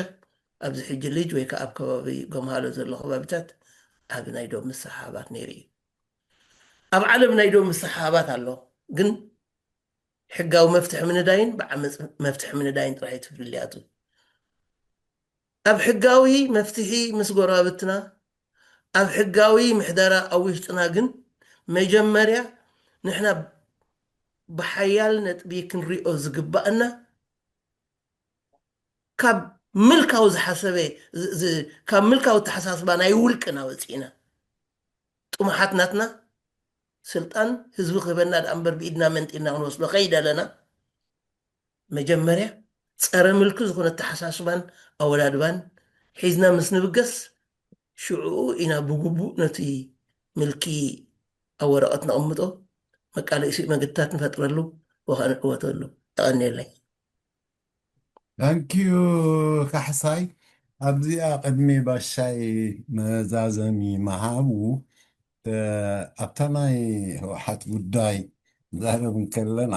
ኣብዚ ሕጂ ልጅ ወይ ከዓ ኣብ ከባቢ ጎምሃሎ ዘሎ ከባቢታት ዓቢ ናይ ዶብ ምስሕሓባት ነይሩ እዩ። ኣብ ዓለም ናይ ዶብ ምስሕሓባት ኣሎ፣ ግን ሕጋዊ መፍትሒ ምንዳይን ብዓመፅ መፍትሒ ምንዳይን ጥራሕ እዩ ፍልልያቱ። ኣብ ሕጋዊ መፍትሒ ምስ ጎረባብትና ኣብ ሕጋዊ ምሕደራ ኣብ ውሽጥና ግን መጀመርያ ንሕና ብሓያል ነጥቢ ክንሪኦ ዝግባእና ካብ ምልካዊ ዝሓሰበ ካብ ምልካዊ ኣተሓሳስባ ናይ ውልቅና ወፂእና ጥሙሓት ናትና ስልጣን ህዝቢ ክህበና ደኣ እምበር ብኢድና መንጢልና ክንወስዶ ከይደለና መጀመርያ ፀረ ምልኪ ዝኾነ ኣተሓሳስባን ኣወዳድባን ሒዝና ምስ ንብገስ ሽዑኡ ኢና ብግቡእ ነቲ ምልኪ ኣብ ወረቐት ነቕምጦ፣ መቃለሲ መገድታት ንፈጥረሉ ወኸዓ ንዕወተሉ። የቐንየለይ። ታንኪዩ ካሕሳይ። ኣብዚኣ ቅድሚ ባሻይ መዛዘሚ ምሃቡ ኣብታ ናይ ህወሓት ጉዳይ ንዛረብ እንከለና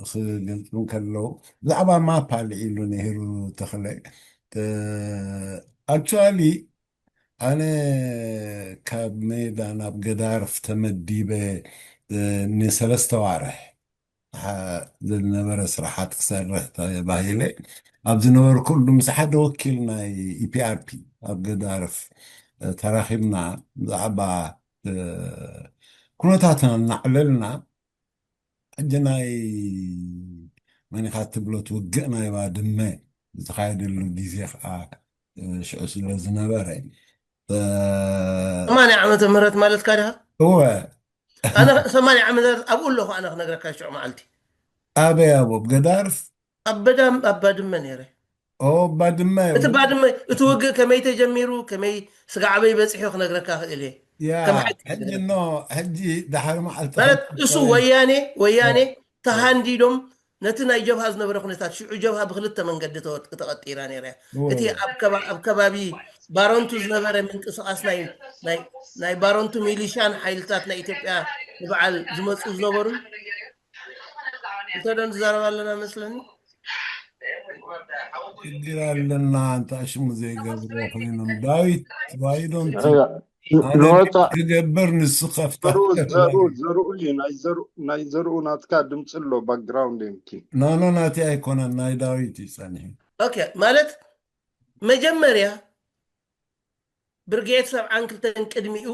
ክገልፁ እንከለዉ ብዛዕባ ማፕ ኣልዒሉ ነይሩ ተኽለ። ኣክቹዋሊ ኣነ ካብ ሜዳ ናብ ገዳርፍ ተመዲበ ንሰለስተ ዋርሕ ዝነበረ ስራሓት ክሰርሕ ተባሂለ ኣብ ዝነበርኩሉ ምስ ሓደ ወኪል ናይ ኢፒኣርፒ ኣብ ገዳርፍ ተራኺብና ብዛዕባ ኩነታትና እናዕለልና ሕጂ ናይ መኒኻ ትብሎ ትውግእ ናይ ባድመ ዝተኻየደሉ ግዜ ከዓ ሽዑ ስለ ዝነበረ ሰማንያ ዓመተ ምህረት ማለትካ ድኻ? እወ ኣነ ሰማንያ ዓመታት ኣብኡ ኣለኹ። ኣነ ክነግረካ ሽዑ መዓልቲ ኣበይ ኣቦ ብገዳርፍ ኣብ በዳም ኣብ ባድመ ነይረ። ኦ ባድመ እቲ ባድመ እቲ ውግእ ከመይ ተጀሚሩ ከመይ ስጋዕበይ በፂሑ ክነግረካ ክእል እየ። ያ ከም ሓቂ ሕጂ ኖ ሕጂ ድሓሪ መዓልቲ ማለት እሱ ወያኔ ወያኔ ተሃንዲዶም ነቲ ናይ ጀብሃ ዝነበረ ኩነታት ሽዑ ጀብሃ ብክልተ መንገዲ ተወጥ- ተቐጢራ ነይራ እያ። እቲ ኣብ ከባ- ኣብ ከባቢ ባረንቱ ዝነበረ ምንቅስቃስ ናይ ናይ ናይ ባረንቱ ሚሊሻን ሓይልታት ናይ ኢትዮጵያ ንበዓል ዝመፁ ዝነበሩ እንተደን ዝዛረብ ኣለና መስለኒ። ችግር ኣለና እንታ ሽሙ ዘይገብርዎ ኮይኖም ዳዊት ዋይዶም ንወፃ ክገብር ንሱ ከፍታ ዘርኡ ዘርኡ ዘርኡ እዩ ናይ ዘርኡ ናይ ዘርኡ ናትካ ድምፂ ኣሎ ባክግራውንድ የምኪ ኖ ኖ ናቲ ኣይኮነን ናይ ዳዊት እዩ ፀኒሑ ኦኬ ማለት መጀመርያ ብርጌድ ሰብዓን ክልተን ቅድሚኡ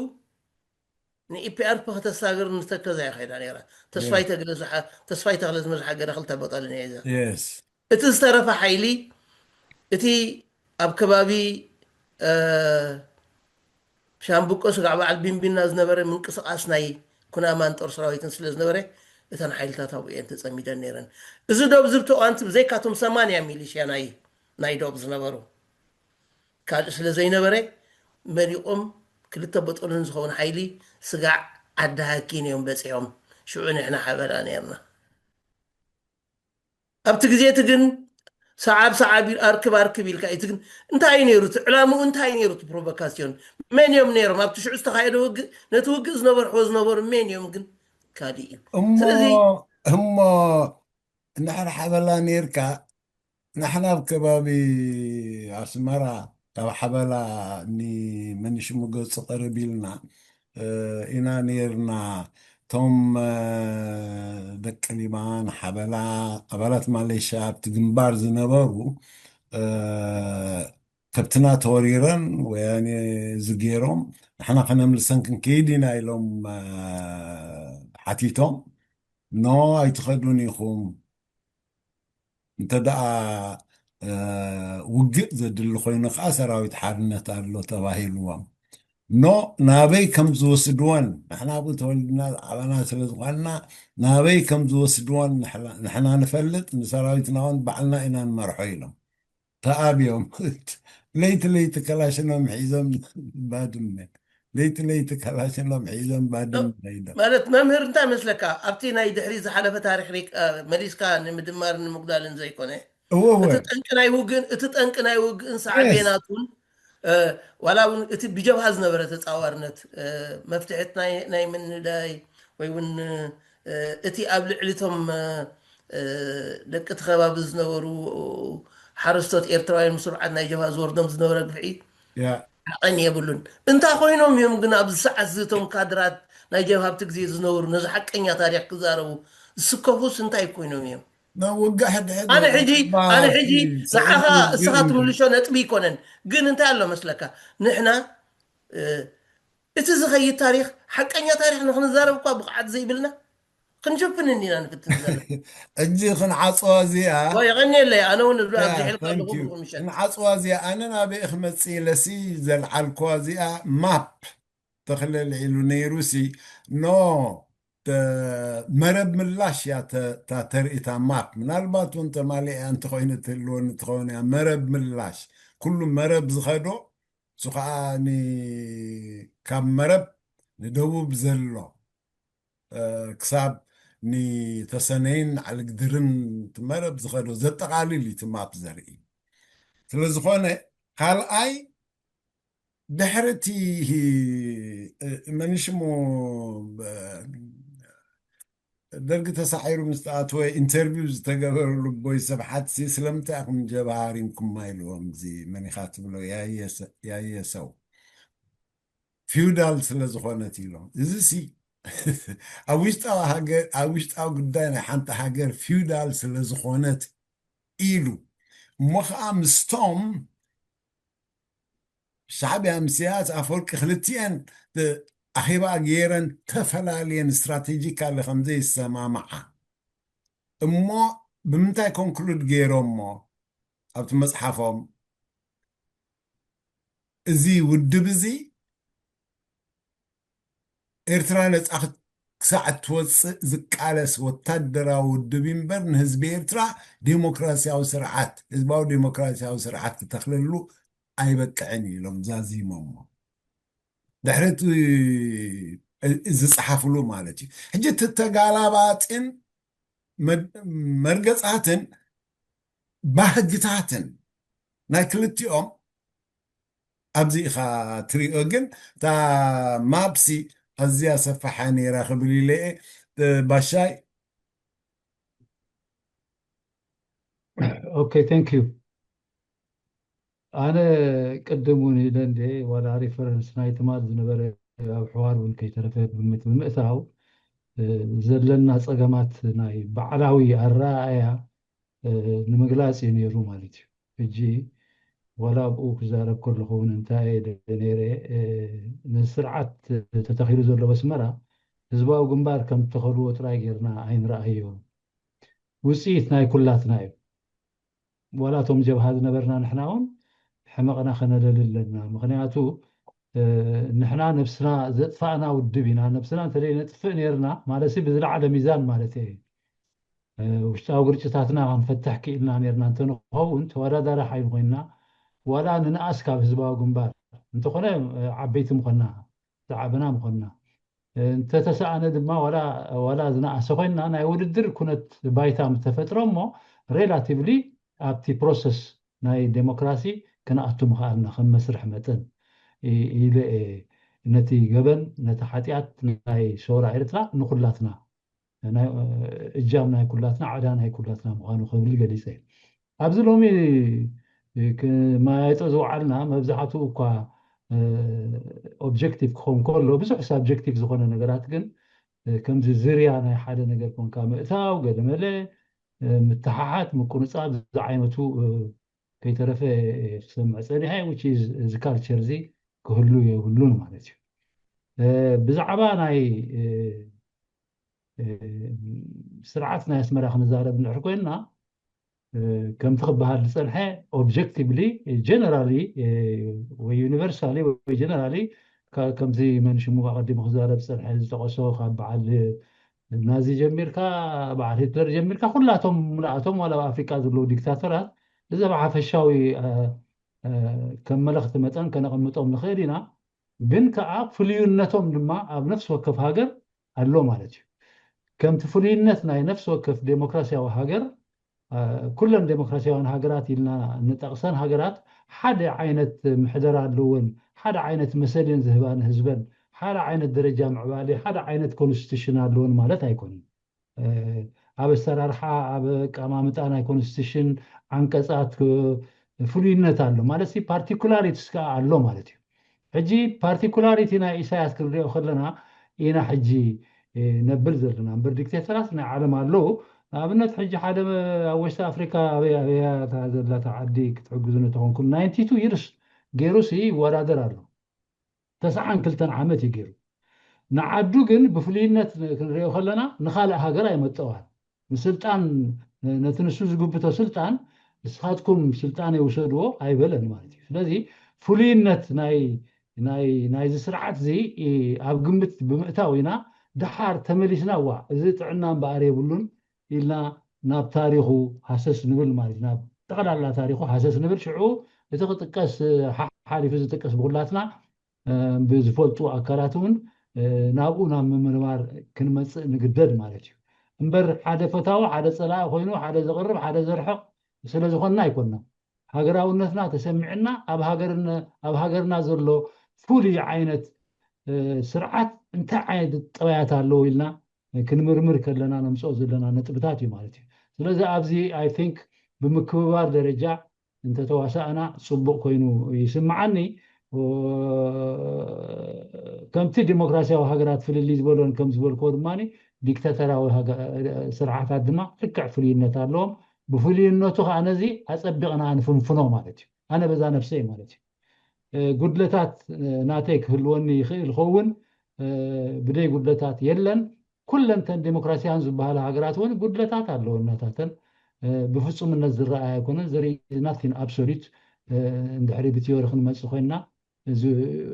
ንኢፒኣርፒ ከተሳግር ንተከዛ እያ ከይዳ ነይራ። ተስፋይ ተክለ ዝሓ- ተስፋይ ተክለ ዝመዝሓ ገደ ክልተ ቦጠል ነይዛ የስ እቲ ዝተረፈ ሓይሊ እቲ ኣብ ከባቢ እ፣ ሻምብቆ ስጋዕ በዓል ቢንቢና ዝነበረ ምንቅስቃስ ናይ ኩናማን ጦር ሰራዊትን ስለ ዝነበረ እተን ሓይልታት ኣብኡ እየን ተፀሚደን ነይረን። እዚ ዶብ ዝብቲ እዋንቲ ብዘይካቶም ሰማንያ ሚሊሽያ ናይ ናይ ዶብ ዝነበሩ ካልእ ስለ ዘይነበረ መሪቆም ክልተ በጠሉን ዝኸውን ሓይሊ ስጋዕ ዓዲ ሃኪን እዮም በፂሖም። ሽዑ ንሕና ሓበላ ነርና። ኣብቲ ግዜ እቲ ግን ሰዓብ ሰዓብ ኢል- ኣርክብ ኣርክብ ኢልካ እቲ ግን እንታይ እዩ ነይሩ እቲ ዕላምኡ እንታይ እዩ ነይሩ እቲ ፕሮቮካሲዮን መን እዮም ነይሮም ኣብቲ ሽዑ ዝተኻየደ ውግእ ነቲ ውግእ ዝነበርሕዎ ዝነበሩ መን እዮም ግን ካልእ እዩ እሞ ስለዚ እሞ እንድሕር ሓበላ ነርካ ንሕና ኣብ ከባቢ ኣስመራ ካብ ሓበላ ንመንሽሙ ገፁ ቅርብ ኢልና እ፣ ኢና ነርና እቶም እ፣ ደቂ ሊባን ሓበላ ኣባላት ማሌሽያ ኣብቲ ግንባር ዝነበሩ እ፣ ከብትና ተወሪረን ወያኔ ዝገይሮም ንሕና ከነምልሰን ክንከይድ ኢና ኢሎም እ፣ ሓቲቶም ኖ ኣይትኸዱን ኢኹም እንተ ደኣ እ፣ ውግእ ዘድሊ ኮይኑ ከዓ ሰራዊት ሓርነት ኣሎ ተባሂልዎም ኖ ናበይ ከም ዝወስድወን ንሕና ብኡ ተወሊድና ዝዓበና ስለ ዝኾንና ናበይ ከም ዝወስድወን ንሕና- ንሕና ንፈልጥ ንሰራዊትና እውን ባዕልና ኢና ንመርሖ ኢሎም ተኣብዮም ለይቲ ለይቲ ከላሽኖም ሒዞም ባድመ፣ ለይቲ ለይቲ ከላሽኖም ሒዞም ባድመ ከይዶም። ማለት መምህር እንታይ መስለካ ኣብቲ ናይ ድሕሪ ዝሓለፈ ታሪክ ሪክ- እ፣ መሊስካ ንምድማርን ንምጉዳልን ዘይኮነ እወ እወ እቲ ጠንቂ ናይ ውግእን እቲ ጠንቂ ናይ ውግእን ሳዕቤናቱን እ፣ ዋላ እውን እቲ ብጀብሃ ዝነበረ ተፃዋርነት እ፣ መፍትሕት ናይ ናይ ምንዳይ ወይ እውን እ፣ እቲ ኣብ ልዕሊ እቶም እ፣ እ፣ ደቂ እቲ ከባቢ ዝነበሩ ሓረስቶት ኤርትራውያን ስርዓት ናይ ጀብሃ ዝወርዶም ዝነበረ ግፍዒ ያ ሓቐን የብሉን። እንታይ ኮይኖም እዮም ግን ኣብዚ ሰዓት እዚ እቶም ካድራት ናይ ጀብሃ ኣብቲ ግዜ ዝነበሩ ነዚ ሓቀኛ ታሪክ ክዛረቡ ዝስከፉስ እንታይ ኮይኖም እዮም? ናብ ውግእ ሕድሕድ ኣነ ሕጂ ኣነ ሕጂ ሰብኣዊ ንዓኻ ውግእ እስኻ እንዲ- ትምልሾ ነጥቢ ይኮነን፣ ግን እንታይ ኣሎ መስለካ ንሕና እ፣ እቲ ዝኸይድ ታሪክ ሓቀኛ ታሪክ ንክንዛረብ እኳ ብቕዓት ዘይብልና ክንሸፍን እንዲና ንፍትን ዘለና። ሕጂ ክንዓፅዋ እዚኣ ወይ የቐንየለይ ኣነ እውን እብሉ ኣብ ያ፣ ዝሕል thank ከለኹ you። ምሸት ክንዓፅዋ እዚኣ ኣነ ናበይ ክመፅእ ኢለሲ ዘልዓልኩዋ እዚኣ ማፕ ተኽለ ልዒሉ ነይሩሲ ኖ ተ- መረብ ምላሽ እያ ተ- እታ ተርእታ ማፕ ምናልባት እውን ተማሊኣ እንተኮይነ ትህልወኒ ትኸውን እያ። መረብ ምላሽ ኩሉ መረብ ዝኸዶ እሱ ከዓ ን- ካብ መረብ ንደቡብ ዘሎ እ፣ ክሳብ ንተሰነይን ዓልግድርን እቲ መረብ ዝኸዶ ዘጠቓልል እዩ እቲ ማፕ ዘርኢ። ስለዝኾነ ካልኣይ ድሕሪ እቲ እ፣ መን ሽሙ እ፣ ደርጊ ተሳዒሩ ምስ ተኣተወ ኢንተርቪው ዝተገበረሉ ቦይ ስብሓት ሲ ስለምንታይ ኢኹም ጀብሃ ሃሪምኩማ ኢልዎም። እዚ መን ኢኻ ትብሎ ያየ ሰ- ያየ ሰው ፊውዳል ስለ ዝኾነት ኢሎም። እዚ ሲ ኣብ ውሽጣዊ ሃገር ኣብ ውሽጣዊ ጉዳይ ናይ ሓንቲ ሃገር ፊውዳል ስለ ዝኾነት ኢሉ እሞ ከዓ ምስቶም ሻዕብያ ምስ ኢሳያስ ኣፈወርቂ ክልቲኤን ኣኼባ ገይረን ተፈላልየን ስትራቴጂካሊ ከምዘይሰማምዓ እሞ ብምንታይ ኮንክሉድ ገይሮሞ ኣብቲ መፅሓፎም እዚ ውድብ እዚ ኤርትራ ነፃ ክት- ክሳዕ እትወፅእ ዝቃለስ ወታደራዊ ውድብ እምበር ንህዝቢ ኤርትራ ዴሞክራሲያዊ ስርዓት ህዝባዊ ዴሞክራሲያዊ ስርዓት ክተኽለሉ ኣይበቅዕን እዩ ኢሎም ዛዚሞሞ ድሕሪ እቲ ዝፀሓፍሉ ማለት እዩ። ሕጂ እቲ ተጋላባጥን መድ- መርገፃትን ባህግታትን ናይ ክልቲኦም ኣብዚ ኢኻ ትሪኦ። ግን እታ ማፕሲ ኣዝያ ሰፋሓ ነይራ ክብል ኢለ እየ። ባሻይ Okay, thank you. ኣነ ቅድም እውን ኢለ እንደ ዋላ ሪፈረንስ ናይ ትማል ዝነበረ ኣብ ሕዋር እውን ከይተረፈ ብምት ብምእታው እ፣ ዘለና ፀገማት ናይ ባዕላዊ ኣረኣእያ እ፣ ንምግላፅ እዩ ነይሩ ማለት እዩ። ሕጂ ዋላ ኣብኡ ክዛረብ ከለኹ እውን እንታይ ኢለ ነይረ እ፣ ነዚ ስርዓት ተተኺሉ ዘሎ በስመራ ህዝባዊ ግንባር ከም ተኸልዎ ጥራይ ጌርና ኣይንረኣዮ። ውፅኢት ናይ ኩላትና እዩ። ዋላ እቶም ጀብሃ ዝነበርና ንሕና እውን ሕመቕና ከነለሊ ኣለና። ምክንያቱ እ፣ ንሕና ነብስና ዘጥፋእና ውድብ ኢና። ነብስና እንተዘይ ነጥፍእ ነርና ማለት ብዝለዓለ ሚዛን ማለት እየ። እ፣ ውሽጣዊ ግርጭታትና ክንፈትሕ ክኢልና ነርና እንተንኸውን ተወዳዳሪ ሓይሊ ኮይንና ዋላ ንንኣስ ካብ ህዝባዊ ግንባር እንተኾነ እ፣ ዓበይቲ ምኾንና ዝዓበና ምኾንና እንተተሰኣነ ድማ ዋላ ዋላ ዝነኣሰ ኮይንና ናይ ውድድር ኩነት ባይታ ምስ ተፈጥረ እሞ ሬላቲቭሊ ኣብቲ ፕሮሰስ ናይ ዴሞክራሲ ክንኣቱ ምኽኣልና ከም መስርሕ መጠን ኢ- ኢለ እየ ነቲ ገበን ነቲ ሓጢኣት ናይ ሰውራ ኤርትራ ንኩላትና ናይ እጃም ናይ ኩላትና ዕዳ ናይ ኩላትና ምዃኑ ክብል ገሊፀ እየ። ኣብዚ ሎሚ ክመያየጦ ዝወዓልና መብዛሕትኡ እኳ ኦብጀክቲቭ ክኸውን ከሎ ብዙሕ ሳብጀክቲቭ ዝኾነ ነገራት ግን ከምዚ ዝርያ ናይ ሓደ ነገር ኮንካ ምእታው ገለመለ ምትሓሓት ምቁንፃብ ዝዓይነቱ ከይተረፈ ክሰምዕ ፀኒሐ which is እዚ ካልቸር እዚ ክህሉ የብሉን ማለት እዩ። ብዛዕባ ናይ ስርዓት ናይ ኣስመራ ክንዛረብ እንድሕር ኮይንና ከምቲ ክበሃል ዝፀንሐ ኦብጀክቲቭሊ ጀነራሊ ወይ ዩኒቨርሳሊ ወይ ጀነራሊ ከምዚ መን ሽሙ ኣቐዲሙ ክዛረብ ዝፀንሐ ዝጠቐሶ ካብ በዓል ናዚ ጀሚርካ በዓል ሂትለር ጀሚርካ ኩላቶም ሙሉኣቶም ዋላ ኣብ ኣፍሪቃ ዘለዉ ዲክታተራት እዚ ኣብ ሓፈሻዊ ከም መለኽቲ መጠን ከነቐምጦም ንኽእል ኢና። ግን ከዓ ፍሉይነቶም ድማ ኣብ ነፍሲ ወከፍ ሃገር ኣሎ ማለት እዩ። ከምቲ ፍሉይነት ናይ ነፍሲ ወከፍ ዴሞክራሲያዊ ሃገር፣ ኩለን ዴሞክራሲያውያን ሃገራት ኢልና እንጠቕሰን ሃገራት ሓደ ዓይነት ምሕደራ ኣለወን፣ ሓደ ዓይነት መሰልን ዝህባ ንህዝበን፣ ሓደ ዓይነት ደረጃ ምዕባለ፣ ሓደ ዓይነት ኮንስቲቱሽን ኣለወን ማለት ኣይኮነን። ኣብ ኣሰራርሓ፣ ኣብ ኣቀማምጣ ናይ ኮንስቲቱሽን ዓንቀፃት ፍሉይነት ኣሎ ማለት ሲ ፓርቲኩላሪቲስ ከዓ ኣሎ ማለት እዩ። ሕጂ ፓርቲኩላሪቲ ናይ ኢሳያስ ክንሪኦ ከለና ኢና ሕጂ ነብል ዘለና እምበር ዲክቴተራት ናይ ዓለም ኣለዉ። ንኣብነት ሕጂ ሓደ ኣብ ወስት ኣፍሪካ ኣበይ ኣበያ እታ ዘላ እታ ዓዲ ክትሕግዙ እንተኾንኩም ናይንቲ ቱ ይርስ ገይሩ ሲ ይወዳደር ኣሎ። ተስዓን ክልተን ዓመት እዩ ገይሩ። ንዓዱ ግን ብፍሉይነት ክንሪኦ ከለና ንኻልእ ሃገር ኣይመጠዋን። ንስልጣን ነቲ ንሱ ዝግብቶ ስልጣን ንስኻትኩም ስልጣን የውሰድዎ ኣይበለን ማለት እዩ። ስለዚ ፍሉይነት ናይ ናይ ናይዚ ስርዓት እዚ ኣብ ግምት ብምእታው ኢና ድሓር ተመሊስና ዋ እዚ ጥዕና እምበኣር የብሉን ኢልና ናብ ታሪኹ ሃሰስ ንብል ማለት ናብ ጠቕላላ ታሪኹ ሃሰስ ንብል። ሽዑ እቲ ክጥቀስ ሓሓሊፉ ዝጥቀስ ብኩላትና ብዝፈልጡ ኣካላት እውን ናብኡ ናብ ምምርማር ክንመፅእ ንግደድ ማለት እዩ። እምበር ሓደ ፈታዊ ሓደ ፀላኢ ኮይኑ ሓደ ዘቕርብ ሓደ ዘርሕቕ ስለ ዝኾንና ኣይኮንና። ሃገራውነትና ተሰሚዕና ኣብ ሃገርና ዘሎ ፍሉይ ዓይነት ስርዓት እንታይ ዓይነት ጠባያት ኣለዎ ኢልና ክንምርምር ከለና ነምፅኦ ዘለና ነጥብታት እዩ ማለት እዩ። ስለዚ ኣብዚ I think ብምክብባር ደረጃ እንተተዋሳእና ፅቡቕ ኮይኑ ይስምዓኒ። ከምቲ ዲሞክራሲያዊ ሃገራት ፍልልይ ዝበሎን ከም ዝበልክዎ ድማ ዲክታተራዊ ስርዓታት ድማ ልክዕ ፍልይነት ኣለዎም። ብፍልይነቱ ከዓ ነዚ ኣፀቢቕና ንፍንፍኖ ማለት እዩ። ኣነ በዛ ነፍሰይ ማለት እዩ። ጉድለታት ናተይ ክህልወኒ ይኽእል ይኸውን፣ ብደይ ጉድለታት የለን። ኩለንተን ዴሞክራሲያን ዝበሃላ ሃገራት እውን ጉድለታት ኣለወን ናታተን። ብፍፁምነት ዝረኣይ ኣይኮነን። There is nothing absolute። እንድሕሪ ብቲዮሪ ክንመፅእ ኮይንና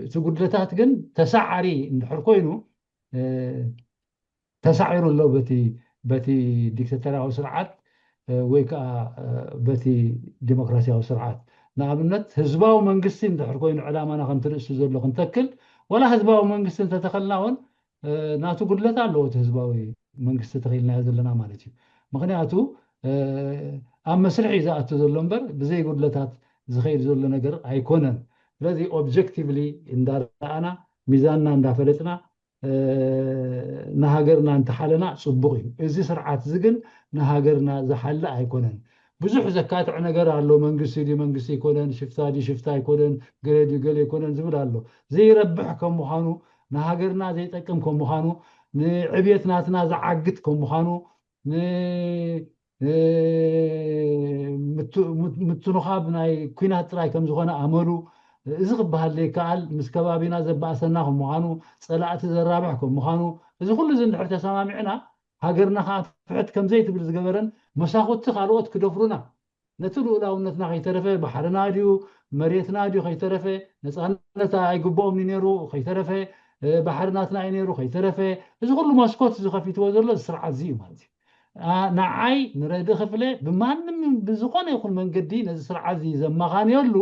እቲ ጉድለታት ግን ተሳዓሪ እንድሕር ኮይኑ ተሳዒሩ ኣሎ በቲ በቲ ዲክተተራዊ ስርዓት ወይ ከዓ በቲ ዲሞክራሲያዊ ስርዓት። ንኣብነት ህዝባዊ መንግስቲ እንድሕር ኮይኑ ዕላማና ከምቲ ርእሱ ዘሎ ክንተክል ዋላ ህዝባዊ መንግስቲ እንተተኸልና እውን ናቱ ጉድለት ኣለዎ እቲ ህዝባዊ መንግስቲ ተኺልናዮ ዘለና ማለት እዩ። ምክንያቱ ኣብ መስርሕ እዩ ዝኣቱ ዘሎ እምበር ብዘይ ጉድለታት ዝኸይድ ዘሎ ነገር ኣይኮነን። ስለዚ ኦብጀክቲቭሊ እንዳረኣና ሚዛንና እንዳፈለጥና ንሃገርና እንተሓለና ፅቡቕ እዩ። እዚ ስርዓት እዚ ግን ንሃገርና ዝሓለ ኣይኮነን። ብዙሕ ዘካትዕ ነገር ኣሎ። መንግስቲ ድዩ መንግስቲ ኣይኮነን፣ ሽፍታ ድዩ ሽፍታ ኣይኮነን፣ ገለ ድዩ ገለ ኣይኮነን ዝብል ኣሎ። ዘይረብሕ ከም ምዃኑ፣ ንሃገርና ዘይጠቅም ከም ምዃኑ፣ ንዕብየት ናትና ዝዓግት ከም ምዃኑ፣ ምትንኻብ ናይ ኩናት ጥራይ ከም ዝኾነ ኣመሉ፣ እዚ ክበሃል ዘይከኣል ምስ ከባቢና ዘባእሰና ከም ምዃኑ፣ ፀላእቲ ዘራብሕ ከም ምዃኑ፣ እዚ ኩሉ እዚ እንድሕር ተሰማሚዕና ሃገርና ከዓ ፍሕት ከም ዘይትብል ዝገበረን መሳኹቲ ካልኦት ክደፍሩና ነቲ ልኡላውነትና ከይተረፈ ባሕርና ድዩ መሬትና ድዩ ከይተረፈ ነፃነት ኣይግብኦም ነይሩ ከይተረፈ ባሕሪ ናትና እዩ ነይሩ ከይተረፈ እዚ ኩሉ መስኮት ዝኸፊትዎ ዘሎ ስርዓት እዚ እዩ ማለት እዩ። ንዓይ ንረዲ ክፍለ ብማንም ብዝኾነ ይኹን መንገዲ ነዚ ስርዓት እዚ ዘማኻንየሉ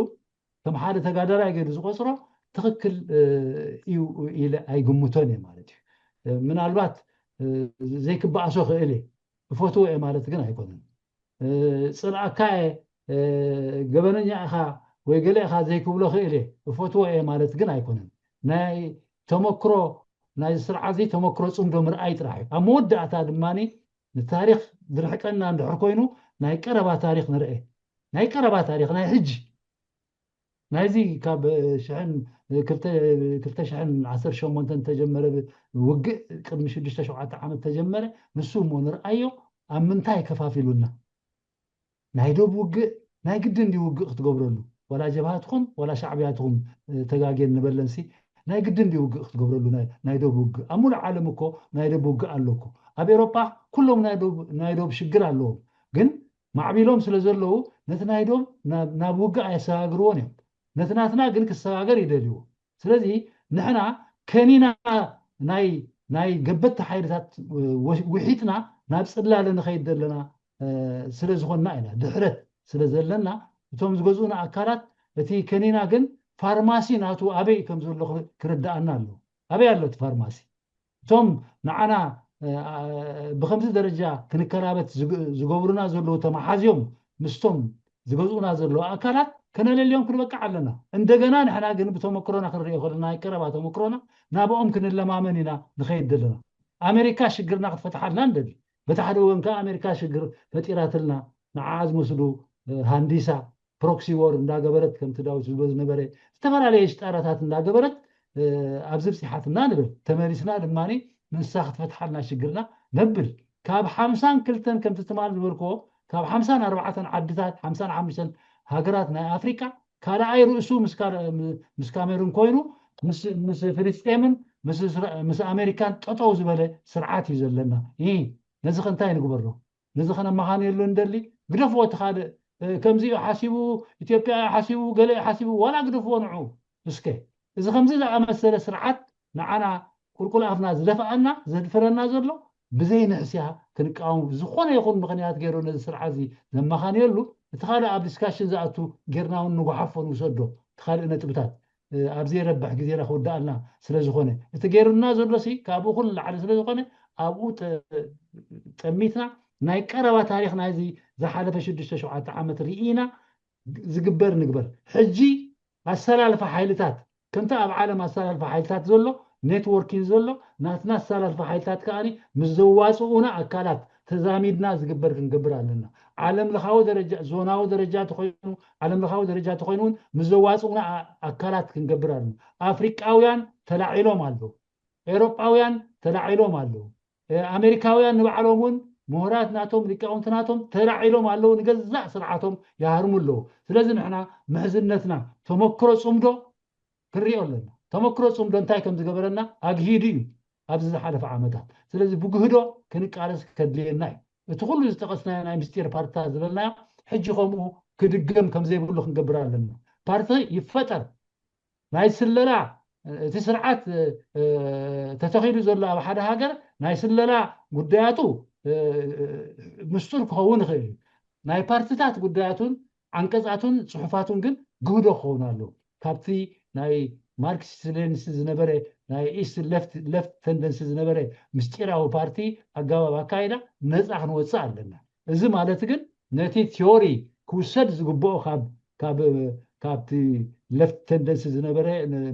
ከም ሓደ ተጋዳላይ ገይሩ ዝቆፅሮ ትኽክል እዩ ኢለ ኣይግምቶን እየ ማለት እዩ። ምናልባት ዘይክበኣሶ ክእል እየ እፈትዎ እየ ማለት ግን ኣይኮነን። ፅልኣካ እየ ገበነኛ ኢኻ ወይ ገለ ኢኻ ዘይክብሎ ክእል እየ እፈትዎ እየ ማለት ግን ኣይኮነን። ናይ ተመክሮ ናይ ስርዓት እዚ ተመክሮ ፅምዶ ምርኣይ ጥራሕ እዩ። ኣብ መወዳእታ ድማ ንታሪክ ዝርሕቀና እንድሕር ኮይኑ ናይ ቀረባ ታሪክ ንርአ። ናይ ቀረባ ታሪክ ናይ ሕጂ ናይዚ ካብ ሽሕን ክልተ ሽሕን ዓሰርተ ሸሞንተን ተጀመረ ውግእ ቅድሚ ሽዱሽተ ሸውዓተ ዓመት ተጀመረ። ንሱ እሞ ንርኣዮ ኣብ ምንታይ ከፋፊሉና። ናይ ዶብ ውግእ ናይ ግድን ድዩ ውግእ ክትገብረሉ? ዋላ ጀብሃትኹም ዋላ ሻዕብያትኹም ተጋጌን ንበለንሲ ናይ ግድን ድዩ ውግእ ክትገብረሉ? ናይ ዶብ ውግእ ኣብ ሙሉእ ዓለም እኮ ናይ ዶብ ውግእ ኣሎ እኮ። ኣብ ኤሮፓ ኩሎም ናይ ዶብ ሽግር ኣለዎም ግን ማዕቢሎም ስለ ዘለዉ ነቲ ናይ ዶብ ናብ ውግእ ኣየሰጋግርዎን እዮም። ነቲ ናትና ግን ክሰጋገር ይደልይዎ። ስለዚ ንሕና ከኒና ናይ ናይ ገበቲ ሓይልታት ውሒጥና ናብ ፅላለ ንኸይድ ዘለና ስለ ዝኾንና ኢና። ድሕረት ስለ ዘለና እቶም ዝገዝኡና ኣካላት እቲ ከኒና ግን ፋርማሲ ናቱ ኣበይ ከም ዘሎ ክርዳኣና ኣሎ። ኣበይ ኣሎ እቲ ፋርማሲ? እቶም ንዓና ብከምዚ ደረጃ ክንከላበት ዝገብሩና ዘለዉ ተመሓዝዮም ምስቶም ዝገዝኡና ዘለዉ ኣካላት ከነለልዮም ክንበቅዕ ኣለና። እንደገና ንሕና ግን ብተመክሮና ክንሪኦ ከለና ናይ ቀረባ ተመክሮና ናብኦም ክንለማመን ኢና ንኸይድ ዘለና። ኣሜሪካ ሽግርና ክትፈትሓልና ንደሊ። በቲ ሓደ ወገን ከዓ ኣሜሪካ ሽግር ፈጢራትልና ንዓኣ ዝመስሉ ሃንዲሳ ፕሮክሲ ዎር እንዳገበረት ከምቲ ዳዊት ዝብሎ ዝነበረ ዝተፈላለየ ሽጣራታት እንዳገበረት ኣብዚ ብፅሓትና ንብል። ተመሊስና ድማ ንሳ ክትፈትሓልና ሽግርና ነብል። ካብ ሓምሳን ክልተን ከምቲ ትማል ዝበልክዎ ካብ ሓምሳን ኣርባዕተን ዓድታት ሓምሳን ሓሙሽተን ሃገራት ናይ ኣፍሪቃ ካልኣይ ርእሱ ምስ ካሜሩን ኮይኑ ምስ ፍልስጤምን ምስ ኣሜሪካን ጠጠው ዝበለ ስርዓት እዩ ዘለና። ነዚ ከ እንታይ ንግበሮ? ነዚ ከነመኻንየሉ እንደሊ ግደፍዎ። እቲ ካልእ ከምዚ እዩ ሓሲቡ፣ ኢትዮጵያ ሓሲቡ፣ ገለ ሓሲቡ፣ ዋላ ግደፍዎ ንዑ እስከ። እዚ ከምዚ ዝኣመሰለ ስርዓት ንዓና ቁልቁል ኣፍና ዝደፍኣና ዘድፍረና ዘሎ ብዘይ ንሕስያ ክንቃወም ዝኾነ ይኹን ምኽንያት ገይሩ ነዚ ስርዓት እዚ ዘመኻንየሉ እቲ ካልእ ኣብ ዲስካሽን ዝኣቱ ጌርና እውን ንጓሓፎ ንውሰዶ። እቲ ካልእ ነጥብታት ኣብ ዘይረብሕ ግዜና ክውዳኣልና ስለ ዝኾነ እቲ ገይሩና ዘሎ ሲ ካብኡ ኩሉ ላዕሊ ስለ ዝኾነ ኣብኡ ጠሚትና ናይ ቀረባ ታሪኽ ናይዚ ዝሓለፈ ሽዱሽተ ሸውዓተ ዓመት ርኢና ዝግበር ንግበር። ሕጂ ኣሰላልፋ ሓይልታት ከምቲ ኣብ ዓለም ኣሰላልፋ ሓይልታት ዘሎ ኔትወርኪንግ ዘሎ ናትና ኣሰላልፋ ሓይልታት ከኣ ምስ ዘዋፅኡና ኣካላት ተዛሚድና ዝግበር ክንገብር ኣለና። ዓለም ለኻዊ ደረጃ ዞናዊ ደረጃ ተኮይኑ ዓለም ለኻዊ ደረጃ ተኮይኑ እውን ምስ ዘዋፅኡና ኣካላት ክንገብር ኣለና። ኣፍሪቃውያን ተላዒሎም ኣለዉ። ኤውሮጳውያን ተላዒሎም ኣለዉ። ኣሜሪካውያን ንባዕሎም እውን ምሁራት ናቶም ሊቃውንቲ ናቶም ተላዒሎም ኣለዉ። ንገዛእ ስርዓቶም ይሃርሙ ኣለዉ። ስለዚ ንሕና ምሕዝነትና ተመክሮ ፅምዶ ክንሪኦ ኣለና። ተመክሮ ፅምዶ እንታይ ከም ዝገበረና ኣግሂዱ እዩ ኣብዚ ዝሓለፈ ዓመታት። ስለዚ ብግህዶ ክንቃለስ ከድልየና እዩ። እቲ ኩሉ ዝጠቐስናዮ ናይ ምስጢር ፓርትታት ዝበልናዮ ሕጂ ከምኡ ክድገም ከም ዘይብሉ ክንገብር ኣለና። ፓርቲ ይፈጠር ናይ ስለላ እቲ ስርዓት ተተኺሉ ዘሎ ኣብ ሓደ ሃገር ናይ ስለላ ጉዳያቱ ምስጡር ክኸውን ይኽእል እዩ። ናይ ፓርትታት ጉዳያቱን ዓንቀፃቱን ፅሑፋቱን ግን ግህዶ ክኸውን ኣለዎ። ካብቲ ናይ ማርክሲስት ሌኒስት ዝነበረ ናይ ኢስት ለፍት ተንደንሲ ዝነበረ ምስጢራዊ ፓርቲ ኣገባብ ኣካይዳ ነፃ ክንወፅእ ኣለና። እዚ ማለት ግን ነቲ ቲዮሪ ክውሰድ ዝግብኦ ካብ ካብቲ ለፍት ተንደንሲ ዝነበረ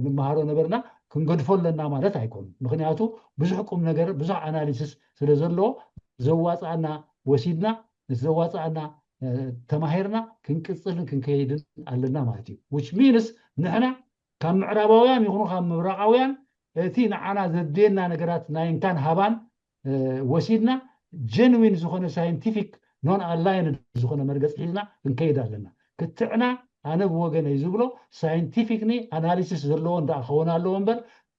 ንመሃሮ ነበርና ክንገድፎ ኣለና ማለት ኣይኮኑን። ምክንያቱ ብዙሕ ቁም ነገር ብዙሕ ኣናሊሲስ ስለ ዘለዎ ዘዋፅኣና ወሲድና ነቲ ዘዋፅኣና ተማሂርና ክንቅፅልን ክንከይድን ኣለና ማለት እዩ። ዊች ሚንስ ንሕና ካብ ምዕራባውያን ይኹኑ ካብ ምብራቃውያን እቲ ንዓና ዘድልየና ነገራት ናይ እንካን ሃባን ወሲድና ጀንዊን ዝኾነ ሳይንቲፊክ ኖን ኣላይንድ ዝኾነ መርገፂ ሒዝና ክንከይድ ኣለና። ክትዕና ኣነ ብወገነይ ዝብሎ ሳይንቲፊክሊ ኣናሊሲስ ዘለዎ እንዳ ክኸውን ኣለዎ እምበር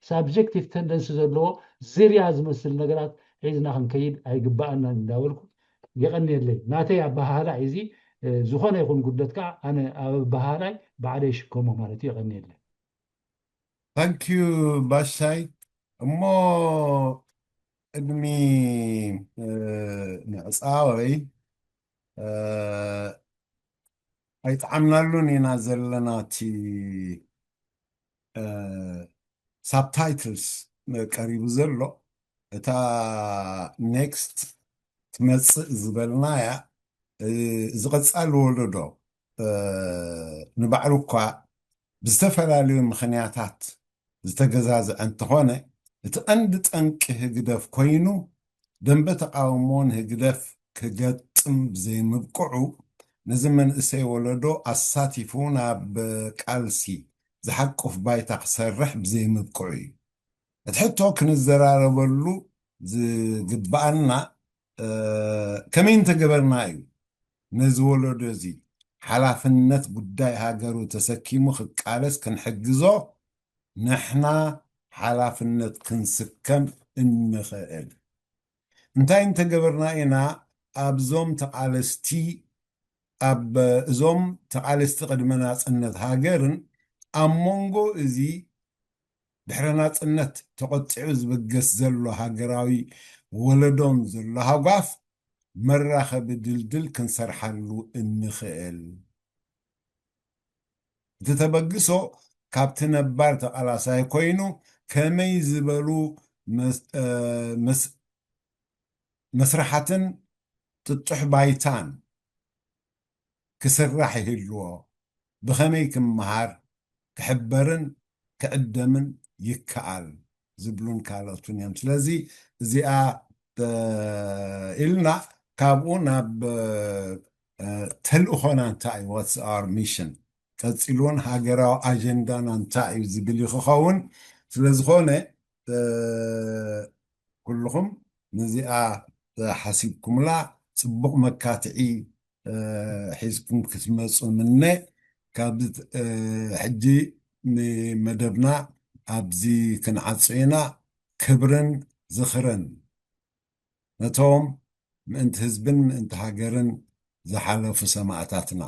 ሳብጀክቲቭ ተንደንሲ ዘለዎ ዝርያ ዝመስል ነገራት ሒዝና ክንከይድ ኣይግባኣናን እንዳበልኩ የቐንየለይ። ናተይ ኣበሃህላ እዚ ዝኾነ ይኹን ጉድለት ከዓ ኣነ ኣብ ኣበሃህላይ ባዕለይ ይሽከሞ ማለት እዩ። የቐንየለይ። ታንኪዩ ባሻይ። እሞ ቅድሚ ምዕፃወይ ኣይጠዓምናሉን ኢና ዘለና እቲ ሳብታይትልስ ቀሪቡ ዘሎ እታ ኔክስት ትመፅእ ዝበልናያ እዚ ቀፃሊ ወለዶ ንባዕሉ እኳ ብዝተፈላለዩ ምኽንያታት ዝተገዛዝዐ እንተኾነ እቲ ቀንዲ ጠንቂ ህግደፍ ኮይኑ ደንበ ተቃውሞ ንህግደፍ ክገጥም ብዘይምብቅዑ ነዚ መንእሰይ ወለዶ ኣሳቲፉ ናብ ቃልሲ ዝሓቁፍ ባይታ ክሰርሕ ብዘይምብቅዑ እዩ። እቲ ሕቶ ክንዘራረበሉ ዝግብኣና ከመይ እንተገበርና እዩ ነዚ ወለዶ እዚ ሓላፍነት ጉዳይ ሃገሩ ተሰኪሙ ክቃለስ ክንሕግዞ ንሕና ሓላፍነት ክንስከም እንኽእል? እንታይ እንተገበርና ኢና ኣብዞም ተቓለስቲ ኣብ እዞም ተቓለስቲ ቅድመ ናፅነት ሃገርን ኣብ መንጎ እዚ ድሕረ ናፅነት ተቖጢዑ ዝብገስ ዘሎ ሃገራዊ ወለዶን ዘሎ ሃጓፍ መራኸቢ ድልድል ክንሰርሓሉ እንኽእል? እቲ ተበግሶ ካብቲ ነባር ተቓላሳይ ኮይኑ ከመይ ዝበሉ መስ- እ፣ መስ- መስራሓትን ጥጡሕ ባይታን ክስራሕ ይህልዎ፣ ብኸመይ ክመሃር፣ ክሕበርን ክዕደምን ይከኣል ዝብሉን ካልኦትን እዮም። ስለዚ እዚኣ እ፣ ኢልና ካብኡ ናብ እ፣ ተልእኾና እንታይ እዩ? What's our mission? ቀፂሉ እውን ሃገራዊ ኣጀንዳና እንታይ እዩ ዝብል እዩ ክኸውን። ስለዝኾነ እ፣ ኩልኹም ነዚኣ ሓሲብኩምላ ፅቡቕ መካትዒ እ፣ ሒዝኩም ክትመፁ ምነ። ካብ እ፣ ሕጂ ንመደብና ኣብዚ ክንዓፁ ኢና። ክብርን ዝኽርን ነቶም ምእንቲ ህዝብን ምእንቲ ሃገርን ዝሓለፉ ሰማእታትና።